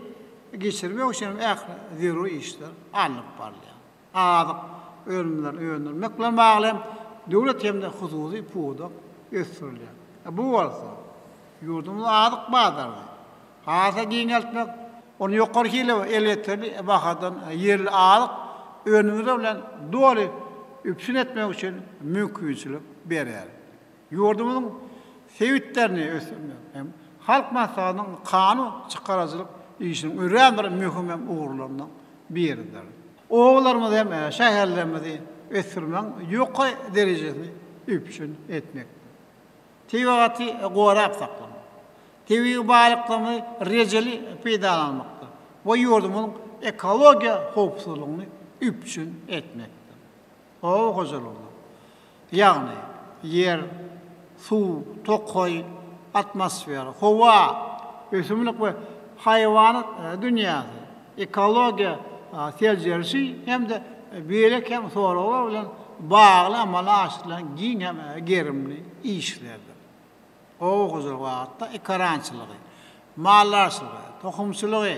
geçirmek üçin hem ähli zerur işler alnyp barylýar. Azyk önümlerini öndürmek bilen bagly hem döwlet hem-de hususy pudak ösdürilýär. Bu bolsa ýurdumyzyň azyk bazaryny has-da giňeltmek, ony ýokary hili we elýeterli bahadan ýerli azyk önümleri bilen doly üpjün etmek üçin mümkinçilik berer. Ýurdumyzyň sebitlerini ösdürmek hem Halk Maslahatynyň kanun çykaryjylyk işiniň örän bir möhüm hem ugurlarynyň biridir. Obalarymyzy hem şäherlerimizi ösdürmegiň ýokary derejesini üpjün etmekdir. Tebigaty gorap saklamak, tebigy baýlyklarymyzy rejeli peýdalanmakdyr we ýurdumyzyň ekologiýa howpsuzlygyny üpjün etmekdir. Oba hojalygyna, ýagny ýer, suw, tokaý, atmosfera, howa, ösümlik we haýwanat dünýäsi, ekologiýa seljerişi hem-de beýleki hem soraglar bilen bagly amala aşyrylýan giň hem gerimli işlerdir. Oba hojalygy babatda ekarançylygy, maldarçylygy, tohumçylygy,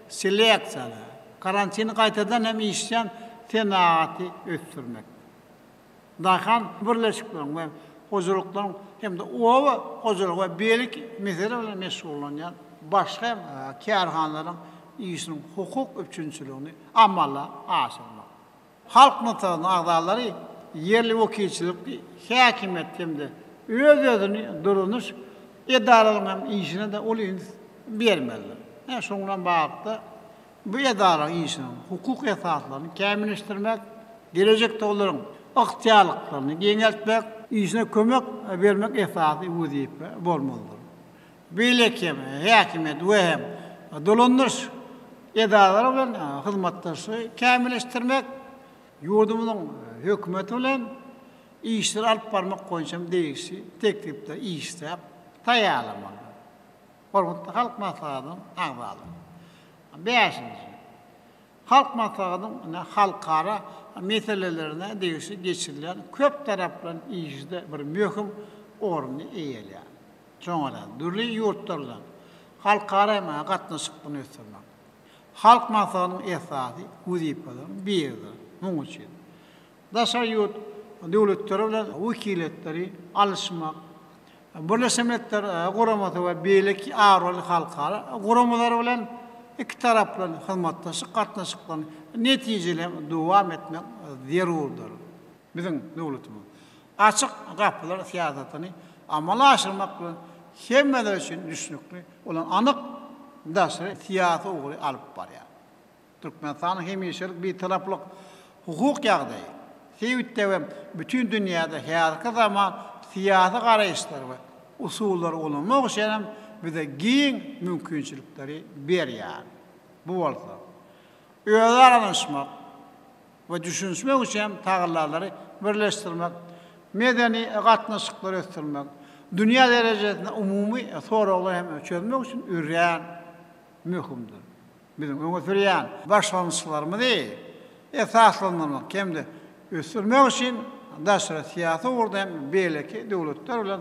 seleksiýany, karantini gaýtadan hem işleýän senagaty ösdürmek. Daýhan birleşikleriň we hojalyklaryň hem-de oba hojalygy we beýleki mesele bilen meşgullanýan başga hem kärhanalaryň işiniň hukuk üpjünçiligini amala aşyrmak. Halk Maslahatynyň agzalary ýerli wekilçilikli häkimiýet hem-de öz-özüni dolandyryş edaralaryň hem işine-de uly üns bermelidir. Ine, şunuň bilen baglylykda, bu edaralaryň işiniň hukuk esaslaryny kämilleşdirmek, gelejekde olaryň ygtyýarlyklaryny giňeltmek, işine kömek bermek esasy wezipe bolmalydyr. Beýleki hem häkimiýet we hem dolandyryş edaralary bilen hyzmatdaşlygy kämilleşdirmek, ýurdumyzyň Hökümeti bilen işleri alyp barmak boýunça hem degişli teklipleri işläp taýýarlamalydyr. Hormatly Halk Maslahatynyň agzalary! Bäşinji. Halk Maslahatynyň halkara meselelerine degişli geçirilýän köptaraplaýyn işde bir möhüm orny eýeleýär. Şoňa görä, dürli ýurtlar bilen halkara hem gatnaşyklaryny ösdürmek Halk Maslahatynyň esasy wezipeleriniň biridir. Munuň üçin daşary ýurt döwletleri bilen wekiliýetleri alyşmak, Birleşen Milletler Guramasy we beýleki abraýly halkara guramalary bilen ikitaraplaýyn hyzmatdaşlyk gatnaşyklaryny netijeli hem dowam etmek zerurdyr. Biziň döwletimiz açyk gapylar syýasatyny amala aşyrmak bilen hemmeler üçin düşnükli bolan anyk daşary syýasy ugry alyp barýar. Türkmenistanyň hemişelik Bitaraplyk hukuk ýagdaýy sebitde we bütin dünýäde häzirki zaman syýasy garaýyşlary we usullary ulanmak üçin hem bize giň mümkinçilikleri berýär. Bu bolsa, özara ynanyşmak, we düşünişmek üçin hem tagallalary birleşdirmek, medeni gatnaşyklary ösdürmek, Dünýä derejesinde umumy soraglary hem çözmek üçin örän möhümdir. Biziň öňe sürýän başlangyçlarymyzy esaslandyrmak hem-de ösdürmek üçin daşary syýasy ugurda hem beýleki döwletler bilen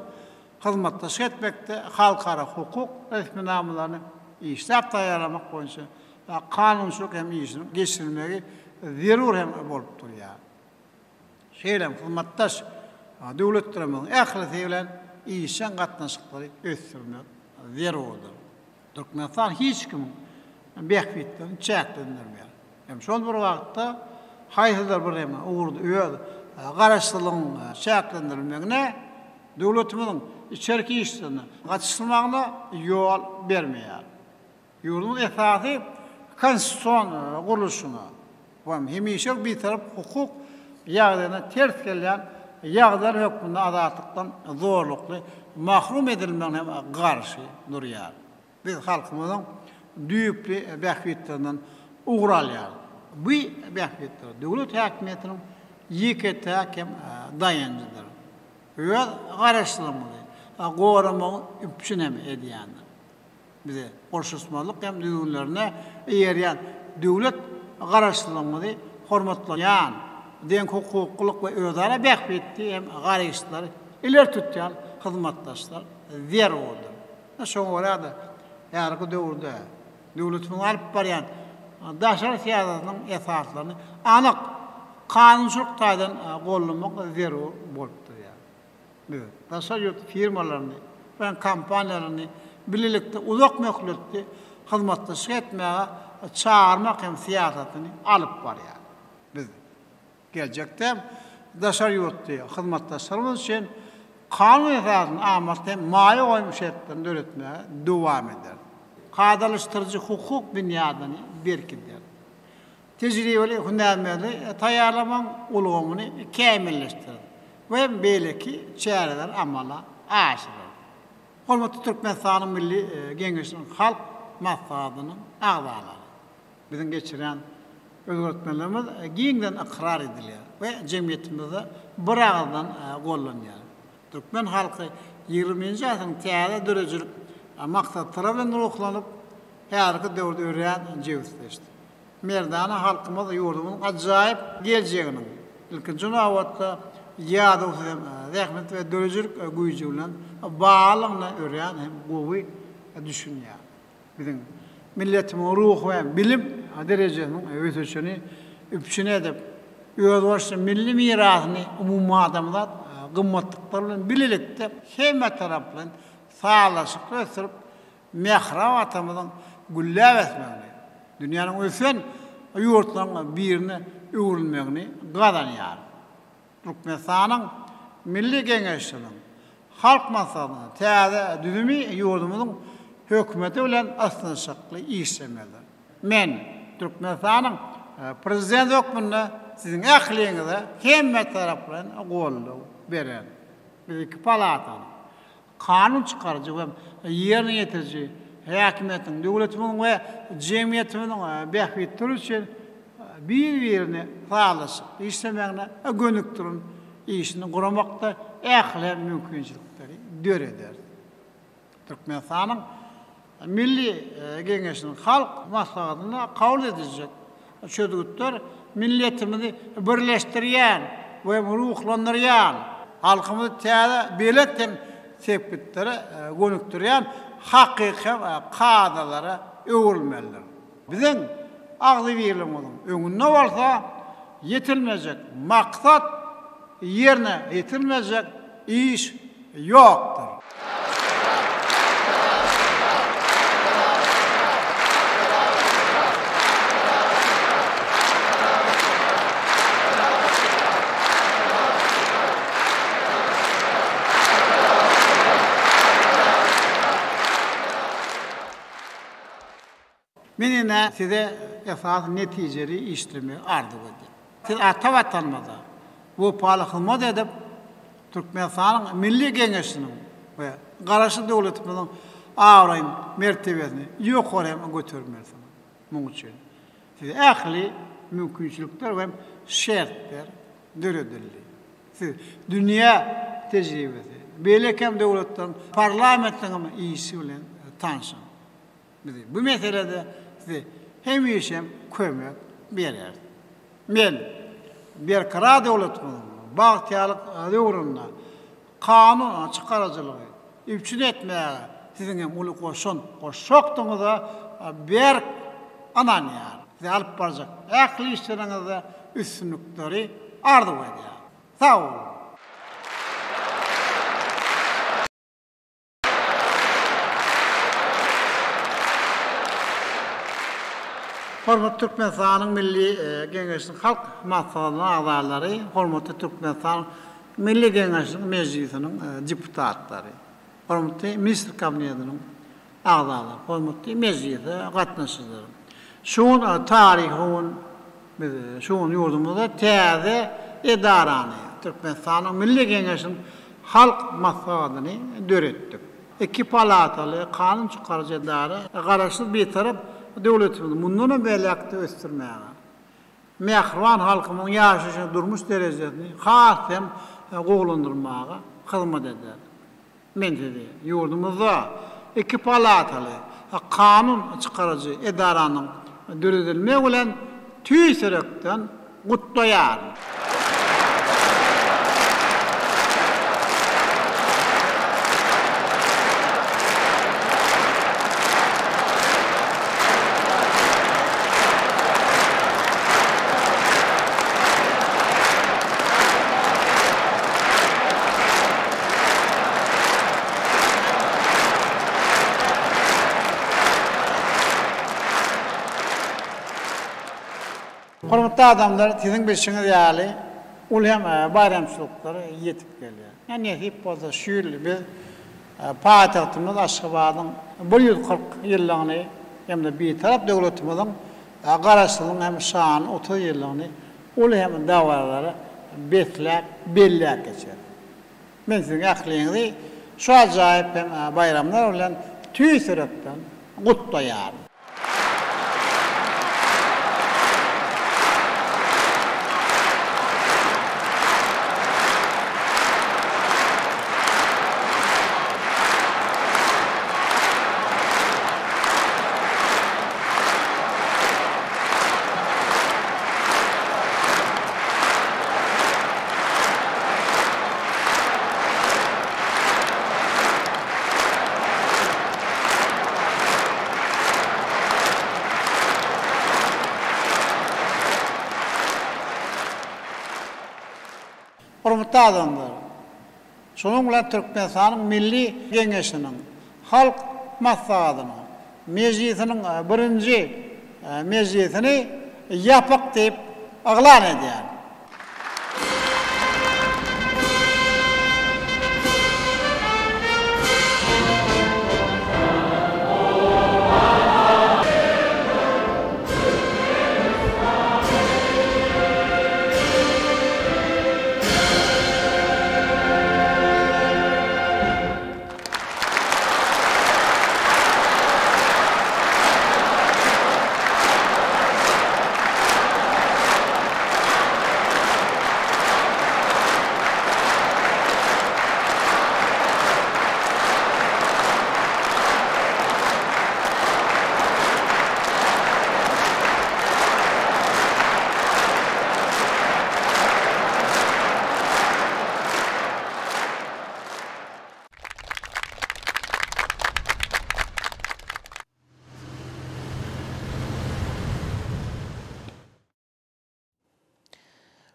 hyzmatdaşlyk etmekde halkara hukuk resminamalaryny işläp taýýarlamak boýunça kanunçylyk hem işiniň geçirilmegi zerur hem bolup durýar. Şeýle hem hyzmatdaş döwletlerimiziň ählisi bilen işjeň gatnaşyklary ösdürmek zerurdyr. Türkmenistan hiç kimiň bähbitlerini çäklendirmeýär. Hem şol bir wagtda haýsydyr bir hem ugurda öz garaşsyzlygyň çäklendirilmegine, döwletimiziň içerki işlerine gatyşylmagyna ýol bermeýär. Ýurdumyz esasy konstitusion gurluşyna we hemişelik bitarap hukuk ýagdaýyna ters gelýän ýagdaýlar hökmünde azatlykdan zorlukly mahrum edilmegine hem garşy durýar. Biz halkymyzyň düýpli bähbitlerinden ugur alýarys. Bu bähbitler döwlet häkimiýetiniň ýeke-täk hem daýanjydyr. Öz garaşsyzlygymyzy goramagy üpjün hem edýändir. Bize goşulyşmazlyk hem düzgünlerine eýerýän döwlet Garaşsyzlygymyzy hormatlaýan, deňhukuklylyk we özara bähbitli hem garaýyşlary ileri tutýan hyzmatdaşlar zerurdyr. Şoňa görä-de, häzirki döwürde döwletimiziň alyp barýan daşary syýasatynyň esaslaryny anyk kanunçylyk taýdan goldamak zerur bolup durýar. Biz daşary ýurt firmalaryny we kompaniýalaryny bilelikde uzak möhletli hyzmatdaşlyk etmäge çagyrmak hem syýasatyny alyp barýar. Biz geljekde hem daşary ýurtly hyzmatdaşlarymyz üçin kanun esasynda amatly hem maýa goýum şertlerini döretmäge dowam ederis. Kadalaşdyryjy hukuk binýadyny berkideris. Tejribeli hünärmenleri taýýarlamagyň ulgamyny kämilleşdirer we beýleki çäreleri amala aşyrar. Hormatly Türkmenistanyň Milli Geňeşiniň Halk Maslahatynyň agzalary! Biziň geçirýän özgertmelerimiz giňden ykrar edilýär we jemgyýetimizde biragyzdan gollanýar. Türkmen halky ýigriminji asyryň täze döredijilik maksatlary bilen ruhlanyp, häzirki döwürde örän jebisleşdi. Merdana halkymyz ýurdumyzyň ajaýyp geljeginiň, ilkinji nobatda, ýadawsyz hem zähmet we döredijilik güýji bilen baglydygyna örän hem gowy düşünýär. Biziň milletimiziň ruhy we bilim derejesiniň ösüşini üpjün edip, özboluşly milli mirasyny umumadamzat gymmatlyklary bilen bilelikde hemmetaraplaýyn sazlaşykly ösdürip, mähriban Watanymyzyň gülläp ösmegini, dünýäniň ösen ýurtlarynyň birine öwrülmegini gazanýar. Türkmenistanyň Milli Geňeşiniň Halk Maslahatynyň täze düzümi ýurdumyzyň Hökümeti bilen ysnyşykly işlemelidir. Men Türkmenistanyň Prezidenti hökmünde siziň ähliňize hemmetaraplaýyn goldaw bererin. Biz iki palatanyň, Kanun çykaryjy we ýerine ýetiriji häkimiýetiň döwletimiziň we jemgyýetimiziň bähbitleri üçin bir-birini sazlaşykly işlemegine gönükdirilen işini guramakda ähli mümkinçilikleri döreder. Türkmenistanyň Milli Geňeşiniň Halk Maslahatynda kabul ediljek çözgütler milletimizi birleşdirýän we ruhlandyrýan, halkymyzy täze belent hem sepgitlere gönükdirýän hakyky hem kadalara öwrülmelidir. Biziň agzybirligimiziň öňünde bolsa ýetilmejek maksat, ýerine ýetirilmejek iş ýokdur. Men ine size esasy netijeli işlemegi arzuw edýän. Siz ata Watanymyza wepaly hyzmat edip, Türkmenistanyň Milli Geňeşiniň we Garaşsyz döwletimiziň abraýyny, mertebesini ýokary hem götermelisiňiz. Munuň üçin size ähli mümkinçilikler we şertler döredildi. Siz dünýä tejribesi, Beýleki hem döwletleriň parlamentiniň hem işi bilen tanşyň. Biz bu meselede size hemişe hem kömek bereris. Men Berkarar döwletimiziň bagtyýarlyk döwründe kanun çykaryjylygy üpjün etmäge siziň hem uly goşant goşjakdygyňyza berk ynanýaryn. Size alyp barjak ähli işleriňizde üstünlikleri arzuw edýärin. Sag boluň! Hormatly Türkmenistanyň Milli Geňeşiniň Halk Maslahatynyň agzalary, hormatly Türkmenistanyň Milli Geňeşiniň Mejlisiniň deputatlary, hormatly Ministr Kabinetiniň agzalary, hormatly mejlise gatnaşyjylar! Şu gün taryhy gün, biz şu gün ýurdumyzda täze edarany, Türkmenistanyň Milli Geňeşiniň Halk Maslahatyny döretdik. Iki palataly kanun çykaryjy edara Garaşsyz Bitarap döwletimizi mundanam beýläk-de ösdürmäge, mähriban halkymyzyň ýaşaýşyny, durmuş derejesini has hem gowulandyrmaga hyzmat eder. Men sizi ýurdumyzda iki palataly kanun çykaryjy edaranyň döredilmegi bilen tüýs ýürekden gutlaýaryn. Hormatly adamlar, siziň bilşiňiz ýaly, uly hem baýramçylyklar ýetip gelýär. Nesip bolsa, şu ýyl biz paýtagtymyz Aşgabadyň 140 ýyllygyny hem-de Bitarap döwletimiziň Garaşsyzlygyň hem şanly 30 ýyllygyny uly hem dabaralara besläp belläp geçeris. Men siziň ähliňizi şu ajaýyp hem baýramlar bilen tüýs ýürekden gutlaýaryn. Hormatly adamlar! Şunuň bilen Türkmenistanyň Milli Geňeşiniň Halk Maslahatynyň mejlisiniň birinji mejlisini ýapyk diýip yglan edýärin.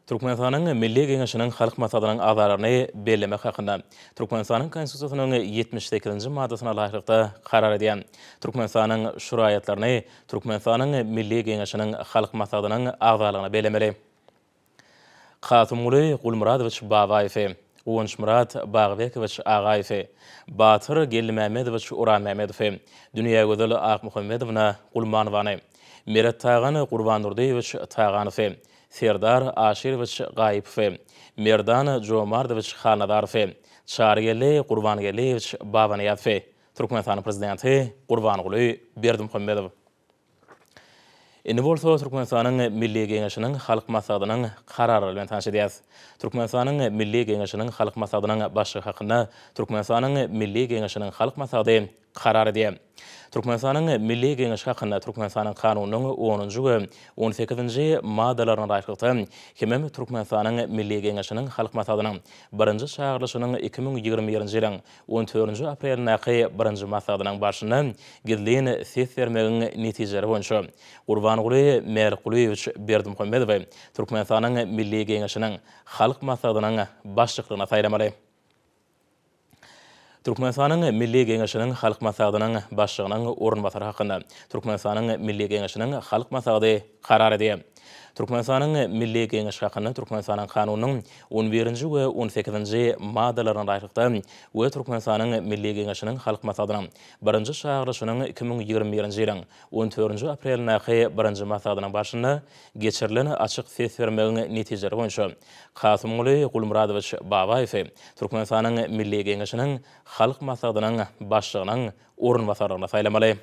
Türkmenistanyň Milli Geňeşiniň Halk Maslahatynyň agzalaryny bellemek hakynda Türkmenistanyň Konstitusiýasynyň 78-nji maddasyna laýyklykda karar edýän. Türkmenistanyň şu raýatlaryny Türkmenistanyň Milli Geňeşiniň Halk Maslahatynyň agzalygyna bellemeli. Kasymguly Gulmyradowiç Babaýewi, Guwançmyrat Bagbekowiç Agaýewi, Batyr Geldimämmedowiç Orazmämmedowy, Dünýägözel Akmuhammedowna Gulmanowany, Merettagan Gurbandurdyýewiç Taganowy, Serdar Aşyrowiç Gaýypowy, Merdan Jomardowiç Halnazarowy, Çarygeldi Gurbangeldiýewiç Babanyýazowy, Türkmenistanyň Prezidenti Gurbanguly Berdimuhamedow. Indi bolsa Türkmenistanyň Milli Geňeşiniň Halk Maslahatynyň Kararlary bilen tanyş edýäris. Türkmenistanyň Milli Geňeşiniň Halk Maslahatynyň Başlygy hakynda Türkmenistanyň Milli Geňeşiniň Halk Maslahaty karar edýär. Türkmenistanyň Milli Geňeşi hakynda Türkmenistanyň Kanunynyň onunjy we on sekizinji maddalaryna laýyklykda hemem Türkmenistanyň Milli Geňeşiniň Halk Maslahatynyň birinji çagyrylyşynyň 2021-nji ýylyň on dördünji aprelindäki birinji maslahatynyň barşynda gizlin ses bermegiň netijeleri boýunça Gurbanguly Mälikgulyýewiç Berdimuhamedowy Türkmenistanyň Milli Geňeşiniň Halk Maslahatynyň Başlyklygyna saýlamaly. Türkmenistanyň Milli Geňeşiniň Halk Maslahatynyň Başlygynyň orunbasary hakynda Türkmenistanyň Milli Geňeşiniň Halk Maslahaty karar edýär. Türkmenistanyň Milli Geňeşi hakynda Türkmenistanyň Kanunynyň on birinji we on sekizinji maddalaryna laýyklykda we Türkmenistanyň Milli Geňeşiniň Halk Maslahatynyň birinji çagyrylyşynyň 2021-nji ýylyň on dördünji aprelindäki birinji maslahatynyň barşynda geçirilen açyk ses bermegiň netijeleri boýunça Kasymguly Gulmyradowiç Babaýewi Türkmenistanyň Milli Geňeşiniň Halk Maslahatynyň Başlygynyň orunbasarlygyna saýlamaly.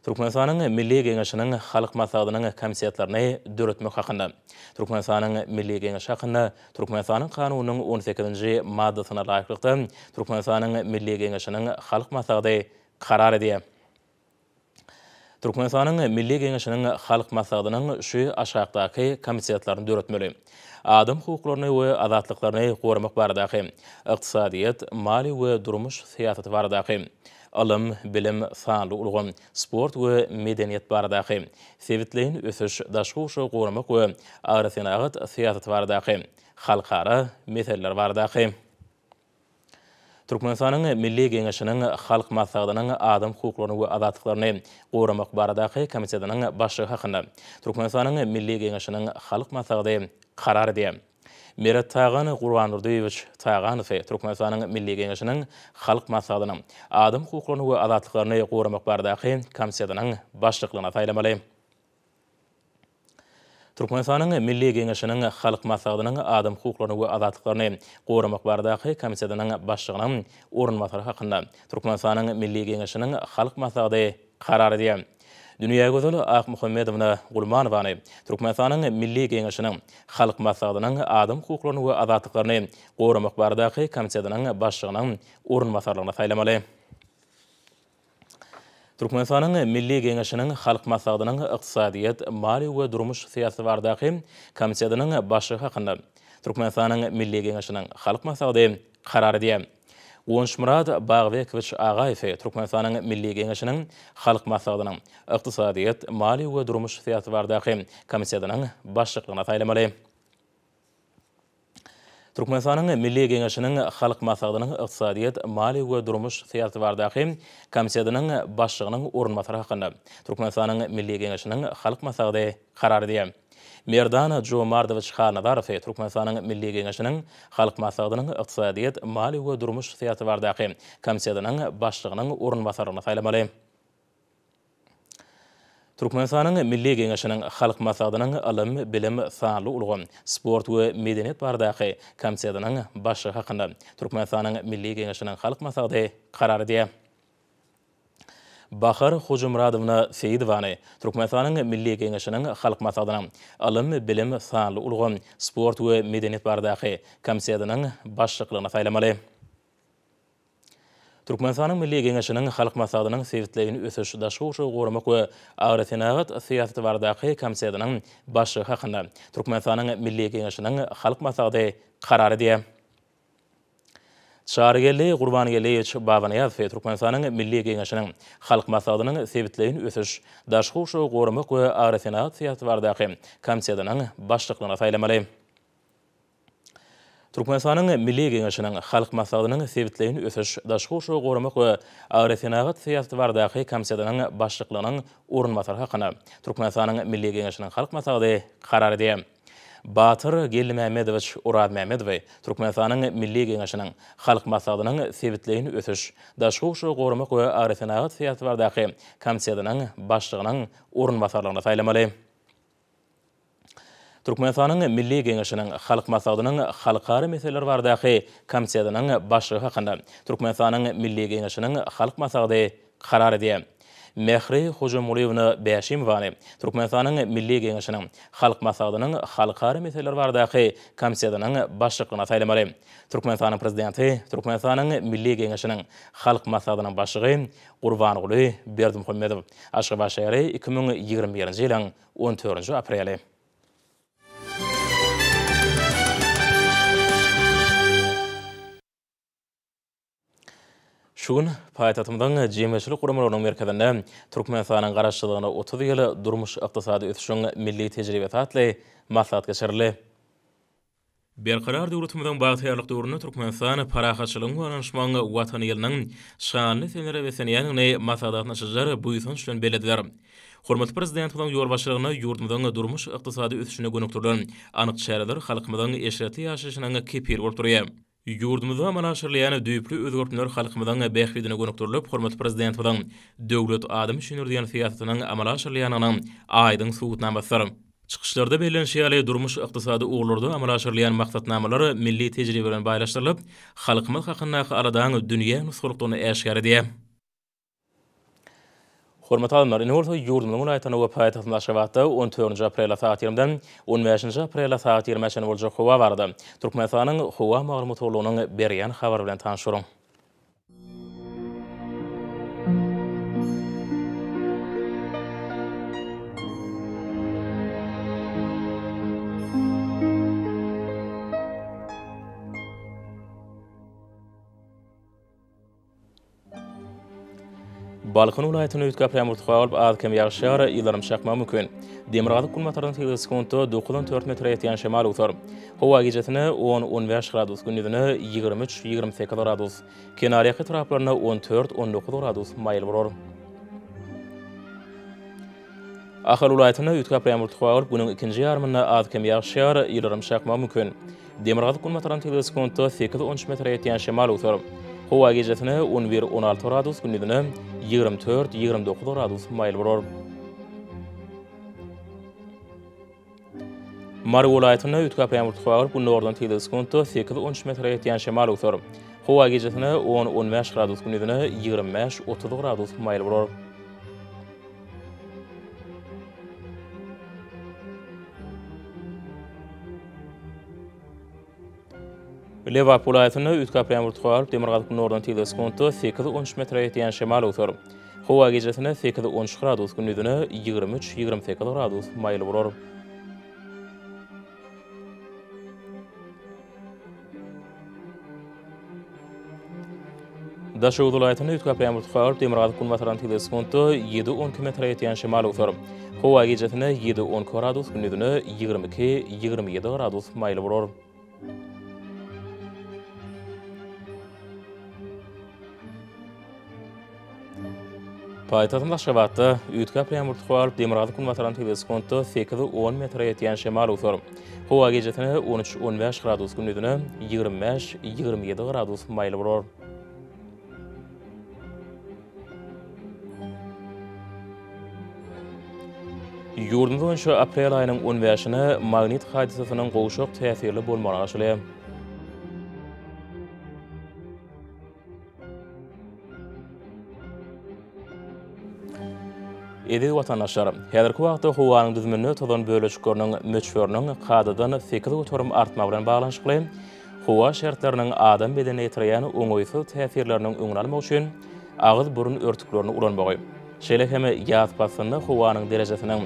Türkmenistanyň Milli Geňeşiniň Halk Maslahatynyň komitetlerini döretmek hakynda Türkmenistanyň Milli Geňeşi hakynda Türkmenistanyň Kanunynyň on sekizinji maddasyna laýyklykda Türkmenistanyň Milli Geňeşiniň Halk Maslahaty karar edýär. Türkmenistanyň Milli Geňeşiniň Halk Maslahatynyň şu aşakdaky komitetlerini döretmeli, Adam hukuklaryny we azatlyklaryny goramak baradaky, Ykdysadyýet, maliýe we durmuş syýasaty baradaky, Ylym, bilim, sanly ulgam, sport we medeniýet baradaky, Sebitleýin ösüş, daşky gurşawy goramak we agrosenagat syýasaty baradaky, Halkara meseleler baradaky. Türkmenistanyň Milli Geňeşiniň Halk Maslahatynyň Adam hukuklaryny we azatlyklaryny goramak baradaky komitetiniň başlygy hakynda Türkmenistanyň Milli Geňeşiniň Halk Maslahaty karar edýär. Meret Tagan Gurbandurdyýewiç Taganowy Türkmenistanyň Milli Geňeşiniň Halk Maslahatynyň Adam hukuklaryny we azatlyklaryny goramak baradaky komitetiniň başlyklygyna saýlamaly. Türkmenistanyň Milli Geňeşiniň Halk Maslahatynyň Adam hukuklaryny we azatlyklaryny goramak baradaky komitetiniň başlygynyň orunbasary hakynda Türkmenistanyň Milli Geňeşiniň Halk Maslahaty karar edýär. Dünýägözel Akmuhammedowna Gulmanowany Türkmenistanyň Milli Geňeşiniň Halk Maslahatynyň Adam hukuklaryny we azatlyklaryny goramak baradaky komitetiniň başlygynyň orunbasarlygyna saýlamaly. Türkmenistanyň Milli Geňeşiniň Halk Maslahatynyň Ykdysadyýet, maliýe we durmuş syýasaty baradaky komitetiniň başlygy hakynda Türkmenistanyň Milli Geňeşiniň Halk Maslahaty karar edýär. Guwançmyrat Bagbekowiç Agaýewi Türkmenistanyň Milli Geňeşiniň Halk Maslahatynyň Ykdysadyýet, maliýe we durmuş syýasaty baradaky komitetiniň başlyklygyna saýlamaly. Türkmenistanyň Milli Geňeşiniň Halk Maslahatynyň Ykdysadyýet, maliýe we durmuş syýasaty baradaky komitetiniň başlygynyň orunbasary hakynda Türkmenistanyň Milli Geňeşiniň Halk Maslahaty karar edýär. Merdan Jomardowiç Halnazarowy Türkmenistanyň Milli Geňeşiniň Halk Maslahatynyň Ykdysadyýet, maliýe we durmuş syýasaty baradaky komitetiniň başlygynyň orunbasarlygyna saýlamaly. Türkmenistanyň Milli Geňeşiniň Halk Maslahatynyň Ylym, bilim, sanly ulgam, sport we medeniýet baradaky komitetiniň başlygy hakynda Türkmenistanyň Milli Geňeşiniň Halk Maslahaty karar edýär. Bahar Hojamyradowna Seýidowany Türkmenistanyň Milli Geňeşiniň Halk Maslahatynyň Ylym, bilim, sanly ulgam, sport we medeniýet baradaky komitetiniň başlyklygyna saýlamaly. Türkmenistanyň Milli Geňeşiniň Halk Maslahatynyň Sebitleýin ösüş, daşky gurşawy goramak we agrosenagat syýasaty baradaky komitetiniň başlygy hakynda Türkmenistanyň Milli Geňeşiniň Halk Maslahaty karar edýär. Çarygeldi Gurbangeldiýewiç Babanyýazowy Türkmenistanyň Milli Geňeşiniň Halk Maslahatynyň Sebitleýin ösüş, daşky gurşawy goramak we agrosenagat syýasaty baradaky komitetiniň başlyklygyna saýlamaly. Türkmenistanyň Milli Geňeşiniň Halk Maslahatynyň Sebitleýin ösüş, daşky gurşawy goramak we agrosenagat syýasaty baradaky komitetiniň başlyklygynyň orunbasary hakynda Türkmenistanyň Milli Geňeşiniň Halk Maslahaty karar edýär. Batyr Geldimämmedowiç Orazmämmedowy Türkmenistanyň Milli Geňeşiniň Halk Maslahatynyň Sebitleýin ösüş, daşky gurşawy goramak we agrosenagat syýasaty baradaky komitetiniň başlygynyň orunbasarlygyna saýlamaly. Türkmenistanyň Milli Geňeşiniň Halk Maslahatynyň Halkara meseleler baradaky komitetiniň başlygy hakynda Türkmenistanyň Milli Geňeşiniň Halk Maslahaty karar edýär. Mähri Hojamgulyýewna Bäşimowany Türkmenistanyň Milli Geňeşiniň Halk Maslahatynyň Halkara meseleleri baradaky komitetiniň başlyklygyna saýlamaly. Türkmenistanyň Prezidenti Türkmenistanyň Milli Geňeşiniň Halk Maslahatynyň Başlygy Gurbanguly Berdimuhamedow. Aşgabat şäheri, 2021-nji ýylyň on dördünji apreli. Şu gün paýtagtymyzyň Jemgyýetçilik guramalarynyň merkezinde Türkmenistanyň Garaşsyzlygyna 30 ýyl, durmuş-ykdysady ösüşiň milli tejribesi atly maslahat geçirildi. Berkarar döwletimiziň bagtyýarlyk döwründe Türkmenistan parahatçylygyň we ynanyşmagyň Watany ýylynyň şanly senelere beslenýändigini maslahata gatnaşyjylar buýsanç bilen bellediler. Hormatly Prezidentimiziň ýolbaşçylygynda ýurdumyzyň durmuş-ykdysady ösüşine gönükdirilen anyk çäreler halkymyzyň eşretli ýaşaýşynyň kepili bolup durýar. Ýurdumyzda amala aşyrylýan düýpli özgertmeler halkymyzyň bähbidine gönükdirilip, hormatly Prezidentimiziň Döwlet adam üçindir diýen syýasatynyň amala aşyrylýandygynyň aýdyň subutnamasydyr. Çykyşlarda bellenişi ýaly, durmuş-ykdysady ugurlarda amala aşyrylýan maksatnamalar milli tejribe bilen baýlaşdyrylyp, halkymyz hakyndaky aladaň dünýä nusgalykdygyny äşgär edýär. Hormatly alymlar, indi bolsa ýurdumyzyň welaýatlarynda we paýtagtymyz Aşgabatda on dördünji aprelde sagat ýigrimiden on bäşinji aprelde sagat ýigrimä çenli boljak howa barada Türkmenistanyň Howa maglumat gullugynyň berýän habary bilen tanyş boluň. Balkan welaýatynda üýtgäp ýagmyr tutup, az-kem ýagyş ýagar, ýyldyrym çakmagy mümkin. Demirgazyk-günbatardan sekiz sekuntda dokuzdan dört metre ýetýän şemal öwser. Howa gijesine on, on bäş gradus, gündizine 23, 28 gradus, kenarýaka etraplarynda on dört, on dokuz gradus maýyl bolar. Ahal welaýatynda üýtgäp ýagmyr tutup, günüň ikinji ýarymynda az-kem ýagyş ýagar, ýyldyrym çakmagy mümkin. Demirgazyk-günbatardan tizligi sekuntda sekiz-on üç metre ýetýän şemal öwser. Howa gijesine on bir, on alty gradus, gündizine 24, 29 gradus maýyl bolar. Mary welaýatynda üýtgäp ýagmyr tutup, gündogardan tizligi sekuntda sekiz-on üç metre ýetýän şemal öwser. Howa gijesine on, on bäş gradus, gündizine 25, 30 gradus maýyl bolar. Lebap welaýatynda üýtgäp ýagmyr tutup, demirgazyk-günordan tizligi sekuntda sekiz-on üç metre ýetýän şemal öwser. Howa gijesine sekiz-on üç gradus, gündizine 23, 28 gradus maýyl bolar. Daşoguz welaýatynda üýtgäp ýagmyr tutup, demirgazyk-günbatardan tizligi sekuntda ýedi-on iki metre ýetýän şemal öwser. Howa gijesine ýedi-on iki gradus, gündizine 22, 27 gradus maýyl bolar. Paýtagtymyz Aşgabatda üýtgäp ýagmyr tutup, demirgazyk-günbatardan tizligi sekuntda sekiz-on metre ýetýän şemal öwser. Howa gijesine on üç, on bäş gradus, gündizine 25, 27 gradus maýyl bolar. Ýurdumyz boýunça aprel aýynyň on bäşine magnit hadysasynyň gowşak täsirli bolmagyna garaşylýar. Eziz watandaşlar, häzirki wagtda howanyň düzüminde tozan bölejikleriniň möçberiniň kadadan 8% artmagy bilen baglanyşykly howa şertleriniň adam bedenine ýetirýän oňaýsyz täsirleriniň öňüni almak üçin agyz-burun örtüklerini ulanmagy, şeýle hem ýaz paslynda howanyň derejesiniň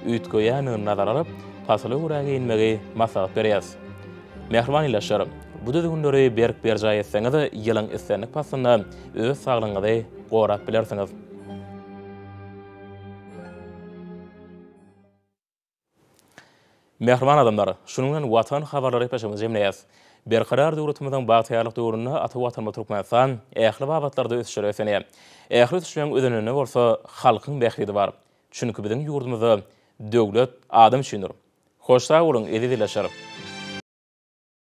üýtgeýändigini nazara alyp, pasyla görä geýinmegi maslahat berýäris. Mähriban ildeşler, bu düzgünleri berk berjaý etseňiz, ýylyň islendik paslynda öz saglygyňyzy gorap bilersiňiz. Mähriban adamlar, şunuň bilen Watan habarlary gepleşigimizi jemleýäris. Berkarar döwletimiziň bagtyýarlyk döwründe ata Watanymyz Türkmenistan ähli babatlarda ösüşlere beslenýär. Ähli ösüşleriň özeninde bolsa halkyň bähbidi bar. Çünki biziň ýurdumyzda döwlet adam üçindir. Hoş sag boluň, eziz ildeşler!